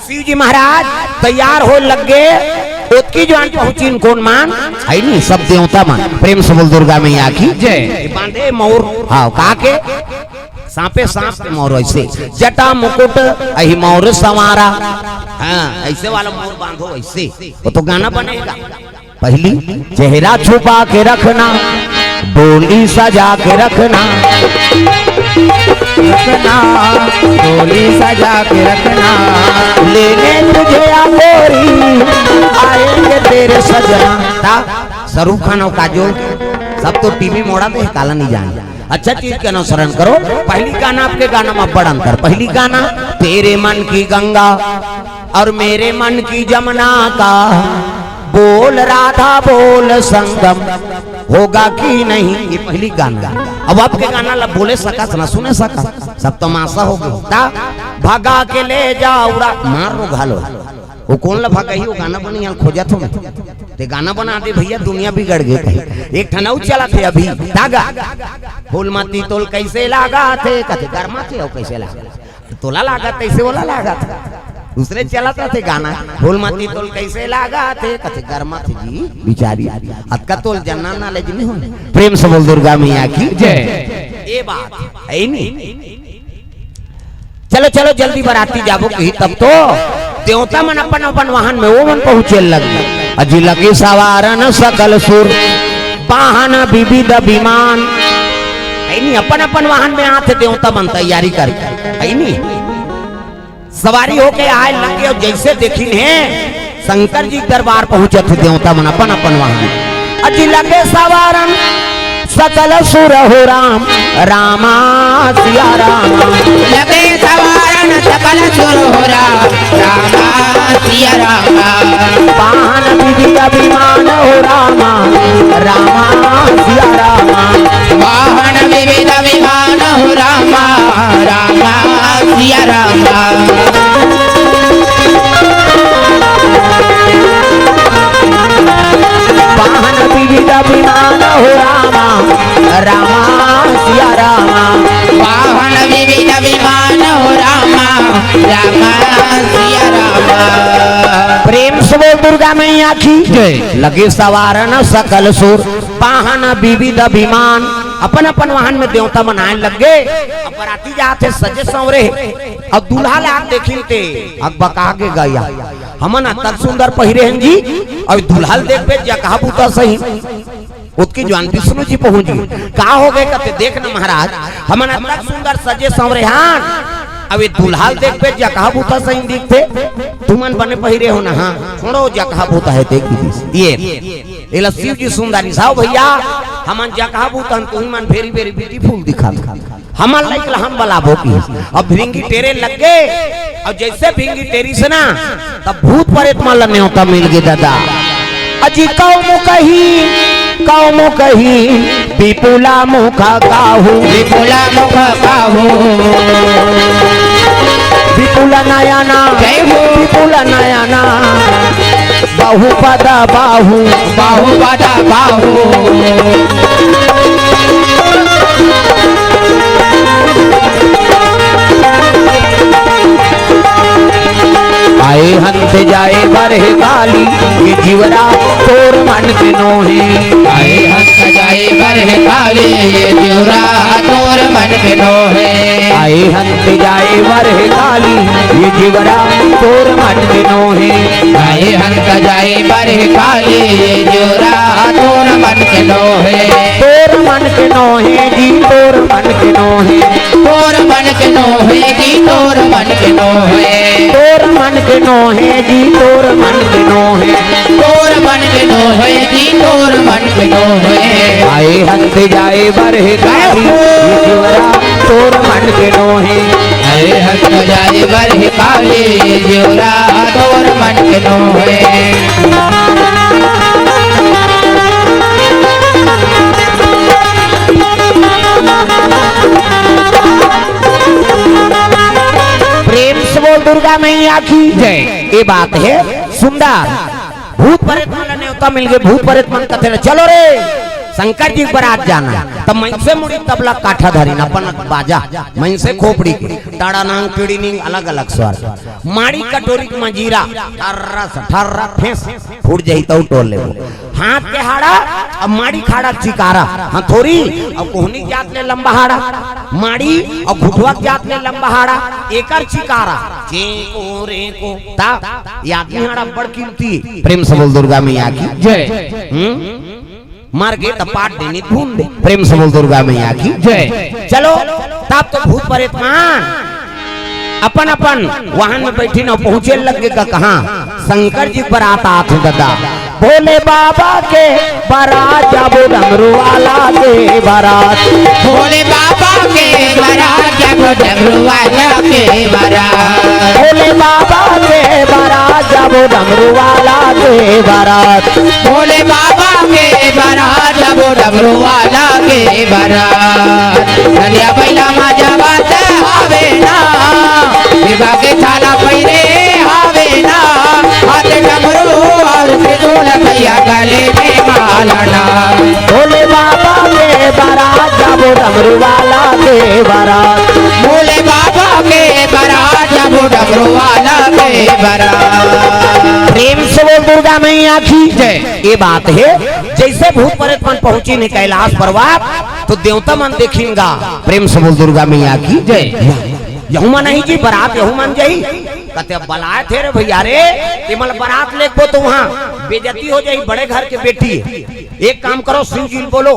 शिव जी महाराज तैयार हो लग गए। ओतकी जुवान पहुंचिन कोन मान, है नी, सब देवता मन। प्रेम से बोल दुर्गा मैया की जय। बांधे मौर, हाँ, का के? सांपे सांप के मौर ऐसे, जटा मुकुट अहि मौर संवारा। हाँ, ऐसे वाला मौर बांधो ऐसे, वो तो गाना बनेगा। पहली, चेहरा छुपा के रखना, डोली सजा के रखना। रखना, डोली सजा के रखना। लेने तुझे आ गोरी, आएंगे तेरे सजना। ता, शाहरुख खान और काजोल, सब तो टीवी मोड़ा में काला नहीं जान। अच्छा चीज के अनुसरण करो। पहली गाना आपके गाना में बड़ अंतर। पहली गाना, तेरे मन की गंगा और मेरे मन की जमुना का बोल राधा बोल संगम होगा कि नहीं, ये पहली गाना। अब आपके गाना ला बोले सकत ना सुने सकत, सब तमाशा हो गया। ता भगा के ले जाओ रा-, मार रो घालो। वो कोन ला भगाही, वो गाना बनी, यहाँ खोजत हो मैं। ते गाना बना दे भैया, दुनिया बिगड़ गई कहीं। एक ठन अउ चलत हे अभी, तागा। फूल मती तोल कैसे लागा थे, कथे गरमा थे, और कैसे लागा? तोला लागत तैसे ओला लागत। दूसरे चलत रथे गाना, फूल मती तोल कैसे लागत हे, कथे गरमा थे जी, बिचारी। अतका तोल जन्ना ना ले जी नहीं होने। प्रेम से बोल दुर्गा मैया की जय। ये बात है नहीं। चलो, चलो, जल्दी बराती जाबो कही तब तो। देवता मन अपन अपन वाहन में वो मन पहुंचे लगे। अजी लगे सवारन सकल सुर, वाहन विविध विमान। है नहीं, अपन अपन वाहन में आथे देवता मन तैयारी करके, है नहीं। सवारी होके आए लगे और जैसे देखिन हे, शंकर जी के दरबार पहुंचत हे देवता मन अपन अपन वाहन। अजी लगे सवारन सकल सुर हो राम, रामा सिया रामा। लगे सवारन सकल सुर हो राम, रामा सिया रामा। वाहन विविध विमान हो रामा, रामा सिया रामा। वाहन विविध विमान हो रामा, रामा सिया रामा। वाहन विविध विमान हो रामा, रामा सिया रामा। वाहन विविध विमान हो रामा, रामा सिया रामा। प्रेम से बोल दुर्गा मैया की जय। लगे सवारन सकल सुर, वाहन विविध विमान। अपन अपन वाहन में देवता मन आए लग गे। अब बराती जात हे सजे संवरे, अब दूल्हा ला देखिन ते अकबका गे गया। हमन अतक सुंदर पहिरे हन जी, अब दूल्हा ल देखबे जगह बूता सही। ओतकी जुवान विष्णु जी पहुंच गे। का हो गे कथे, देख न महाराज, हमन अतक सुंदर सजे संवरे हन, अब ये दूल्हा ल देखबे जगह बूता सही दिखथे। तुमन बने पहिरे हो ना, हाँ, छोड़ो जगह बूता हे देखी दिस। ये एला शिव जी सुंदर रिसाव भैया, हमन जगह बूता हन, तुही मन very very beautiful दिखत। हमन लइक ला हम बलाबो की। अब भिंगी टेरे लग गे, और जैसे भिंगी टेरिस ना, तब भूत प्रेत मन ला नेवता मिल गे दादा। अजी कौ मुखही, कौ मुखही, विपुला मुख काहू। विपुला मुख काहू। विपुल नयना, जय हो। विपुल नयना, बहुपद बाहू। बहुपद बाहू। आए हंस जाए बर हे काली, ये जीवरा तोर मन के नोहे। आए हंस जाए बर हे काली, ये जीवरा तोर मन के नोहे। आए हंस जाए बर हे काली, ये जीवरा तोर मन के नोहे। आए हंस जाए बर हे काली, ये जीवरा तोर मन के नोहे। तोर मन के नोहे जी, तोर मन के नोहे। तोर मन के नोहे जी, तोर मन के नोहे। तोर मन के नोहे जी, तोर मन के नोहे। तोर मन के नोहे जी, तोर मन के नोहे। आए हंस जाए बर हे काली, ये जीवरा तोर मन के नोहे। आए हंस जाए बर हे काली, ये जीवरा तोर मन के नोहे। प्रेम से बोल दुर्गा मैया की जय। ये बात हे सुंदर। भूत प्रेत मन ला नेवता मिल गे, भूत प्रेत मन कथे, "चलो रे, शंकर जी के बरात जाना।" तब मन से मुड़ी तबला काठा धरिन अपन बाजा, मन से खोपड़ी के टाड़ा नांग, टीड़ी निंग, अलग-अलग स्वर। माड़ी कटोरी के मंजीरा, ठर्रा से ठर्रा फेंस, फूट जाही तऊ टोर लेबो। हाथ के हाड़ा, अब माड़ी खाड़ा चिकारा, हथोरी, अब कोहनी जात ले लंबा हाड़ा, माड़ी, अब घुटवा जात ले लंबा हाड़ा, एकर चिकारा, चेंको रेंको, ता, ये आदमी हाड़ा बड़ कीमती। प्रेम से बोल दुर्गा मैया की जय। हम्म? मर गे त पाट देनी धुन दे। प्रेम से बोल दुर्गा मैया की जय। चलो, तब तो भूत प्रेत मन अपन अपन वाहन में बैठी न पहुंचे लग गे का कहाँ? शंकर जी के बरात आत हे दादा। भोले बाबा के बरात जाबो डमरू वाला के बरात। भोले बाबा के बरात जाबो डमरू वाला के बरात। भोले बाबा के बरात जाबो डमरू वाला के बरात। भोले बाबा के बरात जाबो डमरू वाला के बरात। नदिया बैला मा जावत हवे ना, बिबा के छाला पहिरे हवे ना, हाथ डमरू अउ त्रिशूल भैया गले में माला ना। भोले बाबा के बरात जाबो डमरू वाला के बरात। भोले बाबा के बरात जाबो डमरू वाला के बरात। प्रेम से बोल दुर्गा मैया की जय। ये बात हे, जैसे भूत प्रेत मन पहुंचिन हे कैलाश पर्वत, तो देवता मन देखिन गा। प्रेम से बोल दुर्गा मैया की जय। यहू मन आही जी, बरात यहू मन जाही। कथे, "अब बलाए थे रे भैया रे, एमन ला बरात लेगबो तो वहाँ बेइज्जती हो जाही, बड़े घर के बेटी हे। एक काम करो, शिव जी ल बोलो,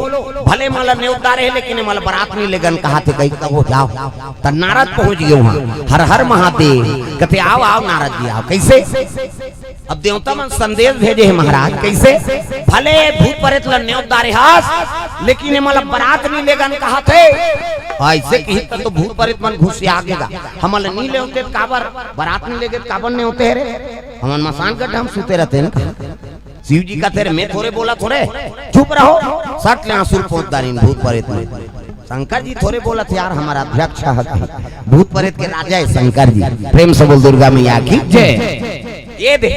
भले एमन ला नेवता रहे, लेकिन एमन ला बरात नहीं लेगन कहाथे कही, कहो जाओ।" त नारद पहुंच गे वहाँ, "हर हर महादेव।" कथे, "आओ, आओ नारद जी, आओ।" कैसे? अब देवता मन संदेश भेजे हे महाराज, कैसे? "भले भूत प्रेत ला नेवत डारे हस, लेकिन एमन ला बरात नहीं लेगन कहाथे।" ऐसे कही त तो भूत प्रेत मन गुस्सिया गे गा, "हमन ला नहीं लेवते त काबर बरात नहीं लेगे त काबर नेवते हे रे? हमन मसान गड्ढा में सूते रहते हैं ना।" शिव जी कथे, "रे, मैं थोरे बोलत हों रे, चुप रहो।" सट ले आंसू ल पोंछ डारिन भूत प्रेत मन। शंकर जी थोरे बोलत हे यार, हमर अध्यक्ष हे, भूत प्रेत के राजा हे शंकर जी। प्रेम से बोल दुर्गा मैया की जय। ये दे,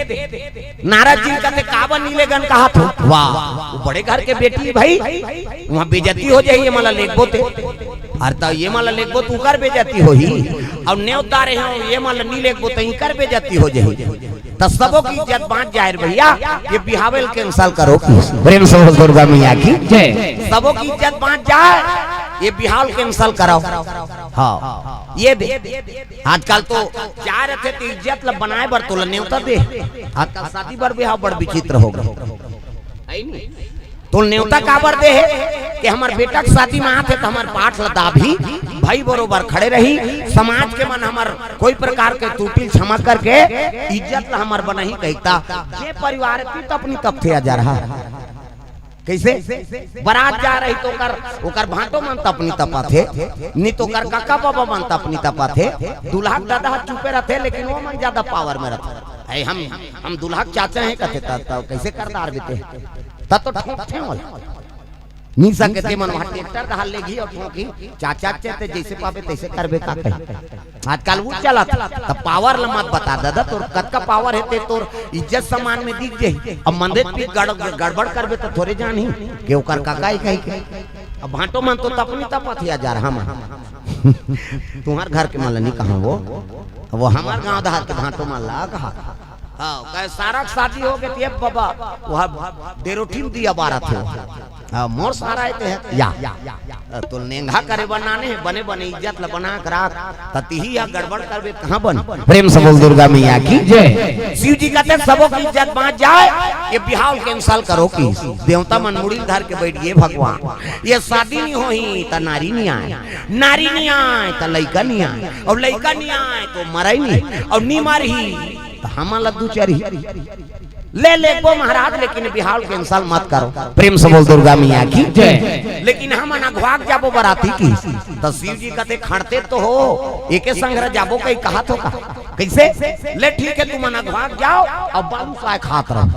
नारद जी कथे, "काबर नहीं लेगन कहाथो?" वाह, वो बड़े घर के बेटी भाई, वहाँ बेइज्जती हो जाही, एमन ला लेगबो ते। अरे त एमन ला लेगबो त उकर बेइज्जती होही, अउ नेवत डारे हो, एमन ला नहीं लेगबो त इकर बेइज्जती हो जाही। त सबो के इज्जत बांच जाए रे भैया, ये बिहाव ल cancel करो। प्रेम से बोल दुर्गा मैया की जय। सबो के इज्जत बांच जाए, ये बिहाव ल cancel करो। हाँ, ये दे। आजकल तो जा रथे त इज्जत ल बनाए बर तोला नेवता दे। आजकल शादी बर बिहाव बड़ विचित्र हो गे। है नी? तो नेवता काबर दे हे कि हमर बेटा के शादी में आथे त हमर पाठ ल दाबही, भाई बरोबर खड़े रही, समाज के मन हमर कोई प्रकार के त्रुटि ल क्षमा करके इज्जत ल हमर बनाही कहिता। जे परिवार हे त अपनी तपथे आ जा रहा। कैसे? बरात जा रही त ओकर, ओकर भांटो मन त अपनी तपथे, नहीं त ओकर काका बाबा मन त अपनी तपथे, दूल्हा के दादा चुपे रहथे, लेकिन वो मन ज्यादा power में रहथे। "है, हम, हम दूल्हा के चाचा हैं," कथे, "त, त कैसे करदार बीते?" त तो ठोंकथे वाला। नहीं सकते मन वहाँ ट्रैक्टर दहाल लेगी और ठोंकी, चाचा चाचा जैसे पावे तैसे करबे का कही। आजकल वो चलत, त power ल मत बता दादा, तोर कतका power हे ते तोर इज्जत सम्मान में दिख जाही। अब मंदिर पे गड़-, गड़बड़ करबे त थोरे जानही के ओकर काका ही कही के। अब भांटो मन तो तपनी तपत हे हजार हम। तुम्हार घर के मन ल नहीं कहा वो। वो हमर गांव धार के भांटो मन ला कहा। हाँ, कहे सारा के शादी हो गए, ये बाबा, वह डेरोठिन दिया बारत हो। हाँ, मोर सारा है ते है। या, तो नेंगा करे बनाने है, बने बने इज्जत ला बना के राख। त तिही या गड़बड़ करबे, कहाँ बन? प्रेम से बोल दुर्गा मैया की जय। शिव जी कहते, "सबो की इज्जत बांच जाए, ये बिहाव cancel करो।" की देवता मन मुड़ी धर के बैठ गए, "भगवान, ये शादी नहीं होही त नारी नहीं आए, नारी नहीं आए त लइका नहीं आए, और लइका नहीं आए तो मरई नहीं, और नहीं मरही त हमन ला दू चरही। ले लेबो महाराज, लेकिन बिहाव cancel मत करो।" प्रेम से बोल दुर्गा मैया की जय। लेकिन हमन अघवाक जाबो बराती की, त शिव जी कहते, "खड़ते तो हो, एके संग रह जाबो कहीं कहा तो का?" कैसे? "ले ठीक है, तुमन अघवाक जाओ, अब बालू साय खात रहो।"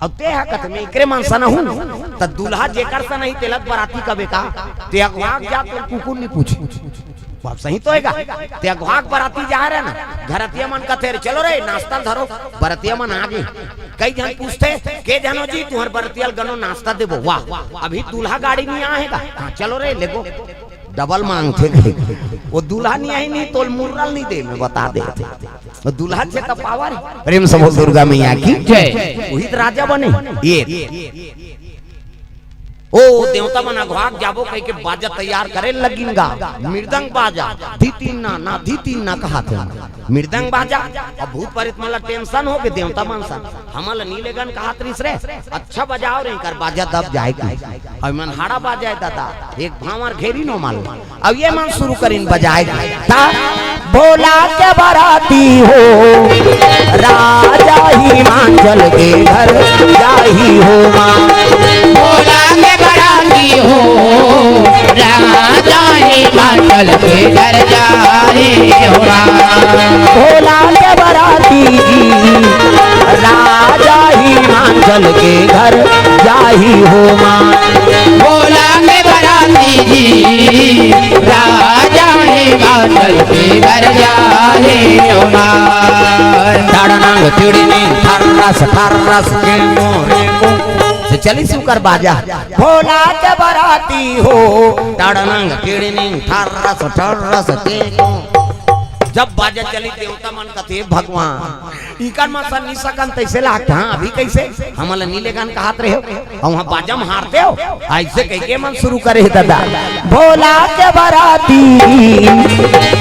अब ते हा कत में एकरे मन सन हूँ, त दूल्हा जेकर सन ही तेलक बराती कबे का, ते अघवाक जा तो कुकुर नहीं पूछे। बात सही तो हैगा। ते अघवाक बराती जा रहे ना, घरतिया मन कथे, "चलो रे, नाश्ता धरो।" बरतिया मन आगे, कई झन पूछते, "के झन हो जी, तुम्हार बरतिया ल गनो नाश्ता देबो।" वाह, अभी दूल्हा गाड़ी नहीं आए हैगा। "हाँ, चलो रे, लेगो।" डबल मांगथे कहे। वो दूल्हा नहीं आई नहीं, तोल मुर्रल नहीं दे, मैं बता दे। वो दूल्हा छे त पावर। प्रेम से बोल दुर्गा मैया की जय। वही त राजा बने। ये ओ देवता मन अघवाक जाबो कह के बाजा तैयार करे लगिन गा। मृदंग बाजा, धी तीन ना, ना धी तीन ना कहा थे। मृदंग बाजा, अब भूत प्रेत मन ला tension हो के देवता मन सन, "हमन ला नी लेगन कहात रिस रे, अच्छा बजाओ रे, कर बाजा दब जाए की।" अब मन हाड़ा बाजा है दादा, एक भांवर घेरी नो मालूम। अब ये मन शुरू करिन बजाए ता, "भोला के बराती हो, राजा हिमाचल के घर जाही हो माँ।" भोला के बराती हो, राजा हिमाचल के घर जाही हो माँ। भोला के बराती जी, राजा हिमाचल के घर जाही हो माँ। भोला के बराती जी, राजा हिमाचल के घर जाही हो माँ। तड़नंग तिड़नी थर्रस थर्रस के मोरे को। से चली सुकर बाजा। भोला के बराती हो। तड़नंग तिड़नी थर्रस थर्रस के को। जब बाजा चली देवता मन कथे, "भगवान, इकर मन सन नी सकन तैसे लागत।" "हाँ, अभी कैसे? हमन ला नी लेगन कहात रहे हो, और वहाँ बाजा म हारते हो।" ऐसे कह के मन शुरू करे हे दादा। "भोला के बराती,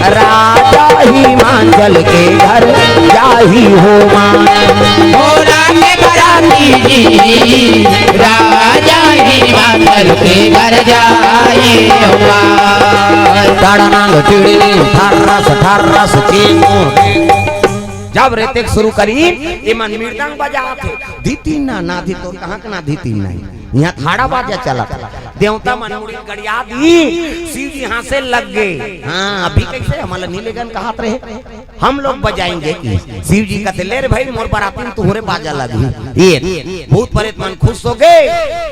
राजा हिमाचल के घर जाही हो माँ।" भोला के बराती जी, राजा हिमाचल के घर जाही हो माँ। तड़नंग तिड़नी थर्रस थर्रस के को। जब रेतेक शुरू करी, ये मन मृदंग बजात हे। धी तीन ना, ना धी तो कहाँ के ना धी तीन नहीं। यहाँ थाड़ा बाजा चलत। देवता मन मुड़ी गड़िया दी, शिव जी हाँसे लग गए। "हाँ, अभी कैसे? हमन ला नी लेगन कहात रहे, हम लोग बजाएंगे।" कि शिव जी कहते, "ले रे भाई, मोर बराती में तुहरे बाजा लगी।" ये भूत प्रेत मन खुश हो गए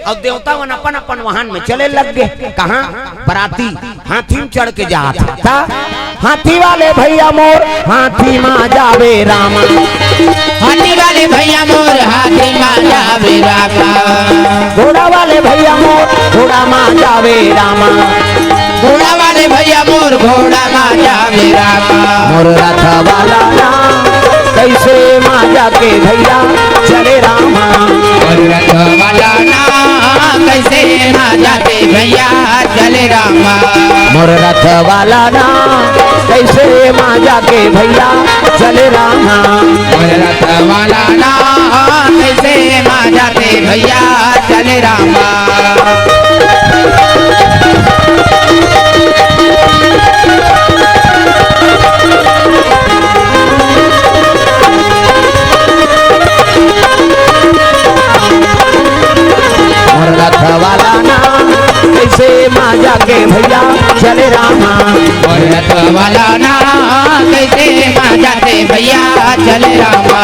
और देवता मन अपन अपन वाहन में चले लग गए। कहाँ? बराती हाथी में चढ़ के जात हे। त हाथी वाले भैया मोर हाथी मा जावे रामा। हाथी वाले भैया मोर हाथी मा जावे रामा। घोड़ा वाले भैया मोर घोड़ा मा जावे रामा। घोड़ा वाले भैया मोर घोड़ा मा जावे रामा। मोर रथ वाला ना कैसे मा जाके भैया चले रामा। मोर रथ वाला ना कैसे मा जाके भैया चले रामा। मोर रथ वाला ना कैसे मा जाके भैया चले रामा। मोर रथ वाला ना कैसे मा जाके भैया चले रामा। मोर रथ वाला ना कैसे मा जाके भैया चले रामा। मोर रथ वाला ना कैसे मा जाके भैया चले रामा।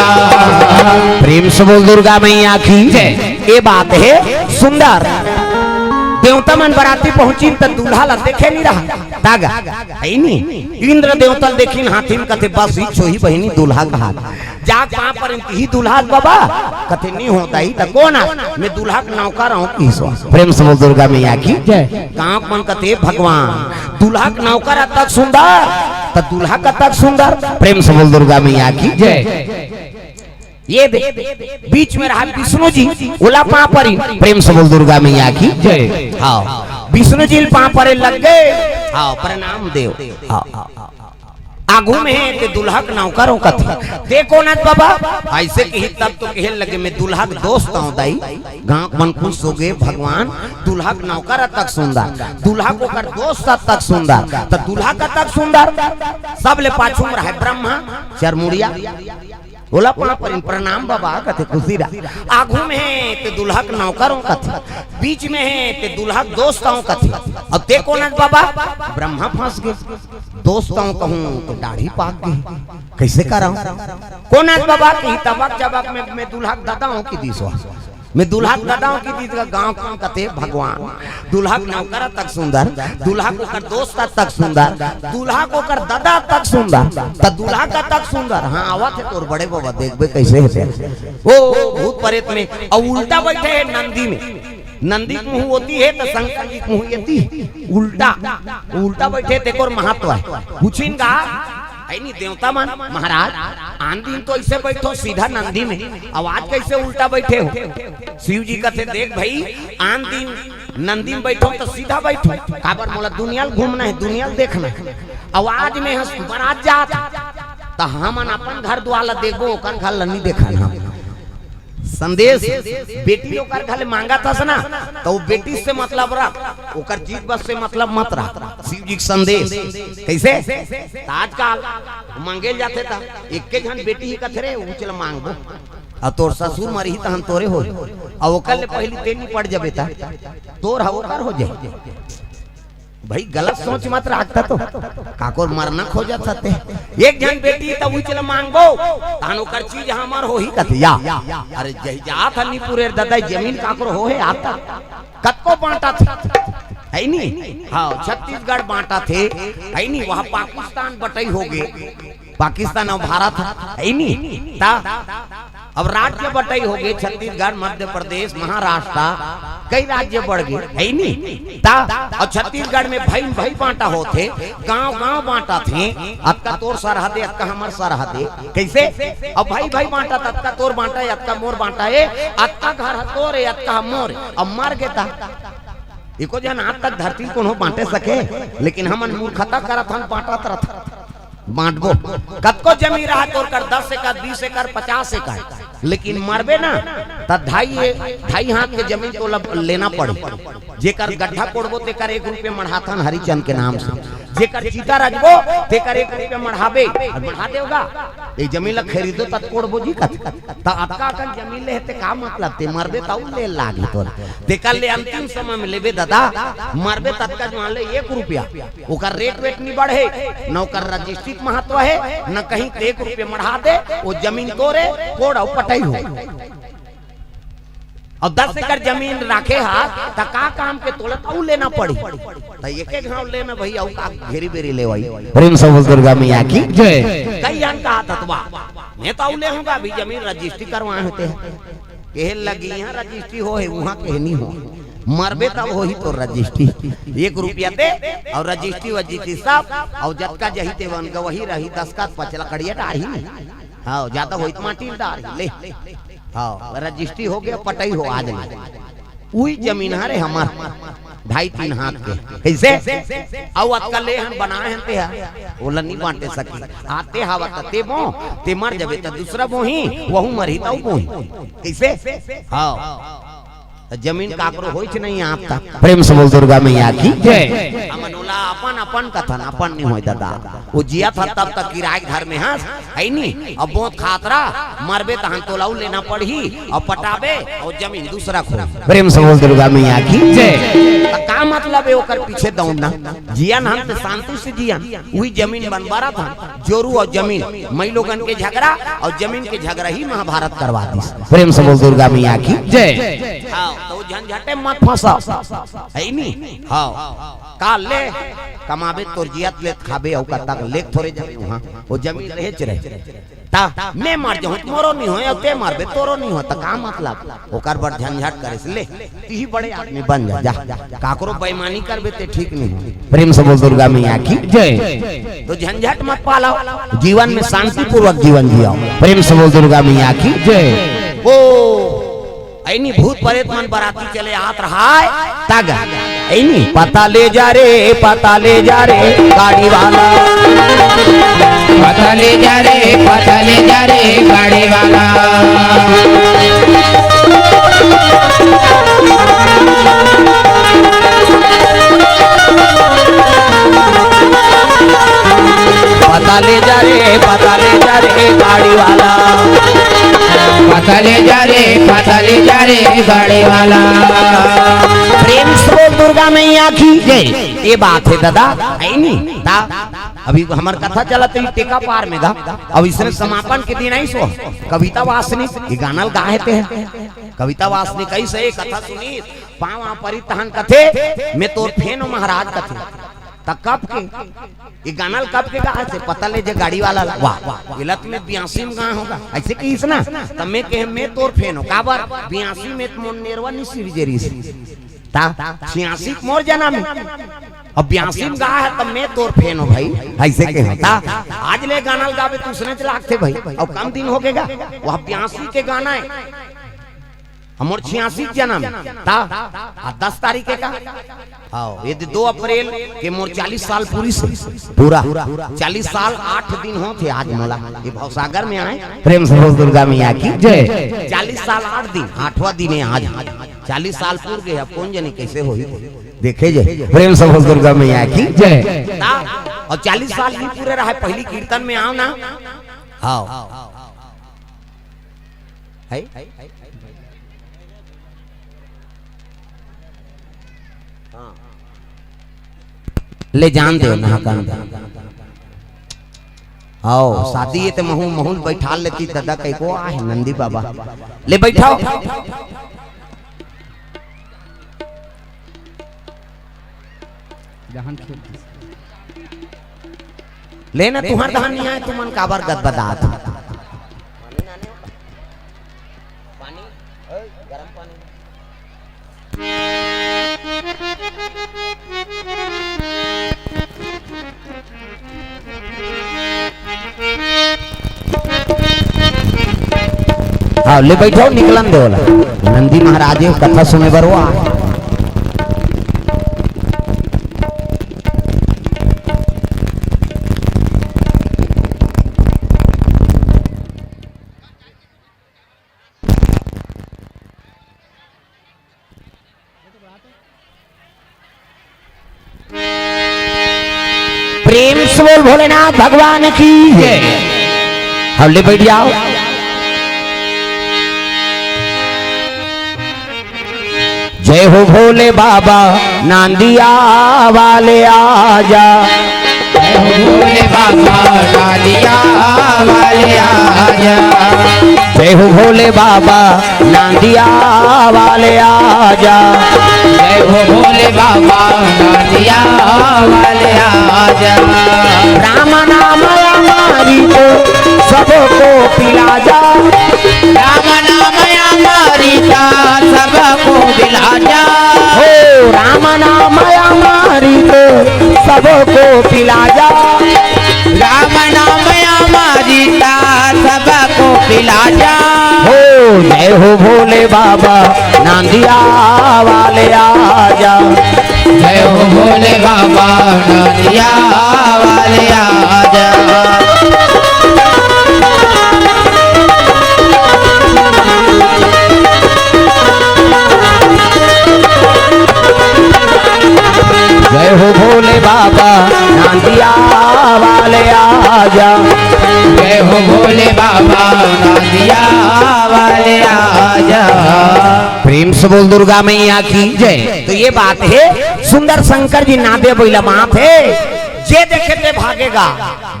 प्रेम से बोल दुर्गा मैया की जय। ये बात हे सुंदर। देवता मन बराती पहुंचिन त दूल्हा ला देखे नहीं रहा। तागा, है नी? इंद्र देवता ल देखिन हाथी में कथे, "बस ही छोही बहिनी दूल्हा कहा।" जाग पाँव पर इनकी ही दूल्हा बाबा। कथे, "नहीं होता ही त कौन आ? मैं दूल्हा के नौकर हूँ।" की सो। प्रेम से बोल दुर्गा मैया की जय। गाँव मन कथे, "भगवान, दूल्हा के नौकर आ तक सुंदर।" त दूल्हा कतक सुंदर, प्रेम से बोल दुर्गा मैया की जय। ये दे, बीच में रहा विष्णु जी, ओला पाँव परी, प्रेम से बोल दुर्गा मैया की जय। हाँ, विष्णु जी पाँव परे लग गए। हाँ, प्रणाम देव। हाँ, हाँ, हाँ। आगू में हे ते दुल्हा के नौकर हो कथे, ते कोन अस बाबा? ऐसे कही तब तो कहे लगे, मैं दुल्हा के दोस्त हूँ दाई। गाँव मन खुश हो गए, भगवान, दुल्हा के नौकर अतक सुंदर, दुल्हा के ओकर दोस्त अतक सुंदर, त दूल्हा कतक सुंदर। सब ले पाछू में रहे ब्रह्मा चरमुड़िया, ओला पाँव परी, प्रणाम बाबा कथे, खुशी रहा। आगू में हे ते दुल्हा के नौकर हो कथे, बीच में हे ते दुल्हा के दोस्त हो कथे, अउ ते कोन अस बाबा? ब्रह्मा फंस गए। दोस्त हो कहूँ तो दाढ़ी पाक गई, कैसे कराऊं? कोन अस बाबा? कि तबक चबक में, मैं दुल्हा के ददा हो कि दिस हो, मैं दुल्हा के ददा हो कि दिस हो। गाँव के मन कथे भगवान, दुल्हा के नौकर अतक सुंदर, दुल्हा के ओकर दोस्त अतक सुंदर, दुल्हा के ओकर ददा अतक सुंदर, त दूल्हा कतक सुंदर। हाँ, आवत हे तोर बड़े बाबा, देखबे कैसे हे ते। ओ, ओ, भूत प्रेत में, अउ उल्टा बैठे हे नंदी में। नंदी के मुँह ओती हे त शंकर जी के मुँह एती, उल्टा, उल्टा बैठे तेकर महत्व हे। पूछिन गा, हे नी देवता मन, महाराज, आन दिन तो ऐसे बैठो सीधा नंदी में, अउ आज कैसे उल्टा बैठे हो? शिव जी कथे, देख भाई, आन दिन नंदी में बैठो त सीधा बैठो, काबर मोला दुनिया ल घूमना हे, दुनिया ल देखना हे। अउ आज में हस बरात जात हे, त हमन अपन घर दुआर ल देखबो, ओकर घर ल नी देखन हम। संदेश, बेटी ओकर घर ले मांगत हस ना, त ओ बेटी से मतलब रख, ओकर चीज बस से मतलब मत रख। शिव जी के संदेश कैसे? त आजकल मांगे ल जाथे त एके झन बेटी ही कथे रे, उही ल मांगबो। अउ तोर ससुर मरही तहन तोरे होही, अउ ओकर ले पहिली ते निपट जबे त तोर ह ओकर हो जाही। भाई, गलत सोच मत रखता तो। काकोर मरना खोजत हते। एक झन बेटी त उही ल मांगबो, तहन ओकर चीज हमर होही कथे या। अरे जही जात हनी पुरेर ददा, जमीन काकोर होहे आता। कतको बांटत हे, हे नी? हाँ, छत्तीसगढ़ बांटत हे, हे नी? वहाँ पाकिस्तान बटई हो गे। पाकिस्तान अउ भारत हे, हे नी? त अब राज्य बटई हो गे, छत्तीसगढ़, मध्य प्रदेश, महाराष्ट्र, कई राज्य बढ़ गे, हे नी? त अब छत्तीसगढ़ में भई भई बांटा होथे, गांव गांव बांटत हे, अतका तोर सरहद ए, अतका हमर सरहद ए। कैसे? अब भई भई बांटत, अतका तोर बांटा ए, अतका मोर बांटा ए, अतका घर ह तोर ए, अतका ह मोर ए। अब मर गे त एको झन आज तक धरती कोनो बांटे सके, लेकिन हमन मूर्खता करत हन, बांटत रथन। बांटबो। कतको जमीन रहा तोर कर दस एकड़, बीस एकड़, पचास एकड़, लेकिन मरबे ना, त ढाई, ढाई हाथ के जमीन तोला लेना पड़ही। जेकर गड्ढा कोड़बो, तेकर एक रुपया मढ़ाथन हरिचंद के नाम से। जेकर चिता रचबो, तेकर एक रुपया मढ़ाबे। अउ मढ़ा देवगा, ए जमीन ला खरीदो, तब कोड़बो जी कथे। त अतका अकन जमीन ले हे, ते का मतलब? ते मरबे, त अउ ले लागही तोला। तेकर ले अंतिम समय में लेबे ददा, मरबे, ततका जमीन ले एक रुपया। ओकर रेट वेट नी बढ़े, न ओकर रजिस्ट्री के महत्व हे, न कहीं। ते एक रुपया मढ़ा दे, ओ जमीन तोर ए, कोड़ अउ पटई हो। अउ दस एकड़ जमीन राखे हा, त का काम के? तोला त अउ लेना पड़ही। त एक एक घांव ले ना भई, अउ का घेरी बेरी लेवई। प्रेम से बोल दुर्गा मैया की जय। कई झन कहत हस त बा, मैं त अउ लेहूं गा, अभी जमीन रजिस्ट्री करवाए होते हैं। कहे लगी, इहाँ रजिस्ट्री होहे, उहाँ कहे नी हो। मरबे तब होही तोर रजिस्ट्री। एक रुपया दे अउ रजिस्ट्री वजिस्ट्री सब, अउ जतका जही ते बन गवही रही, दस का पचला कड़िया डारही। हाँ, जादा होही त माटी डारही, ले। हाँ, रजिस्ट्री हो गे, पटई हो आज ले। उही जमीन हरे हमर, ढाई तीन हाथ के। कैसे? अउ अतका ले हन, बनाए हन ते हा। ओला नी बांटे सकी। आते हवा त ते बो, ते मर जबे त दूसरा बोही, वहू मरही त अउ बोही। कैसे? हाँ। त जमीन काकरो होइच नहीं आज तक। प्रेम से बोल दुर्गा मैया की जय। हमन ओला अपन अपन कथन, अपन नी होय ददा। ओ जियत हस तब तक किराए के घर में हस, हे नी? अब बोत खात रह, मरबे तहन तोला अउ लेना पड़ही, अउ पटाबे, अउ जमीन दूसरा को। प्रेम से बोल दुर्गा मैया की जय। त का मतलब हे ओकर पीछे दौड़ना? जियन हम त शांति से जियन, उही जमीन बनबरत हन, जोरू अउ जमीन, मई लोगन के झगड़ा अउ जमीन के झगड़ा ही महाभारत करवा दिस। प्रेम से बोल दुर्गा मैया की जय। हाँ, तो झंझटे मत फंसा, है नी? हाँ, का ले कमाबे तोर जियत लेत खाबे, अउ का तक लेक थोरे जमीन, हाँ, वो जमीन रहेच रहे। ता मैं मर जाहूं त मोरो नहीं होय, अउ ते मरबे तोरो नहीं होय, त का मतलब? ओकर बर झंझट करे से ले, तिही बड़े आदमी बन जा, जा। काकरो बेईमानी करबे ते ठीक नहीं हो। प्रेम से बोल दुर्गा मैया की जय। तो झंझट मत पालो, जीवन में शांतिपूर्वक जीवन जियो। प्रेम से बोल दुर्गा मैया की जय। ओ ऐनी भूत प्रेत मन बराती चले आत रहाय, तग ऐनी पता ले जा रे, पता ले जा रे गाड़ी वाला। पता ले जा रे, पता ले जा रे गाड़ी वाला। पता ले जा रे, पता ले जा रे गाड़ी वाला। पता ले जा रे, पता ले जा रे गाड़ी वाला। प्रेम से बोल दुर्गा मैया की जय। ये बात है दादा, है नी? ता अभी हमर कथा चलत रही टेका पार में गा, अब इसने समापन के दिन आई सो कविता वासनी ये गाना ल गाए ते हैं। कविता वासनी कइसे कथा सुनी, पाँव परी तहन कथे, "मैं तोर फेन हो महाराज," कथे। त कब के ये गाना ल कब के गाए थे? पता ले जे गाड़ी वाला ल। वाह, वाह, वाह। इलत में बयासी में गा होगा, ऐसे कहिस ना। त मैं कहे, "मैं तोर फेन हो।" काबर? बयासी में त मोर नेरवा नहीं सिरजे रिहिस। ता छियासी के मोर जनम हे। अब बयासी में गा है, त मैं तोर फेन हो भाई, ऐसे कहे। ता आज ले गाना ल गाबे त उसने च लागथे भाई। अब कम दिन हो गेगा, वह बयासी के गाना है। हमर छियासी जनम, ता आ दस तारीख के का? हाँ, ये दो अप्रैल के मोर चालीस साल पूरी से, पूरा चालीस साल आठ दिन होथे आज मोला ये भवसागर में आए। प्रेम से बोल दुर्गा मैया की जय। चालीस साल आठ दिन, आठवां दिन है आज। चालीस साल पूर गए, अब कोन जनी कैसे होही, देखे जे। प्रेम से बोल दुर्गा मैया की जय। ता, और चालीस साल नहीं पूरे रहा, पहली कीर्तन में आओ ना। हाँ। है? हाँ। ले जान दे, ना कान दे। आओ, शादी ये ते महू, महू ल बैठाल लेती दादा, कई को आहे नंदी बाबा। ले बैठाओ। जहान खेल। लेना तुहर धान नहीं आए, तुमन काबर गदबदात हो? पानी, ओए, गरम पानी। हाँ, ले बैठो, निकलन दे वाला। नंदी महाराज ये कथा सुने बर हुआ। प्रेम से बोल भोलेनाथ भगवान की जय। हौले बैठ जाओ। जय हो भोले बाबा, नांदिया वाले आजा। जय हो भोले बाबा, नांदिया वाले आजा। जय हो भोले बाबा, नांदिया वाले आजा। जय हो भोले बाबा, नांदिया वाले आजा। राम नाम अमृत सबको पिला जा। राम नाम अमृत सबको पिला जा। हो राम नाम अमृत सबको पिला जा। राम नाम अमृत सबको पिला जा। हो जय हो भोले बाबा, नांदिया वाले आजा। जय हो भोले बाबा, नांदिया वाले आजा। जय हो भोले बाबा, नांदिया वाले आजा। जय हो भोले बाबा, नांदिया वाले आजा। प्रेम से बोल दुर्गा मैया की जय। तो ये बात है, सुंदर शंकर जी नांदे बइला मात है, जे देखे ते भागेगा,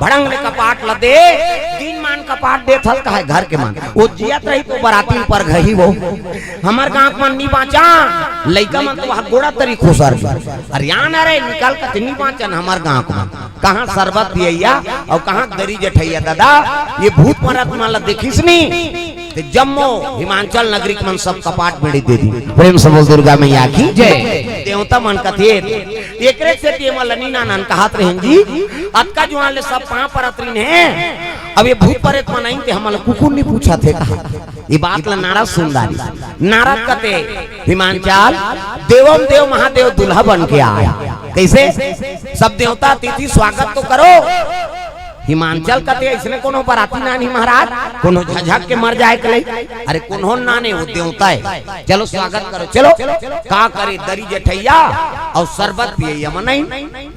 भड़ंग ने कपाट लदे, दिन मान कपाट देत हस, कहे घर के मन। ओ जियत रही तो बराती ल परघही वो। हमर गांव के मन नी बांचा, लइका मन तो वहां गोड़ा तरी खुसर गे। अरे आन रे, निकल के नी बांचन हमर गांव के मन। कहां सरबत पियैया अउ कहां दरी जठैया। दादा, ये भूत मरत मन ला देखिस नी, ते जम्मो हिमांचल नगरी के मन सब कपाट बेड़ी दे दी। प्रेम से बोल दुर्गा मैया की जय। देवता मन कथे, एकरे सेती एमा लनी नानन कहत रहेन जी, अतका जुआन ले सब पांव परत रहिन हे, अब ये भूत परेत मन आइन ते हमन ला कुकुर नी पूछत हे कहा। ये बात ला नारद सुन डारिस। नारद कथे, हिमांचल, देवम देव महादेव दुल्हा बन के आय। कइसे? सब देवता अतिथि स्वागत तो करो। हिमांचल कथे, अइसने कोनो बराती नानी महाराज, कोनो झझक के मर जाय के लई। अरे कोनो नाने, वो देवता हे। चलो स्वागत करो, चलो। का करे, दरी जठैया अउ सरबत पियैया मन आइन।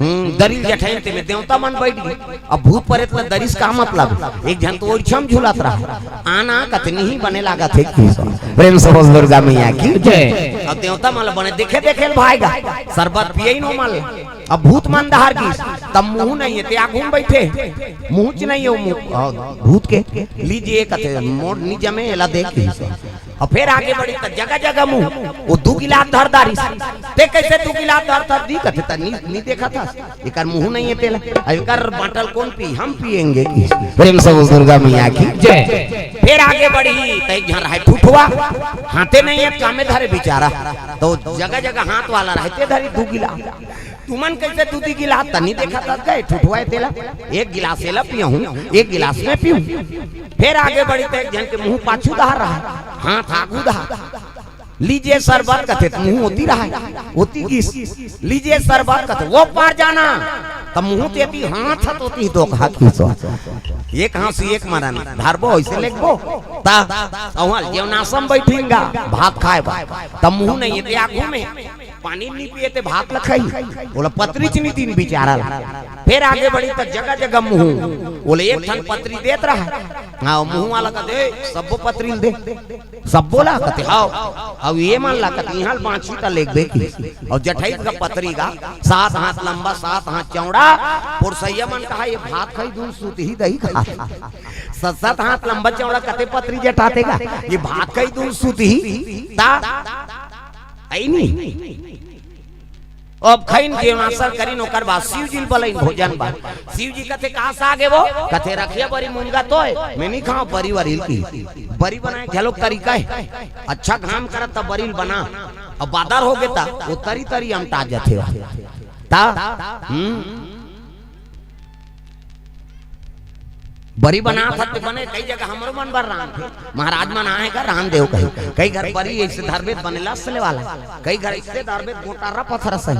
हम्म, दरी जठैन ते में देवता मन बइठ गे। अब भूत परेत ला दरिस का मतलब? एक झन तो ओइठम झूलत रहा। आना कतनी ही बने लागत हे कि। प्रेम से बोल दुर्गा मैया की जय। अब देवता मन ला बने देखे देखे ल भाएगा। सरबत पियैन ओ मन ला। अब भूत मन डहर गिस, तब मुंह नहीं हे, ते आगू में बइठे। मुंह च नहीं हे वो मुंह, अ, भूत के। लीजिए कथे, मोर नी जमे, एला दे किहिस। अउ फेर आगे बढ़िस त जगह जगह मुंह, वो दू गिलास धर डारिस। ते कइसे दू गिलास धर धर दी कथे, त नी, नी देखत हस? एकर मुंह नहीं हे तेला। अब एकर बांटल कोन पी? हम पिएंगे किहिस। प्रेम से बोल दुर्गा मैया की जय। फेर आगे बढ़िस त एक झन रहे ठुठवा, हाथे नहीं हे, कामे धरे बिचारा। त जगह जगह हाथ वाला रहे, ते धरिस दू गिलास। तुमन कइसे दू दी गिलास त नी देखत हस गा, ठुठवा हे तेला। एक गिलास एला पियहूं, एक गिलास मैं पीहूं। फेर आगे बढ़िस त एक झन के मुंह पाछू डहर रहा, हाथ आगू डहर। लीजिए सरबत कथे त मुंह ओती रहा, ओती गिस। लीजिए सरबत कथे, वो पार जाना, त मुंह तेती, हाथ ह तोती, दो हाथ खींचो। एक हाथ से एक मरन, धरबो, अइसे लेगबो। त अवल जेवनासम बइठिन गा, भात खाय बर। त मुंह नहीं हे ते आगू में। पानी नी पिए ते भात ल खाही, ओला पतरी च नी दीन बिचारा ला। फेर आगे बढ़िस त जगह जगह मुंह, ओला एक ठन पतरी देत रहा। हां, मुंह वाला कथे, सब्बो पतरी ल दे। सब्बो ला कथे, हां। अउ ये मन ला कथे, इहां ल बांचही त लेगबे किहिस। अउ जठई गा पतरी गा, सात हाथ लंबा, सात हाथ चौड़ा। पुरसइया मन कहा, ये भात खाही धुन सुतही दही खा। सात सात हाथ लंबा चौड़ा कथे पतरी जटाथे गा, ये भात खाही धुन सुतही। त अइ नी। अब खइन जेवनासर करिन, ओकर बाद शिव जी ल बलइन भोजन बर। शिव जी कथे, "का साग हे वो?" कथे, "रखिया बरी मुनगा तोय, मैं नी खांव बरी वरी ल की।" बरी बनाय घलो तरीका हे, अच्छा घाम करत त बरी ल बना, अब बादर होगे त वो तरी तरी अमटा जथे। त, हम्म। बरी बनात हस ते बने, कई जगह हमरो मन बर रांधथे। महाराज मन आए गा, रांध देव कही। कई घर बरी अइसे धरबे त बने लस ले वाला, कई घर अइसे धरबे त गोटारा पथरा सही।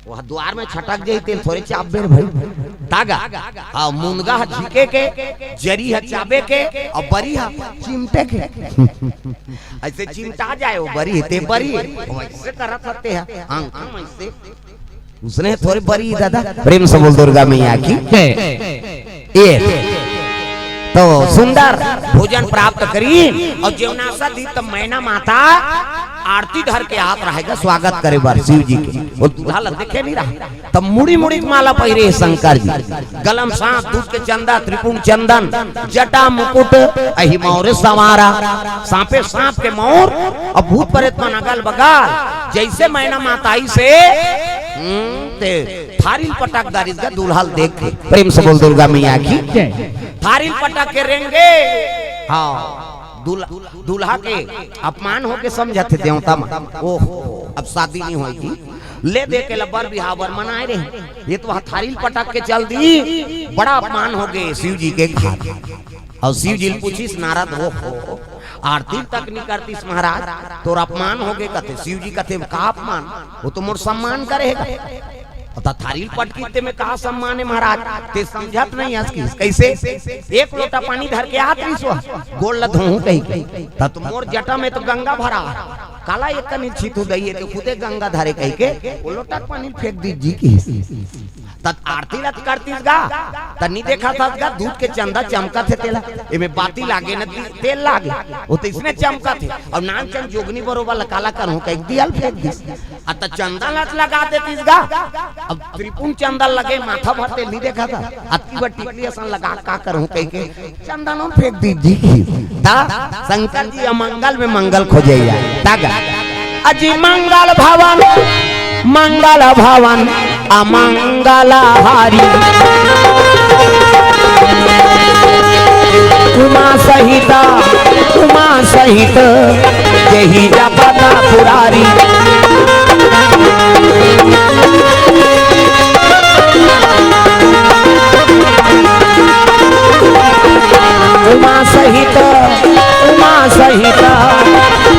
वो दुवार में छटक जाही, तेला थोरे चाबबे रे भई। त गा, हां, मुनगा ह झिके के, जरी ह चाबे के, अउ बरी ह चिमटे के। अइसे चिमटा जाय वो बरी, ते बरी, अइसे करत हस ते ह, हां, हां, अइसे। उसने थोरे बरी दादा, प्रेम से बोल दुर्गा मैया की जय। ये तो सुंदर भोजन प्राप्त करिन अउ जेवनासा दीन त मैना माता आरती धर के आत रहे गा स्वागत करे बर शिव जी के। वो दूल्हा ल देखे नी रहा, त मुड़ी मुड़ी के माला पहिरे हे शंकर जी। गला म सांप, दूध के चंदा, त्रिपुंड चंदन, जटा मुकुट, अहि मौर संवारा। सांपे सांप के मौर, अउ भूत परेत मन अगल बगल। जइसे मैना माता आइस हे, हम्म, ते थारी ल पटक डारिस गा दूल्हा ल देख के। प्रेम से बोल दुर्गा मैया की। थारी ल पटक के रेंगे। हां, दूल्हा, दूल्हा के अपमान होगे समझत हे देवता मन। ओहो, अब शादी नी होय जी। ले दे के ल बर बिहाव बर मन आय रहे, ये तो हां थारी ल पटक के चल दी। बड़ा अपमान होगे शिव जी के कहात। अउ शिव जी ल पूछिस नारद, "ओहो, आरती तक नी करतिस महाराज, तोर अपमान होगे," कथे। शिव जी कथे, "का अपमान? वो तो मोर सम्मान करे हे गा।" "त थारी ल पटकिस ते में का सम्मान हे महाराज? ते समझत नहीं हस किहिस।" "कइसे?" "एक लोटा पानी धर के आत रहिस वो, गोड़ ल धोहूं कहिके, त मोर जटा में तो गंगा भरा, काला एक कनी छितू दई हे, ते खुदे गंगा धरे कहिके, वो लोटा के पानी ल फेंक दिस जी," किहिस। त आरती ल त करतिस गा, त नी देखत हस गा, दूध के चंदा चमकत हे तेला, एमे बाती लागे न ती-, तेल लागे, वो त इसने चमकत हे। अउ नानचन जोगनी बरोबर ल काला करहूं कहिके दिया ल फेंक दिस। अ त चंदा ल त लगा देतिस गा, अब त्रिपुन चंदा लगे माथा भर तेल नी देखत हस, अतकी बर टिकली असन लगा का करहूं कहिके चंदन ल फेंक दिस जी। ता शंकर जी अमंगल में मंगल खोजे या। ता गा, अजी मंगल भवन, मंगल भवन, अमंगल हारी। उमा सहित, उमा सहित, जेहि जपत पुरारी। उमा सहित, उमा सहित,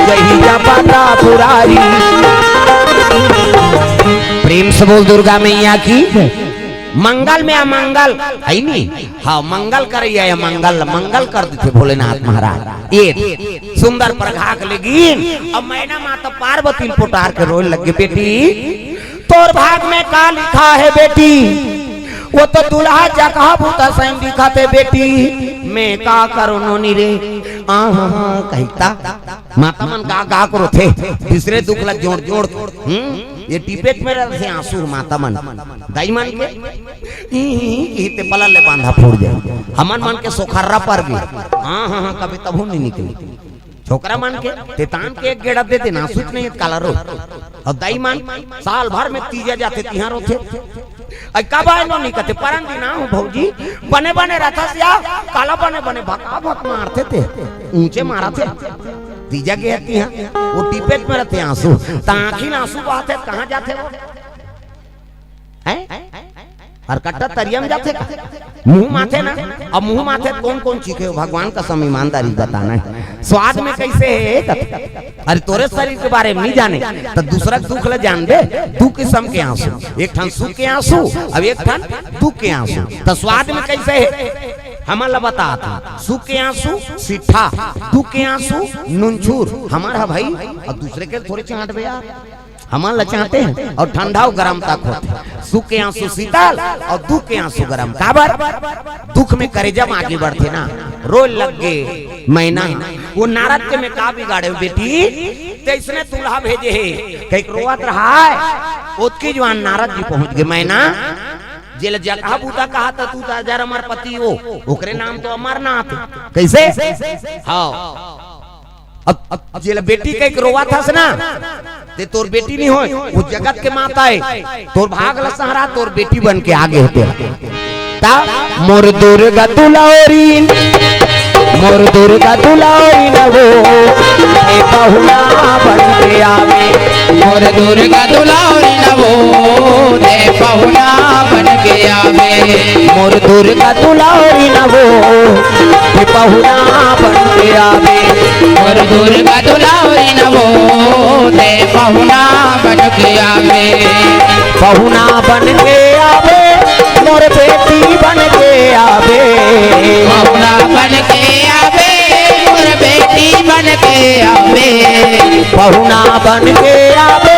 जेहि जपत पुरारी। प्रेम से बोल दुर्गा मैया की। मंगल में अमंगल हे नी, हाँ, मंगल करइया या मंगल, मंगल कर देथे भोलेनाथ महाराज। ये सुंदर प्रघाक लेगिन, अब मैना माता पार्वती ल पोटार के रोए लगे, बेटी, तोर भाग में का लिखा हे बेटी? वो तो दुल्हा जगह भूता सैन दिखत हे बेटी, मैं का करों नोनी रे? आ हा हा कहिता। माता मन का का करो थे, दूसरे दुख ला जोड़ जोड़। हम्म, ये टिपेट में रहते आंसू माता मन, दाई मन के। ई, ई, ई, ते पलल ले बांधा फूट जाए। हमन मन के सोखर्रा पर गए। हाँ, हाँ, हाँ, कभी तभो नहीं निकली। छोकरा मन के, तेतान के एक गेड़ा दे देना, सूच नहीं काला रो। अउ दाई मन, साल भर में तीजा जाथे, तिहां रोथे। अइ कब आए नो नहीं कथे, परन दिन आहूं भौजी, बने बने रहथस या, काला बने बने भका भक मारथे ते, ऊंचे मारथे। तीजा गे हे तिहां, वो टिपेट में रहते आंसू, त आंखी में आंसू बहथे, कहां जाथे वो? हैं? अउ कट्टा तरिया में जाथे का? मुंह माथे ना। अब मुंह माथे कोन कोन चीखे हो? भगवान कसम ईमानदारी बताना हे। स्वाद में कइसे हे? अरे तोरे शरीर के बारे में नहीं जाने, त दूसरा के दुख ल जान दे। दू किसम के आंसू, एक ठन सुख के आंसू, अब एक ठन दुख के आंसू। त स्वाद में कइसे हे? हमन ल बतात हे। सुख के आंसू सिट्ठा, दुख के आंसू नुनछूर। हमर ह भाई, अउ दूसरे के थोरे चांटबे यार। हमन ल चांटे हन अउ ठंडा अउ गरम तक होथे। सुख के आंसू शीतल अउ दुख के आंसू गरम। काबर? दुख में करेजा म आगी बढ़थे ना, रोए लग गे मैना। वो नारद के में का बिगाड़े हो बेटी? तइसने दूल्हा भेजे हे, कहिके रोवत रहाय। ओतकी जुवार नारद जी पहुंच गे, मैना, जेला जगह बूता कहा त तू त अजर अमर पति हो, ओकरे नाम तो अमरनाथ हे। कइसे? हाँ। अब, अब जेला बेटी कहिके रोवत हस ना, ते तोर बेटी नहीं होय, वो जगत के माता हे। तोर भाग ल संहरा, तोर बेटी बन के आगे होथे। ता मोर दुर्गा दुलारी, मोर दुर्गा दुलारी न वो, ए पहुना बन के आवे। मोर दुर्गा दुलारी न वो, ए पहुना बन के आवे। मोर दुर्गा दुलारी न वो, ए पहुना बन के आवे। मोर दुर्गा दुलारी न वो, ते पहुना बन के आवे। पहुना बन के आवे, मोर बेटी बन के आवे। पहुना बन के आवे, मोर बेटी बन के आवे। पहुना बन के आवे,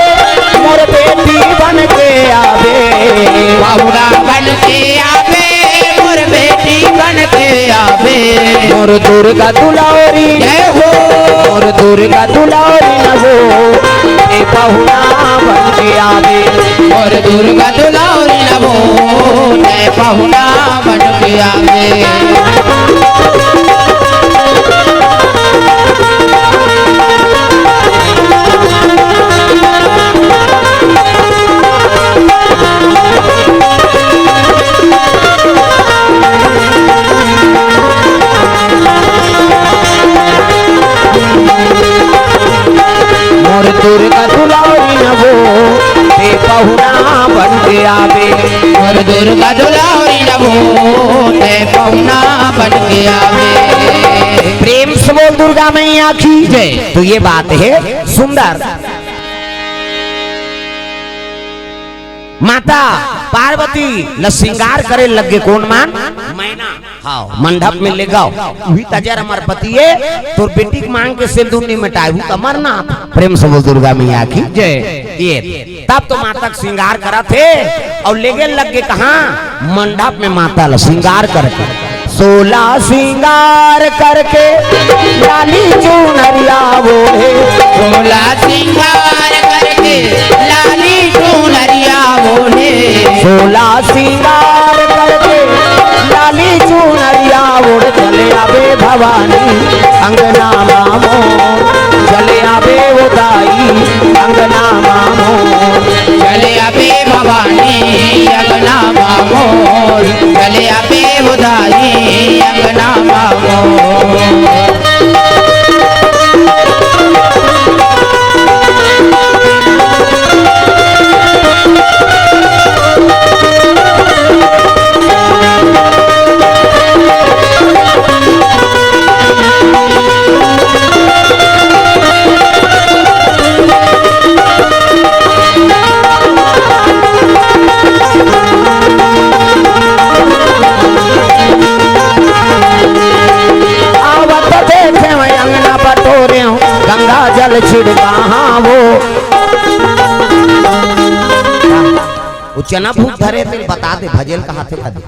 मोर बेटी बन के आवे। पहुना बन के आवे, मोर बेटी बन के आवे। मोर दुर्गा दुलारी, जय हो। मोर दुर्गा दुलारी न वो, ए पहुना बन के आवे। मोर दुर्गा दुलारी न वो, ए पहुना बन के आवे। मोर दुर्गा दुलारी न वो, ते पहुना बन के आवे। मोर दुर्गा दुलारी न वो, ते पहुना बन के आवे। प्रेम से बोल दुर्गा मैया की जय। तो ये बात हे सुंदर। माता पार्वती ल श्रृंगार करे लगे कोन मन? मैना। हाँ, मंडप में लेगव। उही त जर अमरपति ए, तोर बेटी के मांग के सिंदूर नइ मेटाय, वो त अमरनाथ। प्रेम से बोल दुर्गा मैया की जय। ये तब तो माता के श्रृंगार करत हे अउ लेगे लगे कहाँ? मंडप में माता ल श्रृंगार करके। सोला श्रृंगार करके लाली चुनरिया ओढ़े। सोला श्रृंगार करके लाली चुनरिया ओढ़े। सोला श्रृंगार करके लाली चुनरिया ओढ़ चले आबे भवानी अंगना मा मोर। चले आबे ओ दाई अंगना मा मोर। चले आबे भवानी अंगना मा मोर। चले आबे ओ दाई अंगना मा मोर। आवत देखे अंगना बटोरे, गंगा जल छिड़का हाँ वो। वो चना फूट धरे तेल बता दे, भजेल कहा थे कदी।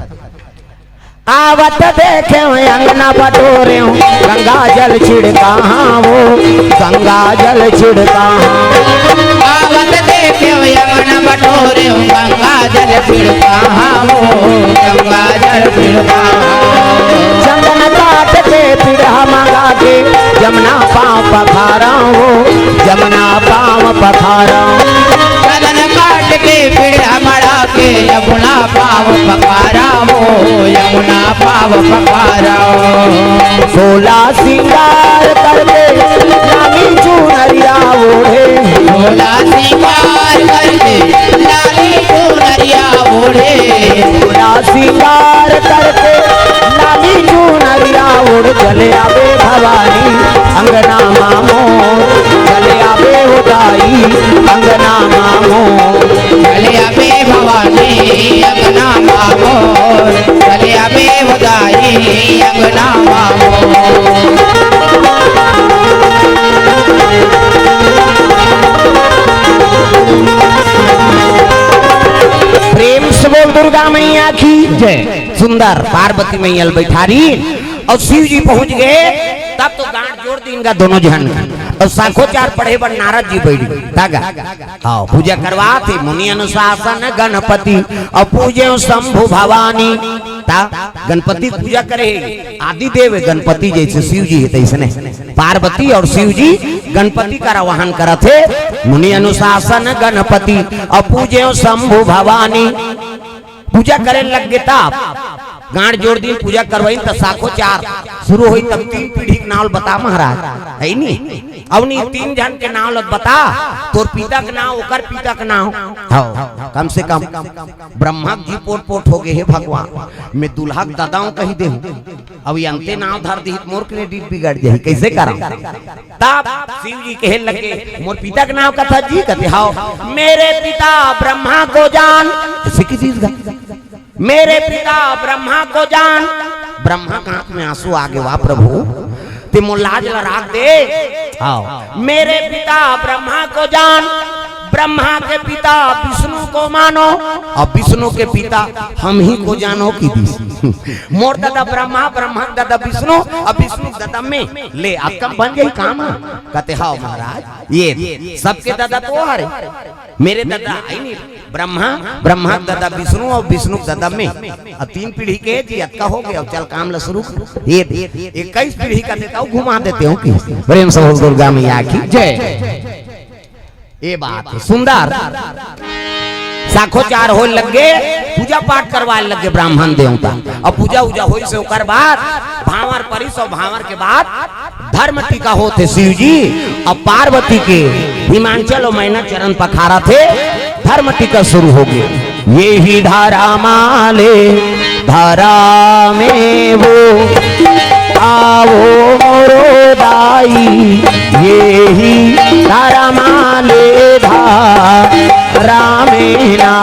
आवत देखे अंगना बटोरे, गंगा जल छिड़का हाँ वो, गंगा जल छिड़का हाँ। आवत देखे अंगना बटोरे, गंगा जल छिड़का हाँ वो, गंगा जल छिड़का हाँ। चंदन काट के पिड़हा मंगा के, जमुना पाँव पखारा वो, जमुना पाँव पखारा। चंदन काट के पिड़हा मड़ा के, यमुना पाँव पखारा वो, यमुना पाँव पखारा। सोला श्रृंगार करके लाली चुनरिया ओढ़े। सोला श्रृंगार करके लाली चुनरिया ओढ़े। सोला श्रृंगार करके लाली चुनरिया ओढ़ चले आबे भवानी अंगना मा मोर। चले आबे ओ दाई अंगना मा मोर। चले आबे भवानी अंगना मा मोर। चले आबे ओ दाई अंगना मा मोर। प्रेम से बोल दुर्गा मैया की जय। सुंदर पार्वती मैया ल बैठारी अउ शिव जी पहुंच गे। तब तो गांठ जोड़ दीन गा दोनों झन अउ साखोचार पढ़े बर नारद जी बैठ गे। ता गा हाँ, पूजा करवाथे मुनि अनुशासन गणपति अउ पूजे शंभु भवानी। ता गणपति पूजा करे हे, आदि देव गणपति जैसे शिव जी हे तैसने पार्वती अउ शिव जी गणपति कर आवाहन करत हे। मुनि अनुशासन गणपति अउ पूजे शंभु भवानी। पूजा करे लग गे तब गांठ जोड़ दीन, पूजा करवाइन त साखोचार शुरू होई, तब तीन पीढ़ी के नाव ल बता महाराज, हे नी? अउ नी तीन झन के नाव ल बता, तोर पिता के नाव, ओकर पिता के नाव, हाँ, कम से कम ब्रह्मा जी पोट पोट हो गे हे भगवान, मैं दूल्हा के ददा हूँ कहि देहूँ, अउ अंते नाव धर दिही त मोर credit बिगड़ जाही, कैसे करंव? तब शिव जी कहे लगे, मोर पिता के नाव कथा जी? कथे, हाँ, मेरे पिता ब्रह्मा को जान। ऐसे की चीज गा? मेरे पिता ब्रह्मा को जान। ब्रह्मा के आंख में आंसू आ गे, वाह प्रभु, ते मोर लाज ला राख दे। हाँ, मेरे पिता ब्रह्मा को जान, ब्रह्मा के पिता विष्णु को मानो, अउ विष्णु के पिता हम ही को जानो कि दिस। मोर ददा ब्रह्मा, ब्रह्मा के ददा विष्णु, अउ विष्णु के ददा मैं, ले अब कम बन जाही काम। कथे, हाँ महाराज, ये सबके ददा तो हरे, मेरे ददा हे नी ब्रह्मा, ब्रह्मा के ददा विष्णु अउ विष्णु के ददा मैं, अउ तीन पीढ़ी के जी अतका हो गे, अउ चल काम ल शुरू कर। ये दे, इक्कीस पीढ़ी का देता हूँ, घुमा देते हूँ कि प्रेम से बोल दुर्गा मैया की जय। ये बात हे सुंदर। साखोचार होय लग गे, पूजा पाठ करवाय लग गे ब्राह्मण देवता। अब पूजा उजा होइस हे ओकर बाद भांवर परिस अउ भांवर के बाद धर्म टीका होत हे शिव जी। अब पार्वती के हिमांचल अउ मैना चरण पखारत हे, धर्म टीका शुरू हो गे। ये ही धरा माले धरा में वो आओ मोरो दाई, ये ही धरा माले धरा में ना।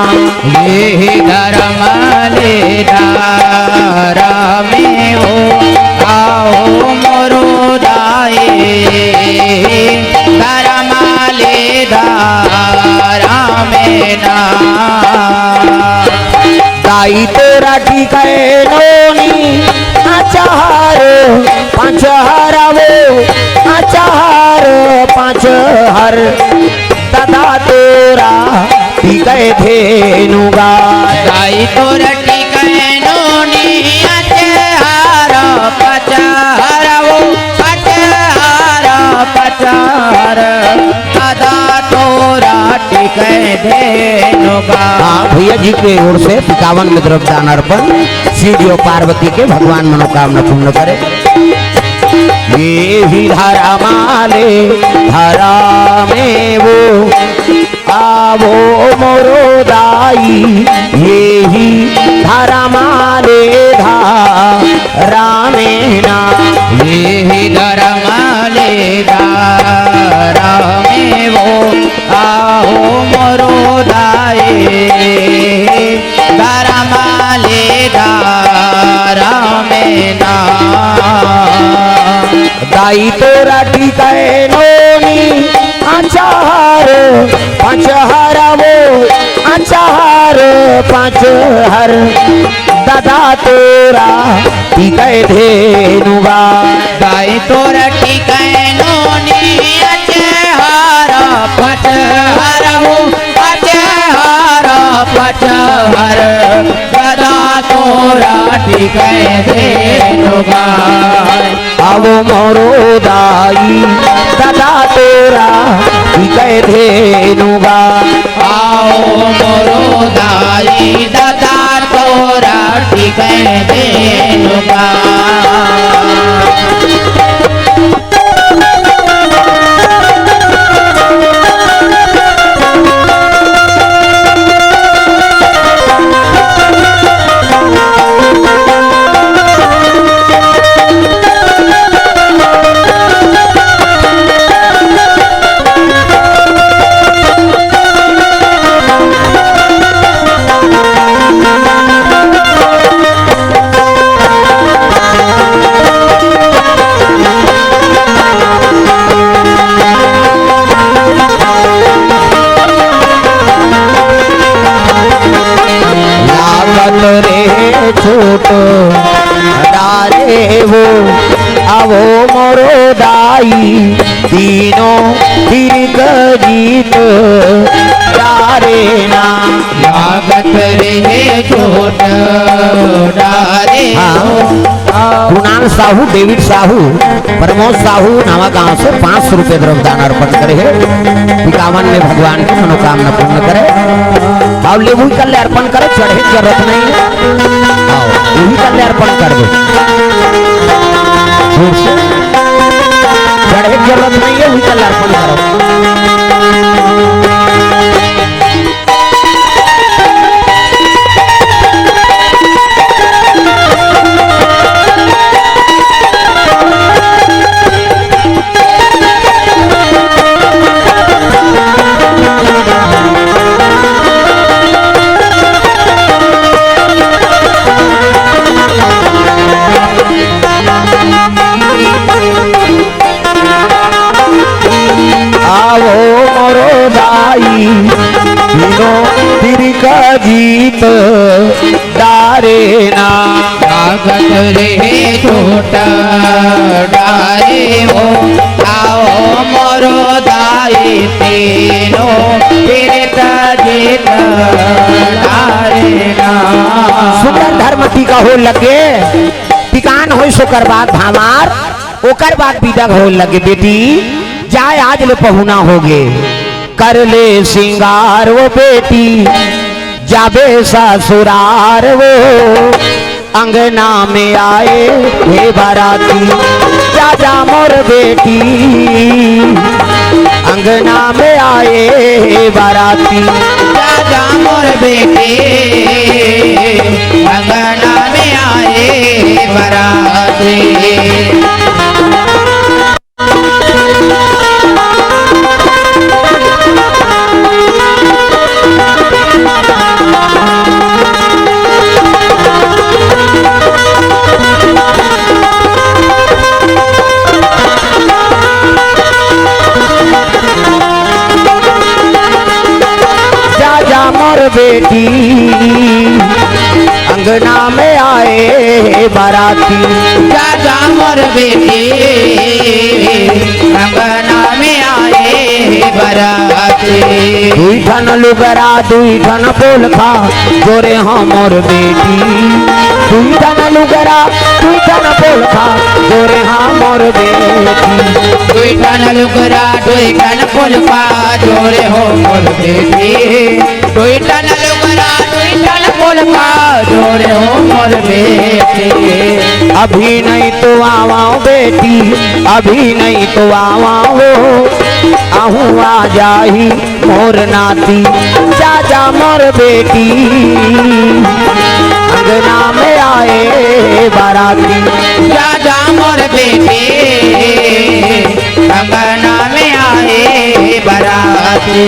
दाई तोरा टिकै नोनी अचार पाँच हर वो, अचार पाँच हर। दादा तोरा टिकै धेनु गाय। दाई तोरा टिकै नोनी अचार पाँच हर वो, अचार पाँच हर। दादा तोरा टिकै धेनु गाय। हाँ, भैया जी के ओर से इक्यावन में द्रव्य दान अर्पण, शिव जी और पार्वती के, भगवान मनोकामना पूर्ण करे। एही धरमाले धरमेवो, आवो मोरो दाई, एही धरमाले धरमेना। एही धरमाले धरमेवो, आवो मोरो दाई, धरमाले धरमेना। दाई तोरा टिकै नोनी अचार पाँच हर वो, अचार पाँच हर। दादा तोरा टिकै धेनु गाय। दाई तोरा टिकै नोनी अचार पाँच हर वो, अचार पाँच हर। दादा तोरा टिकै धेनु गाय। आवो मोरो दाई, दादा तोरा टिकै धेनु गाय। आवो मोरो दाई, दादा तोरा टिकै धेनु गाय। लागत रे चोट डारे वो, आवो मोरो दाई, तीनों तीर क जीत डारे ना। लागत रे चोट डारे हाँ। वो। कुणाल साहू, डेविड साहू, प्रमोद साहू नवा गांव से पाँच सौ रुपये द्रव्य दान अर्पण करे हे। इक्यावन में भगवान की मनोकामना पूर्ण करे। अब ले वही कर ले अर्पण करो, चढ़े की जरूरत नहीं है। आओ, वही कर ले अर्पण कर दो। जोर से। चढ़े की जरूरत नहीं है, वही कर ले अर्पण करो। आवो मोरो दाई, तीनों तीर क जीत डारे ना। लागत रे चोट डारे वो, आवो मोरो दाई, तीनों तीर क जीत डारे ना। सुंदर धर्म टीका हो लगे, टिकान होइस ओकर बाद भामार, ओकर बाद बिदा होय लगे, बेटी, जाय आज ले पहुना होगे। कर ले सिंगार वो बेटी, जाबे ससुरार वो, अंगना में आए हे बाराती। जा जा मोर बेटी, अंगना में आए हे बाराती। जा जा मोर बेटी, अंगना में आए बराती। जा जा मोर बेटी, बराती। जा जा मोर बेटी, अंगना में आए हे बराती। दुई ठन लुगरा, दुई ठन पोलखा, जोरे हो मोर बेटी। दुई ठन लुगरा, दुई ठन पोलखा, जोरे हो मोर बेटी। दुई ठन लुगरा, दुई ठन पोलखा, जोरे हो मोर बेटी। दुई ठन लुगरा, दुई ठन पोलखा, जोरे हो मोर बेटी। अभी नहीं तो आवाओ बेटी, अभी नहीं तो आवाओ, आहू आ जाही मोर नाती। जा जा मोर बेटी, अंगना में आए बराती। जा जा मोर बेटी, अंगना में आए बराती।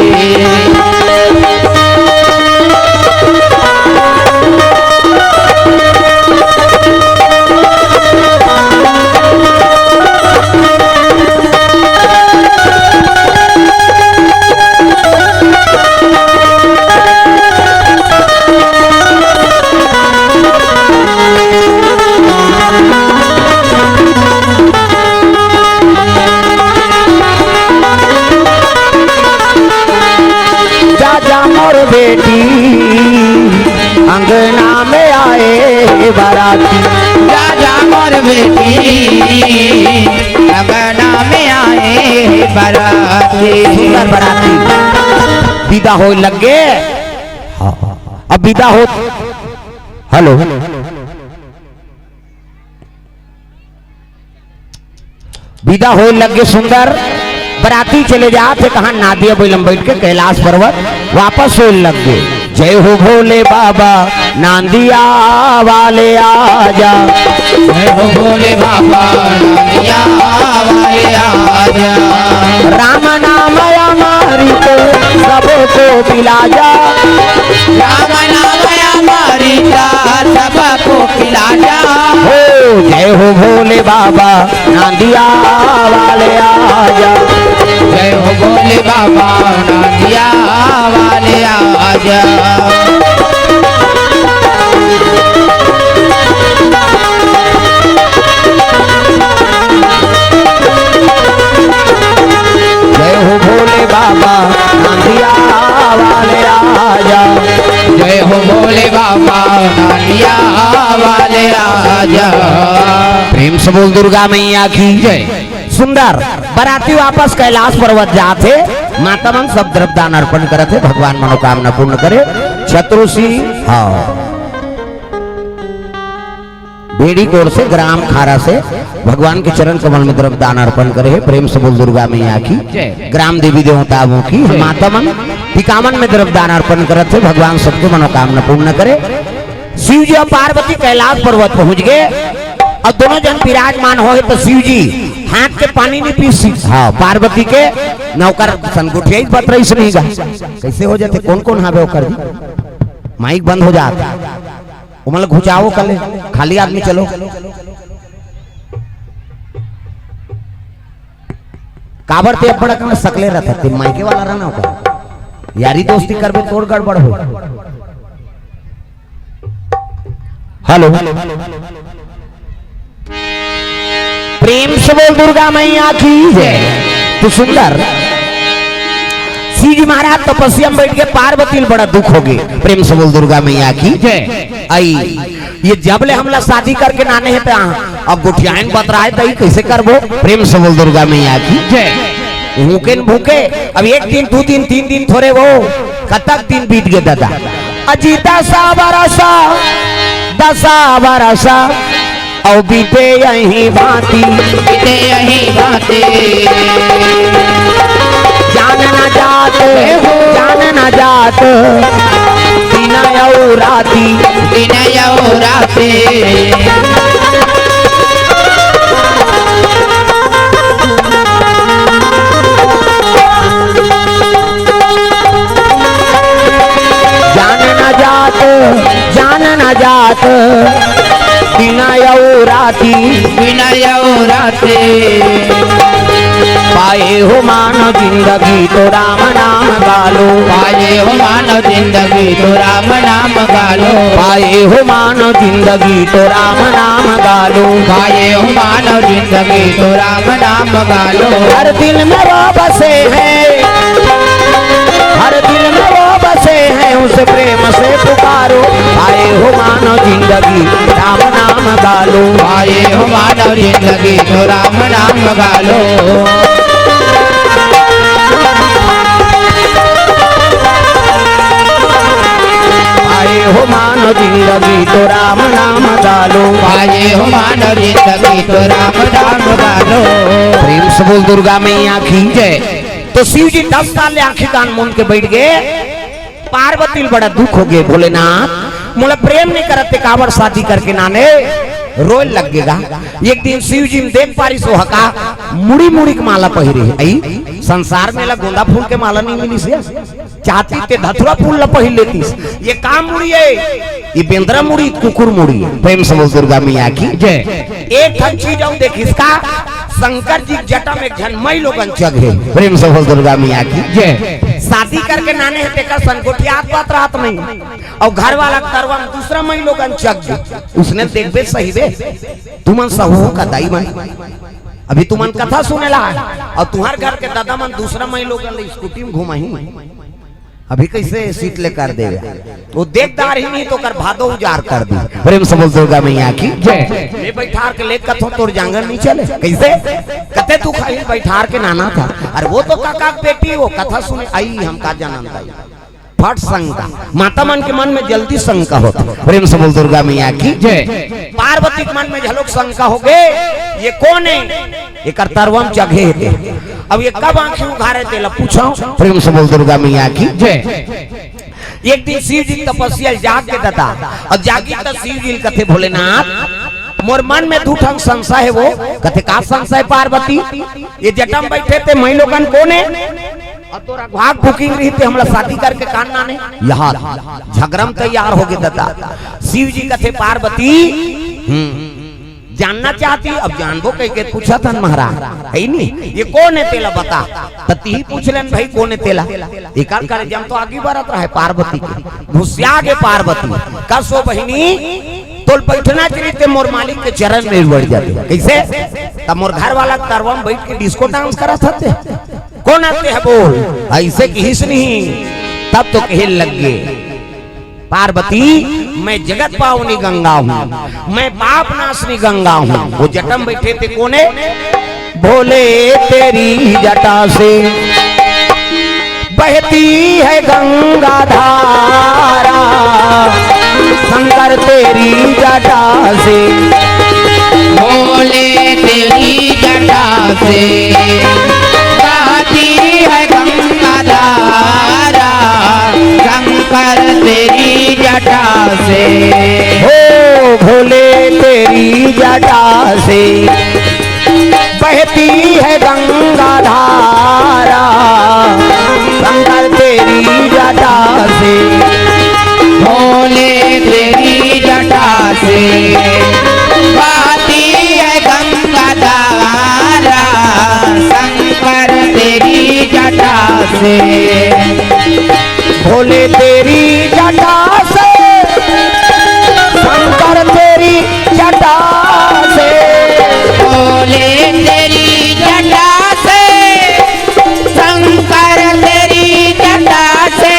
जा जा मोर बेटी, अंगना में आए बराती। जा जा मोर बेटी, अंगना में आए बराती। सुंदर बराती विदा होय लग गे। हाँ, अब विदा हो, हेलो, विदा होय लग गे सुंदर। बराती चले जात हे, कहाँ नांदिया बइलम बइठ के कैलाश पर्वत वापस होय लग गे। जय हो भोले बाबा, नांदिया वाले आजा। जय हो भोले बाबा, नांदिया वाले आजा। राम नाम अमृत सबको पिला जा। राम नाम अमृत सबको पिला जा। हो जय हो भोले बाबा, नांदिया वाले आजा। जय हो भोले बाबा, नांदिया वाले आजा। जय हो भोले बाबा, नांदिया वाले आजा। जय हो भोले बाबा, नांदिया वाले आजा। प्रेम से बोल दुर्गा मैया की जय। सुंदर बराती वापस कैलाश पर्वत जात हे, माता मन सब द्रव्य दान अर्पण करत हे, भगवान मनोकामना पूर्ण करे। छत्रु सिंह, हाँ, भेड़ी कोर से, ग्राम खारा से भगवान के चरण कमल में द्रव्य दान अर्पण करे हे। प्रेम से बोल दुर्गा मैया की, जय। ग्राम देवी देवताओं की, जय। माता मन टिकावन में द्रव्य दान अर्पण करत हे, भगवान सबके मनोकामना पूर्ण करे। शिव जी अउ पार्वती कैलाश पर्वत पहुंच गे अउ दोनों जन विराजमान होहे त शिव जी हाथ के पानी नहीं पी, हाँ, पार्वती के नौकर सन गोठियाई बतरईस नहीं गा। कैसे हो जाते, कौन कौन हावे ओकर जी? माइक बंद हो जात। ओमन ल घुचाओ कले, खाली आदमी चलो। काबर ते अब्बड़ अकन सकले रहत हे, ते मायके वाला रहना ओकर। यारी दोस्ती करबे तोर गड़बड़ हो। हेलो, प्रेम से बोल दुर्गा मैया की जय। तो सुंदर शिव जी महाराज तपस्या में बैठ के पार्वती ल बड़ा दुख हो गे। प्रेम से बोल दुर्गा मैया की जय। आई ये जब ले हमला शादी करके नाने हे त अब गोठियाइन बतराए त ई कैसे करबो? प्रेम से बोल दुर्गा मैया की जय। भूखे न भूखे, अब एक दिन, दू दिन, तीन दिन थोरे वो, कतक दिन बीत गे दादा। अजी दसा बरसा, दसा बरसा, अउ बीते यही बाती। बीते यही बाती। जान न जात, हे हो। जान न जात, दिन अउ राती। दिन अउ राती। जान न जात, जान न जात, दिन अउ राती। दिन अउ राती। पाए हो मानव जिंदगी तो राम नाम गा लो। पाए हो मानव जिंदगी तो राम नाम गा लो। पाए हो मानव जिंदगी तो राम नाम गा लो। पाए हो मानव जिंदगी तो राम नाम गा लो। हर दिल में वो बसे हैं, हर दिल में वो बसे हैं, उसे प्रेम से पुकारो। पाए हो मानव जिंदगी राम नाम गा लो। पाए हो मानव जिंदगी तो राम नाम गा लो। पाए हो मानव जिंदगी तो राम नाम गा लो। पाए हो मानव जिंदगी तो राम नाम गा लो। प्रेम से बोल दुर्गा मैया की जय। तो शिव जी दस साल ले आंखी कान मूंद के बैठ गए। पार्वती ल बड़ा दुख हो गए, भोलेनाथ मोला प्रेम नहीं करत ते, काबर शादी करके नाने? रोए लग गेगा। एक दिन शिव जी में देख पारिस, वो हका मुड़ी मुड़ी के माला पहिरे हे। आई संसार में ला गोंदा फूल के माला नहीं मिलिस हे। चाहती ते धतुरा फूल ला पहिर लेतिस। ये का मुड़ी है? ये बेंदरा मुड़ी, कुकुर मुड़ी है। प्रेम से बोल दुर्गा मैया की जय। एक ठन चीज अउ देखिस का, शंकर जी के जटा में एक झन मई लोगन चघे। प्रेम से बोल दुर्गा मैया की जय। शादी करके नाने हे तेकर सन गोठियात बात रहत नहीं। अउ घर वाला के तरवा में दूसरा मई लोगन चघ गे। उसने देखबे सही बे, तुमन सहू का दाई मन, अभी तुमन कथा सुने ला है, अउ तुंहर घर के दादा मन दूसरा मई लोगन ले स्कूटी में घुमाही। अभी कैसे सीट ले कर देवे? वो देख डारही नहीं तो कर भादो उजार कर दी। प्रेम से बोल दुर्गा मैया की जय। मैं बैठार के लेत कथों तोर जांगर नहीं चले। कैसे? कते तू खाही बैठार के नाना था। अरे वो तो काका के बेटी, वो कथा सुने आई, हम का जानन दाई। फट शंका। माता मन के मन में जल्दी शंका होता। प्रेम से बोल दुर्गा मैया की जय। पार्वती के मन में घलोक शंका हो गए, ये कौन है? एकर तरवा में चघे हे ते। अब ये कब आंखी उघारे तेला पूछो। प्रेम से बोल दुर्गा मैया की जय। एक दिन शिव जी तपस्या जाग के दादा, अउ जागी त शिव जी कथे, भोलेनाथ मोर मन में दू ठन संशय हे। वो कथे, का संशय पार्वती? ये जटा में बैठे ते मई लोगन कोन हे? अउ तोर अगवा के बुकिंग रही ते हमला शादी करके कान नाने? यहाँ झगड़ा में तैयार हो गए दादा। शिव जी कथे, पार्वती, हम्म, जानना चाहती, अब जानबो कह के पूछा था महाराज, है नी? ये कौन है तेला बता। त तिही पूछ लेन भाई, कौन है तेला? एकर करे जम तो आगे बढ़त रहे पार्वती के। घुसिया गे पार्वती, कस ओ बहिनी, तोल बैठना चाहिए ते मोर मालिक के चरण में बढ़ जाते। कैसे? तब मोर घर वाला तरवा में बैठ के डिस्को डांस करत हते। कौन आते है बोल? ऐसे किहिस नहीं, तब तो कहे लग गए, पार्वती, मैं जगत पावनी गंगा हूँ, मैं पाप नाशनी गंगा हूँ। वो जटा में बैठे ते कोने? भोले तेरी जटा से बहती है गंगा धारा, शंकर तेरी जटा से। भोले तेरी जटा से बहती है गंगा धारा, शंकर तेरी जटा से। हो भोले तेरी जटा से बहती है गंगा धारा, शंकर तेरी जटा से। भोले तेरी जटा से बहती है गंगा धारा, शंकर तेरी जटा से। भोले तेरी जटा से, शंकर तेरी जटा से। भोले तेरी जटा से, शंकर तेरी जटा से।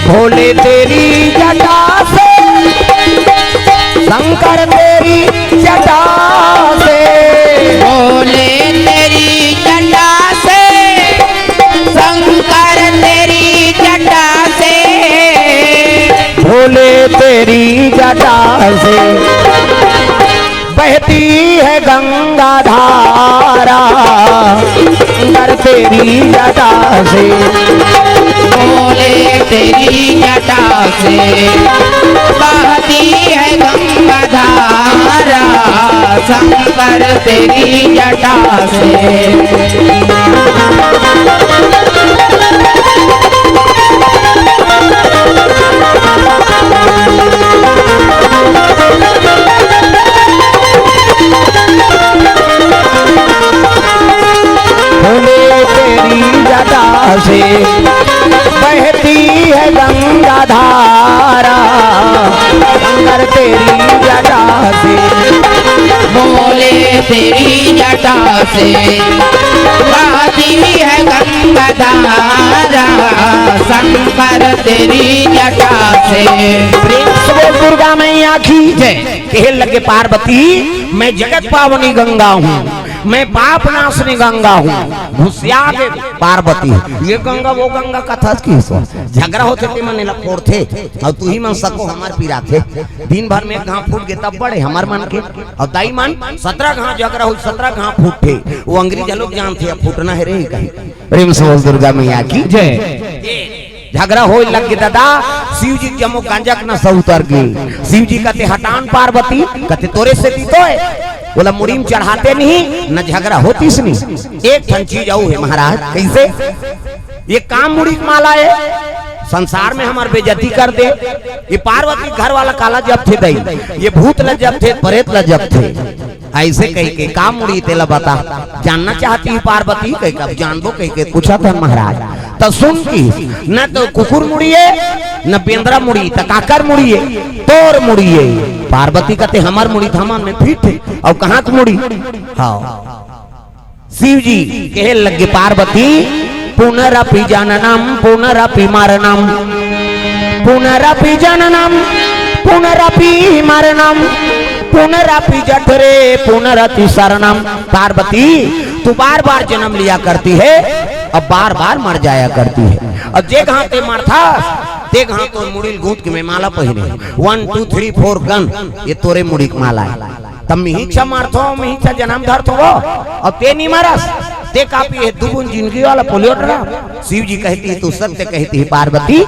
भोले तेरी जटा से, शंकर तेरी जटा से। भोले तेरी जटा से, शंकर तेरी जटा से। भोले तेरी जटा से बहती है गंगा धारा, शंकर तेरी जटा से। भोले तेरी जटा से बहती है गंगा धारा, शंकर तेरी जटा से। बहती है गंगा धारा, शंकर तेरी जटा से। बोले तेरी जटा से, बहती है गंगा धारा, शंकर तेरी जटा से। प्रेम से बोल दुर्गा मैया की जय। कहे लगे पार्वती, मैं जगत पावनी गंगा हूँ, मैं पाप नाशनी गंगा हूँ। घुसिया दे पार्वती, ये गंगा वो गंगा कथा की सो। झगड़ा होथे ते मन ला फोड़थे, अउ तुही मन सको हमर पिराथे। दिन भर में घाव फूट गे तब बड़े हमर मन के, अउ दाई मन सतरा घाव झगड़ा हो, सतरा घाव फूटथे। वो अंग्रेज लोग जानथे, अब फूटना हे रे कहीं। प्रेम से बोल दुर्गा मैया की जय। झगड़ा होय लग गे दादा, शिव जी के जम्मो गंजक नशा उतर गे। शिव जी कथे, "हटान पार्वती," कथे, "तोरे सेती तो हे।" बोला, "मुड़ी में चढ़ाते नहीं, न झगड़ा होतीस नहीं।" एक ठन चीज अउ हे महाराज, कैसे? ये का मुड़ी के माला हे, संसार में हमर बेइज्जती कर दे। ये पार्वती घर वाला काला जपथे दई, ये भूत ल जपथे, प्रेत ल जपथे। ऐसे कह के का मुड़ी तेला बता, जानना चाहती है पार्वती, कह के, "अब जानबो," कह के पूछा था महाराज। त सुन की, न तो कुकुर मुड़ी हे, न बेंदरा मुड़ी, त काकर मुड़ी हे? तोर मुड़ी हे। पार्वती कथे, "हमर मुड़ी थमन में फिट हे, अउ कहाँ के मुड़ी?" हाँ, शिव जी कहे लगे पार्वती, "पुनरपि जननम पुनरपि मरणम, पुनरपि जननम पुनरपि मरणम, पुनरपि जठरे पुनरति शरणम।" पार्वती, तू बार बार जन्म लिया करती है, अब बार बार मर जाया करती है। अब जे घाव ते मरथस, ते घाव तो मुड़ी ल गूंथ के मैं माला पहिरे। One, two, three, four, gun, ये तोरे मुड़ी के माला हे। तब मिहिचा मारथो, मिहिचा जन्म धरथो वो। अब ते नी मरस, ते कापी हे दुगुन जिंदगी वाला पोलियो ड्राम। शिव जी कहती है, "तू सत्य कहती है पार्वती,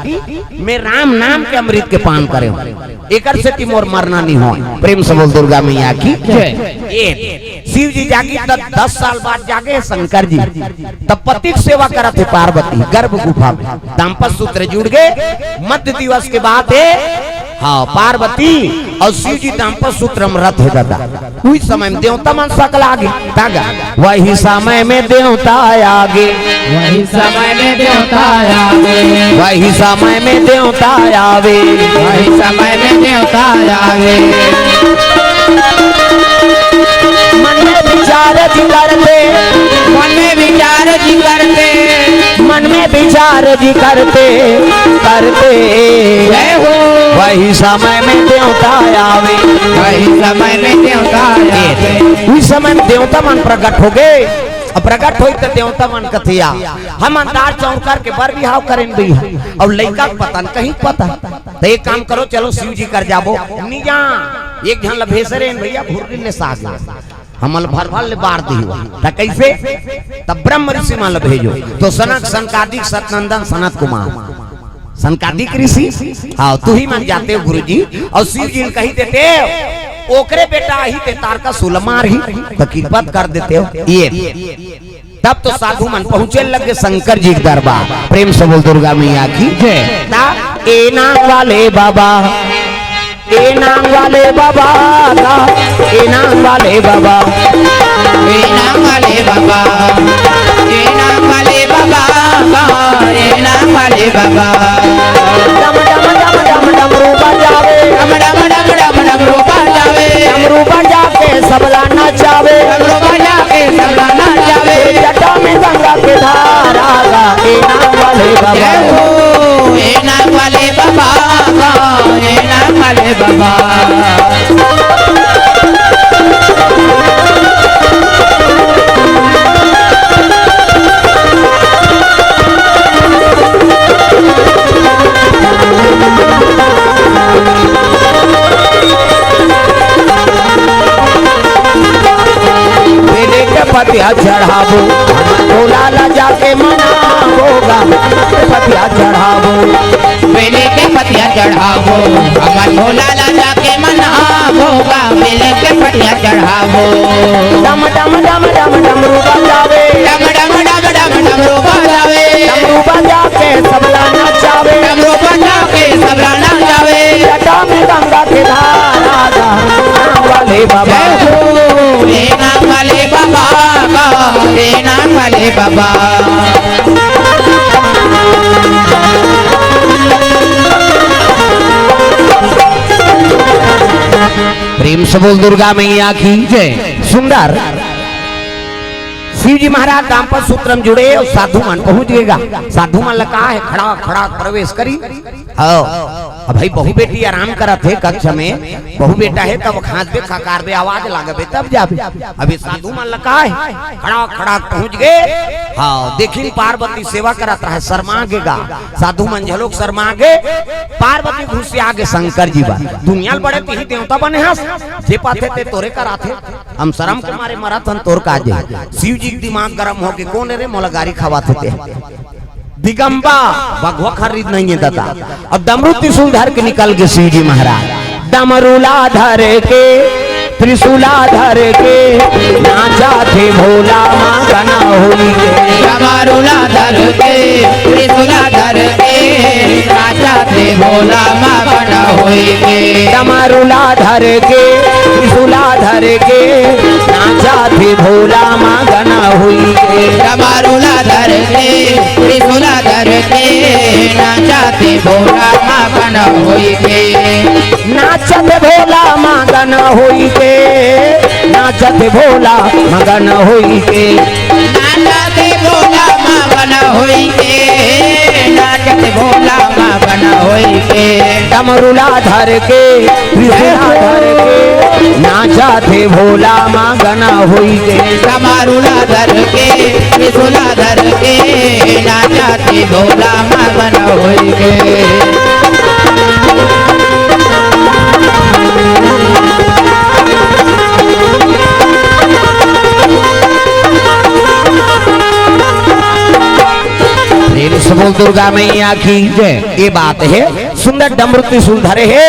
मैं राम नाम के अमृत के पान करे हूँ, एकर सेती मोर मरना नी होय।" प्रेम से बोल दुर्गा मैया की जय। ये शिव जी जागी तब दस साल बाद जागे शंकर जी, तब पति के सेवा करत हे पार्वती गर्भ गुफा में, दाम्पत्य सूत्र जुड़ गे। मध्य दिवस के बाद हे हाँ, पार्वती अउ शिव जी दाम्पत्य सूत्र म रत हे दादा। उही समय में देवता मन सकला आगे। तागा, वही समय में देवता आगे। वही समय में देवता आवे। वही समय में देवता आवे। वही समय में देवता आवे। मन में विचार जी करते। मन में विचार जी करते। मन में विचार जी करते, करते। जय हो। वही समय में देवता आवे। वही समय में देवता आवे। उही समय में देवता मन प्रकट हो गे। अब प्रकट होई त देवता मन कथे, "हमन दार चाउर करके बर बिहाव करेन भैया, अउ लइका के पता न कहीं पता।" त एक काम करो, चलो शिव जी कर जाबो। नी जा, एक झन ल भेजे रेन भैया, भुर्री ले साग ला। हमन ल भर भर ले बार दिही। त कइसे? त ब्रह्म ऋषि मन ल भेजो। तो सनक, सनकादिक, सतनंदन, सनत कुमार, सनकादिक ऋषि, हाँ, तुही मन जाते हो गुरुजी, अउ शिव जी ल कही देते हो, ओकरे बेटा आही ते तारकासुर ल मारही, त कृपा कर देते हो। ये तब तो साधु मन पहुंचे लगे शंकर जी के दरबार। प्रेम से बोल दुर्गा मैया की जय। ता ए नाम वाले बाबा, ए नाम वाले बाबा का, ए नाम वाले बाबा। ए नाम वाले बाबा, ए नाम वाले बाबा का, ए नाम वाले बाबा। डम डम डम डम डमरू बजावे। डम डम डम डम डमरू बजावे। डमरू बजा के सबला नचावे। डमरू बजा के सबला नचावे। जटा में गंगा के धारा गा, ए नाम वाले बाबा। जय हो, ए नाम वाले बाबा गा, ए नाम वाले बाबा। बेले के पतिया चढ़ाबो, भोला ला जाके मनाबो गा। पतिया चढ़ाबो। बेले के पतिया चढ़ाबो, हमर भोला ला जाके मनाबो गा। बेले के पतिया चढ़ाबो। डम डम डम डम डमरू बजावे। डम डम डम डम डमरू बजावे। डमरू बजा के सबला नचावे। डमरू बजा के सबला नचावे। जटा में गंगा के धारा गा, नाम वाले बाबा। जय हो, ए नाम वाले बाबा गा, ए नाम वाले बाबा। प्रेम से बोल दुर्गा मैया की जय। सुंदर शिव जी महाराज दाम्पत्य सूत्र में जुड़े अउ साधु मन पहुंच गे गा। साधु मन ला कहा हे, खड़ा खड़ा प्रवेश करी। हव, अब भाई बहू बेटी आराम करत हे कक्ष में, बहू बेटा हे तब खांसबे खकारबे आवाज लागबे तब जाबे। अभी साधु मन ला कहा हे, खड़ा खड़ा पहुंच गे। हव, देखिन पार्वती सेवा करत रहे, शर्मा गे गा। साधु मन झलोक शर्मा गे। पार्वती घुसिया गे शंकर जी बर। दुनिया ल बड़े तिही देवता बने हस, जे पाथे ते तोरे कराथे। हम शरम के मारे मरत हन, तोर का जे। शिव जी के दिमाग गरम होके, कोन रे मोला गारी खवाथे ते? दिगंबा, भगवा खरीद नहीं है दादा। अब डमरू त्रिशूल धर के निकल गे शिव जी महाराज। डमरूला धर के, त्रिशूला धर के, नाचा थे भोला माँ गना होई के। डमरूला धर के, त्रिशूला धर के, नाचा थे भोला माँ गना होई के। डमरूला धर के, त्रिशूला धर के, नाचा थे भोला माँ गना होई के। डमरूला धर के, त्रिशूला धर के, नाचा थे भोला माँ गना होई के। नाचत भोला मगन होई के, नाचत भोला मगन होई के। नाचत भोला मगन होई के, नाचत भोला मगन होई के। डमरूला धर के, त्रिशूला धर के, नाचत भोला मगन होई के। डमरूला धर के, त्रिशूला धर के, नाचत भोला मगन होई के। प्रेम से बोल दुर्गा मैया की जय। ये बात हे, सुंदर डमरू त्रिशूल धरे हे।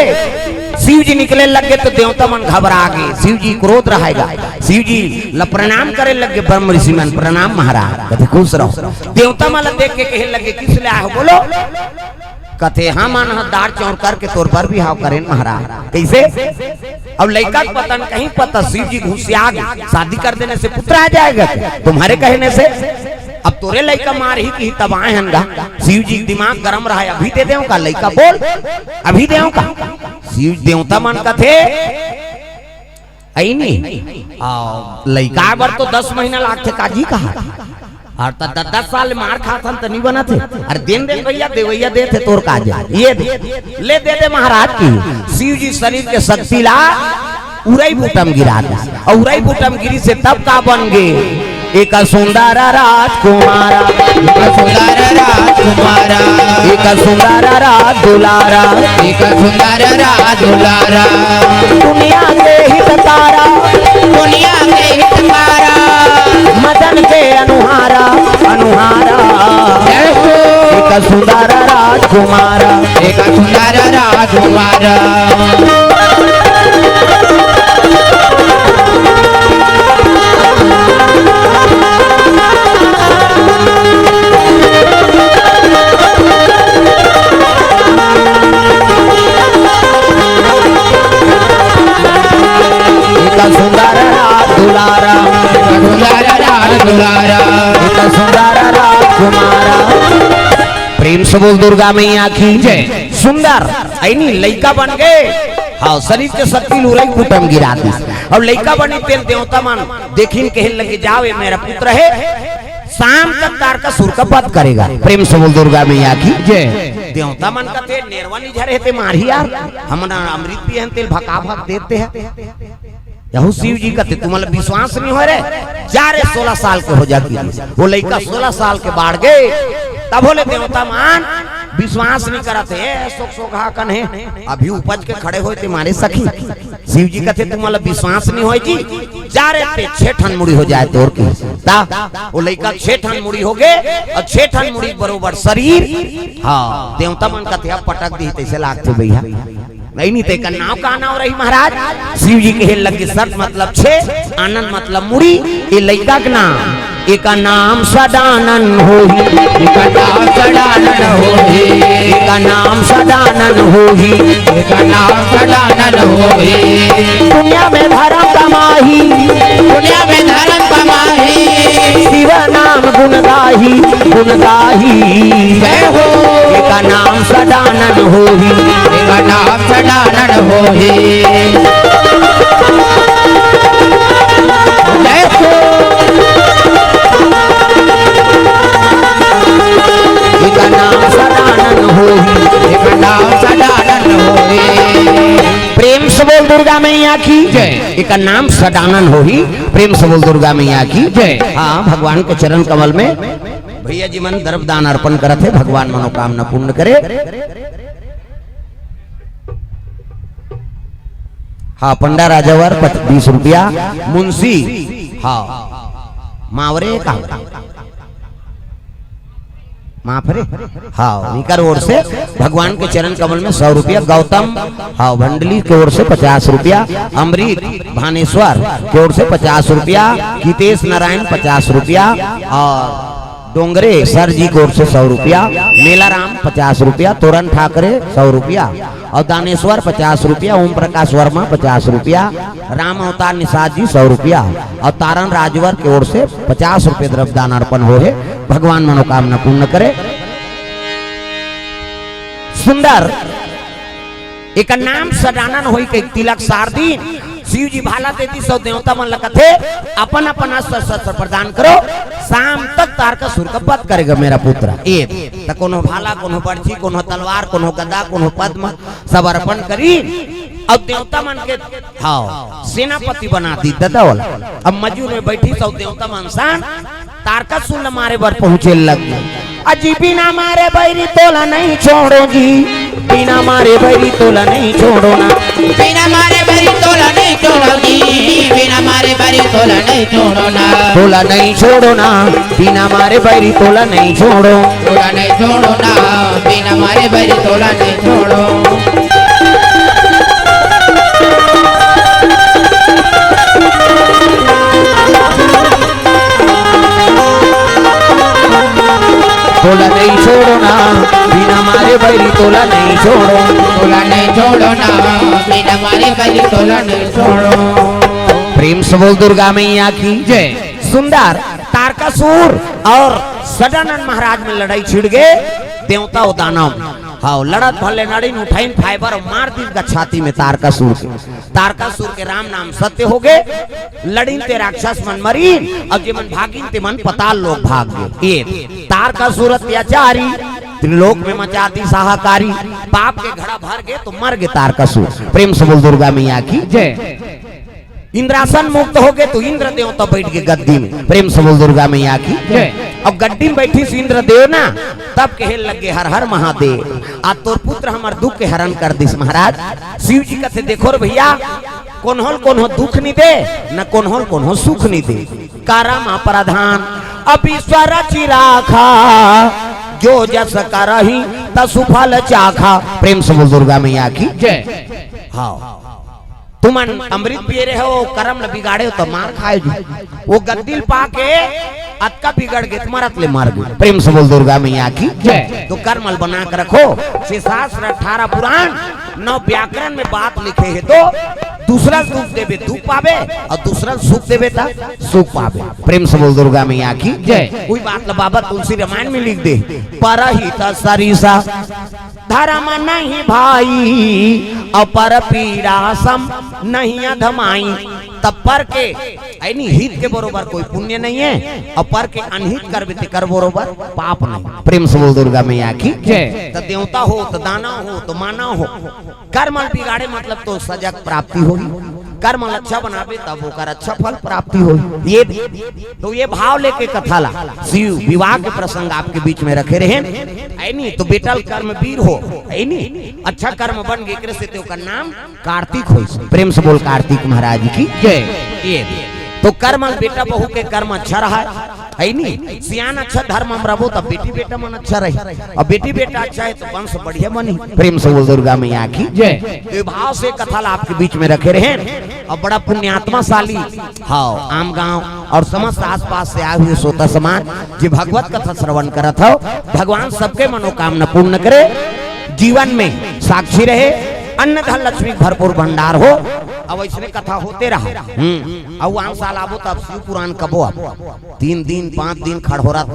शिव जी निकले लग गे तो देवता मन घबरा गे। शिव जी क्रोध रहेगा। शिव जी ल प्रणाम करे लग गे। ब्रह्म ऋषि मन, प्रणाम महाराज, कथे खुश रहो। देवता मन ल देख के कहे लग गे, किस ले आए हो बोलो? कथे, हमन ह दार चौर करके तोर बर बिहाव करेन महाराज। कइसे? अब लइका के पता न कहीं पता, शिव जी घुसिया गे, शादी कर देने से पुत्र आ जाएगा क्या? तुम्हारे कहने से? अब तोरे लइका मारही किही तब आए हन गा। शिव जी के दिमाग गरम रहा, अभी दे देव का लइका, बोल, अभी देव का? शिव देवता मन कथे, अई नी, आ, लइका बर तो दस महीना लागथे काजी कहा। अउ त द-, दस साल मार खात हन त नी बनत हे। अरे देन देन भैया, देवैया देथे तोर काज हे। ये दे, ले दे दे महाराज की। शिव जी शरीर के शक्ति ला उरई बूटा म गिरा दे। अउ उरई बूटा म गिरी से तब का बन गे? एक सुंदर राजकुमारा। एक सुंदर राजकुमारा। एक सुंदर राज दुलारा। एक सुंदर राज दुलारा। दुनिया के हितकारा। दुनिया के हितकारा। मदन के अनुहारा, अनुहारा। जय हो। एक सुंदर राजकुमारा। एक सुंदर राजकुमारा। एक सुंदर राज दुलारा। एक सुंदर राज दुलारा। एक सुंदर राजकुमारा। प्रेम से बोल दुर्गा मैया की जय। सुंदर, अई नी लइका बन गे। हाँ, शरीर के शक्ति ल उरई बूटा म गिरा दिस। अउ लइका बनी तेल देवता मन देखिन कहे लगे, जाओ ये मेरा पुत्र हे, शाम तक तारकासुर का वध करेगा। प्रेम से बोल दुर्गा मैया की जय। देवता मन कथे, नेरवा नी झरे हे ते मारही यार, हमन अमृत पिए हन तेल भका भक देते हैं। यहू शिव जी कथे, तुम्हारा विश्वास नहीं हो रे, जा रे, सोलह साल के हो जाती। वो लइका सोलह साल के बाढ़ गे, तभो ले देवता मन विश्वास नहीं करत हे, ए, सोक सोक हा कन हे, अभी उपज के खड़े होए ते मारे सखी। शिव जी कथे, तुम्हारा विश्वास नहीं होए जी, जा रे ते छह ठन मुड़ी हो जाए तोर की। ता, वो लइका छह ठन मुड़ी हो गे, अउ छह ठन मुड़ी बरोबर शरीर। हाँ, देवता मन कथे, अब पटक दी, तइसे लागथे भैया। नहीं, नहीं, तेकर नाम का नाम रही महाराज? शिव जी कहे लगे, सत मतलब छे, आनंद मतलब मुड़ी, ये लइका के नाम, एका नाम सदानंद होही। एका नाम सदानंद होही। एका नाम सदानंद होही। एका नाम सदानंद होही। दुनिया में धर्म कमाही। दुनिया में धर्म कमाही। शिव नाम गुण गाही, गुण गाही। जय हो। एका नाम सदानंद होही। एका नाम सदानंद होही। की जय। एकर नाम सडानन होही। प्रेम से बोल दुर्गा मैया की जय। हाँ, भगवान के चरण कमल में भैया जी मन द्रव्य दान अर्पण करत हे, भगवान मनोकामना पूर्ण करे। हाँ, पंडा राजावर पच-, बीस रुपया, मुंशी, हाँ, मावरे का, माफ रे, हाँ, इनकर ओर से भगवान के चरण कमल में सौ रुपया, गौतम, हाँ, भंडली के ओर से पचास रुपया, अमृत भानेश्वर के ओर से पचास रुपया, हितेश नारायण पचास रुपया और डोंगरे सर जी के ओर से सौ रुपया, मेलाराम पचास रुपया, तोरन ठाकरे सौ रुपया और दानेश्वर पचास रुपया, ओम प्रकाश वर्मा पचास रुपया, राम अवतार निषाद जी सौ रुपया और तारन राजवर के ओर से पचास रुपया द्रव्य दान अर्पण हो हे। भगवान मनोकामना पूर्ण करे। सुंदर एकर नाम सडानन होई के तिलक सार दिन शिव जी भाला देती सब देवता मन ल कथे, अपन अपन अस्त्र शस्त्र प्रदान करो, शाम तक तारकासुर का वध करेगा मेरा पुत्र। ए, त कोनो भाला, कोनो बरछी, कोनो तलवार, कोनो गदा, कोनो पद्म, सब अर्पण करी। अब देवता मन के, हाँ, सेनापति बना दी ददा वाला। अब मजूर में बैठी सब देवता मन सान तारकासुर ल मारे बर पहुंचे लग गे। अजी बिना मारे बैरी तोला नहीं छोड़ो जी, बिना मारे बैरी तोला नहीं छोड़ो ना। बिना मारे बैरी तोला नहीं छोड़ो जी, बिना मारे बैरी तोला नहीं छोड़ो ना। तोला नहीं छोड़ो ना, बिना मारे बैरी तोला नहीं छोड़ो। तोला नहीं छोड़ो ना, बिना मारे बैरी तोला नहीं छोड़ो। तोला नहीं छोड़ो ना, बिना मारे बैरी तोला नहीं छोड़ो। तोला नहीं छोड़ो ना, बिना मारे बैरी तोला नहीं छोड़ो। प्रेम से बोल दुर्गा मैया की जय। सुंदर तारकासुर और सदानंद महाराज में लड़ाई छिड़ गए, देवता और दानव। हाँ, लड़त भले नड़ीन उठाइन फाइबर और मार दीस गा छाती में तारकासुर के। तारकासुर के राम नाम सत्य हो गए, लड़िन ते राक्षस मन मरीन, अब जे मन भागिन ते मन पताल लोक भाग गए। ये तारकासुर अत्याचारी, त्रिलोक में मचा दीस हाहाकारी, पाप के घड़ा भर गए तो मर गए तारकासुर। प्रेम से बोल दुर्गा मैया की जय। इंद्रासन मुक्त हो गए तो इंद्रदेव तो बैठ गए गद्दी में। प्रेम से बोल दुर्गा मैया की जय। अब गद्दी में बैठिस इंद्रदेव ना, तब कहे लगे हर हर महादेव, आज तोर पुत्र हमर दुख के हरण कर दिस महाराज। शिव जी कथे देखो रे भैया, कोन्हो ल कोन्हो दुख नहीं दे, न कोन्हो ल कोन्हो सुख नहीं दे। करम प्रधान अब ईश्वर चिराखा, जो जस करही तसु फल चाखा। प्रेम से बोल दुर्गा मैया की जय। हाँ, तुमन अमृत पिए रहे हो, करम ल बिगाड़े हो तो मार खाए जी। वो गद्दी ल पाके अतका बिगड़ गए, मरत ले मर गए। प्रेम से बोल दुर्गा मैया की जय। तो करम ल बना के रखो। छह शास्त्र, अठारह पुराण, नौ व्याकरण में बात लिखे है, तो दूसरा ल दुख देबे दुख पाबे और दूसरा ल सुख देबे त सुख पाबे। प्रेम से बोल दुर्गा मैया की जय। कोई बात ल बाबा तुलसी रामायण में लिख दे, परहित सरिसा धर्म नहीं भाई, और पर पीड़ा सम नहीं अधमाई। तब पर के, यानी हित के बरोबर कोई पुण्य नहीं है, और पर के अनहित करबे तेकर बरोबर पाप नहीं। प्रेम से बोल दुर्गा मैया की जय। त देवता हो, त दानव हो, त मानव हो, कर्म ल बिगाड़े मतलब तो सजा के प्राप्ति होही। कर्म ल अच्छा बनाबे तब ओकर अच्छा फल प्राप्ति होही। ये तो ये भाव लेके कथा ला शिव विवाह के प्रसंग आपके बीच में रखे रहे। ऐ नी तो बेटा ल कर्म वीर हो, ऐ नी अच्छा कर्म बन गे, एकरे से ते ओकर नाम कार्तिक होइस। प्रेम से बोल कार्तिक महाराज की जय। ये तो कर्म ल बेटा बहू के कर्म अच्छा रहा, ऐ नी सियान अच्छा धर्म म रबो तब बेटी बेटा मन अच्छा रही, और बेटी बेटा अच्छा है तो वंश बढ़िया बनी। प्रेम से बोल दुर्गा मैया की जय। तो ये भाव से कथा ला आपके बीच में रखे रहे, और बड़ा पुण्यात्माशाली, हाँ, आम गांव और समस्त आसपास से आए हुए श्रोता समाज जे भगवत कथा श्रवण करत हो, भगवान सबके मनोकामना पूर्ण करे, जीवन में साक्षी रहे, अन्न धन लक्ष्मी के भरपूर भंडार हो। अब ऐसने कथा होते रहा। हम्म, अब आन साल आबो तब शिव पुराण कबो अब तीन दिन, पांच दिन खड़होरत।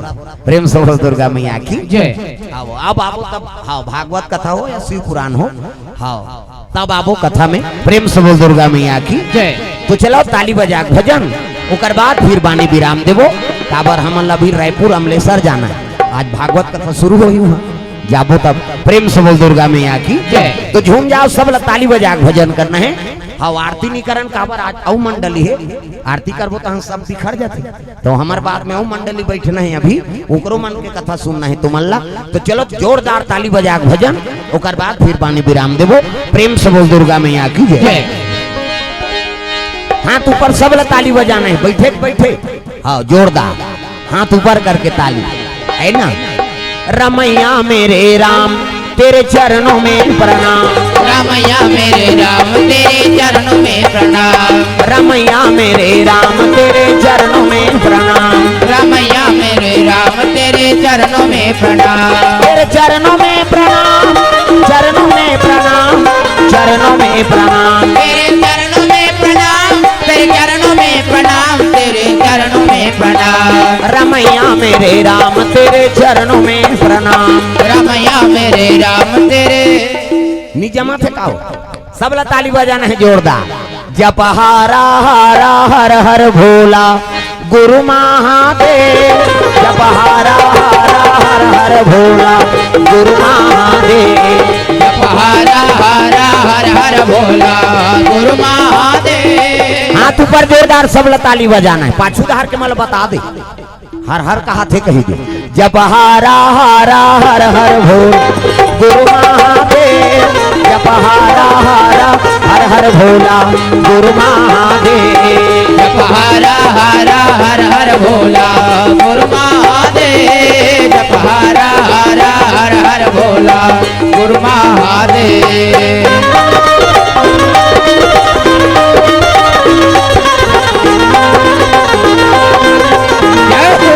प्रेम से बोल दुर्गा मैया की जय। अब, अब आबो तब, हाँ, भागवत कथा हो या शिव पुराण हो, हाँ, तब आबो कथा में। प्रेम से बोल दुर्गा मैया की जय। तो चलो ताली बजा के भजन, ओकर बाद फिर बानी विराम देबो। काबर हमन ला भी रायपुर अमलेसर जाना है, आज भागवत कथा शुरू होही, वहाँ जाबो तब। प्रेम से बोल दुर्गा मैया की जय। तो झूम जाओ सब ला, ताली बजा के भजन करना है। हाँ, आरती नी करन काबर, आज अउ मंडली हे, आरती करबो त हम सब बिखर जाथे। तो हमर बाद में अउ मंडली बैठना हे अभी, ओकरो मन के कथा सुनना हे तुमन ला। तो चलो, जोरदार ताली बजा के भजन, ओकर बाद फिर बानी विराम देबो। प्रेम से बोल दुर्गा मैया की जय। जय। हाथ ऊपर, सब ला ताली बजाना हे, बैठे के बैठे। हाँ, जोरदार, हाथ ऊपर करके ताली, है ना? रमैया मेरे राम, तेरे चरणों में प्रणाम। रमैया मेरे राम, तेरे चरणों में प्रणाम। रमैया मेरे राम, तेरे चरणों में प्रणाम। रमैया मेरे राम, तेरे चरणों में प्रणाम। तेरे चरणों में प्रणाम, चरणों में प्रणाम, चरणों में प्रणाम। तेरे चरणों में प्रणाम, तेरे चरणों में प्रणाम, तेरे चरणों में प्रणाम। रमैया मेरे राम, तेरे चरणों में प्रणाम। रमैया मेरे राम, तेरे निजमा थे काओ। सब ला ताली बजाना हे जोरदार। जप हारा हारा हर हर भोला गुरु महादेव। जप हारा हारा हर हर भोला गुरु महादेव। जप हारा हारा हर हर भोला गुरु महादेव। हाथ ऊपर जोरदार, सब ला ताली बजाना हे। पाछू धार के मला बता दे। हर हर कहाथे कही दे। जप हारा हारा हर हर भोला गुरु महादेव। जप हारा हारा हर हर भोला गुरु महादेव। जप हारा हारा हर हर भोला गुरु महादेव। जप हारा हारा हर हर भोला गुरु महादेव। जय हो।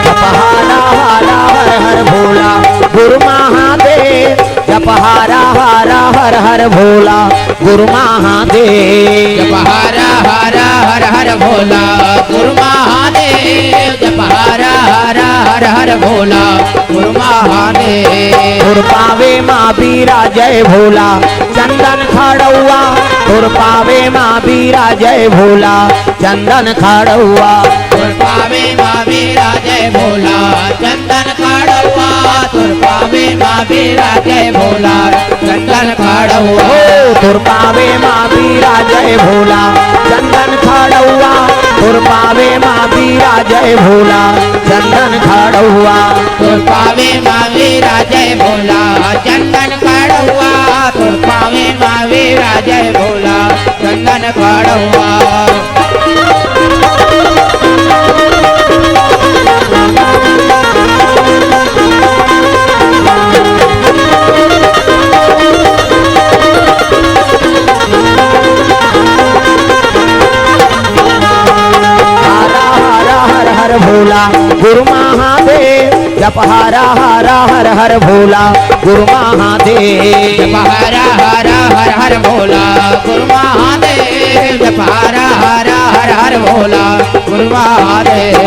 जप हारा हारा हर हर भोला गुरु महादेव। जप हारा हारा हर हर भोला गुरु महादेव। जप हारा हारा हर हर भोला गुरु महादेव। जप हारा हारा हर हर भोला गुरु महादेव। तोर पावे मा बीरा जय भोला चंदन खड़ौआ। तोर पावे मा बीरा जय भोला चंदन खड़ौआ। तोर पावे मा बीरा जय भोला चंदन खड़ौआ। तोर पावे मा बीरा जय भोला चंदन खड़ौआ। ओ, तोर पावे मा बीरा जय भोला चंदन खड़ौआ। तोर पावे मा बीरा जय भोला चंदन खड़ौआ। तोर पावे मा बीरा जय भोला चंदन खड़ौआ। तोर पावे मा बीरा जय भोला चंदन खड़ौआ। हारा हारा हर हर भोला गुरु महादेव। जप हारा हारा हर हर भोला गुरु महादेव। जप हारा हारा हर हर भोला गुरु महादेव। जप हारा हारा हर हर भोला गुरु महादेव।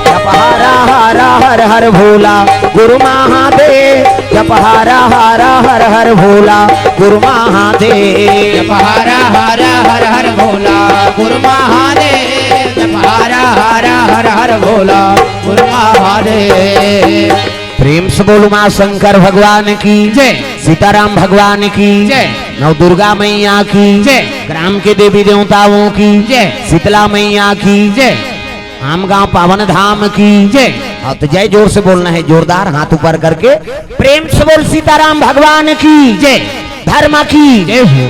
जप हारा हारा हर हर भोला गुरु महादेव। जप हारा हारा हर हर भोला गुरु महादेव। जप हारा हारा हर हर भोला गुरु महादेव। जप हारा हारा हर हर भोला गुरु महादेव। प्रेम से बोल उमा शंकर भगवान की जय। सीताराम भगवान की जय। नव दुर्गा मैया की जय। ग्राम के देवी देवताओं की जय। शीतला मैया की जय। आम गांव पावन धाम की जय। हाँ, तो जय जोर से बोलना है, जोरदार हाथ ऊपर करके प्रेम से बोल सीताराम भगवान की जय। धर्म की जय हो।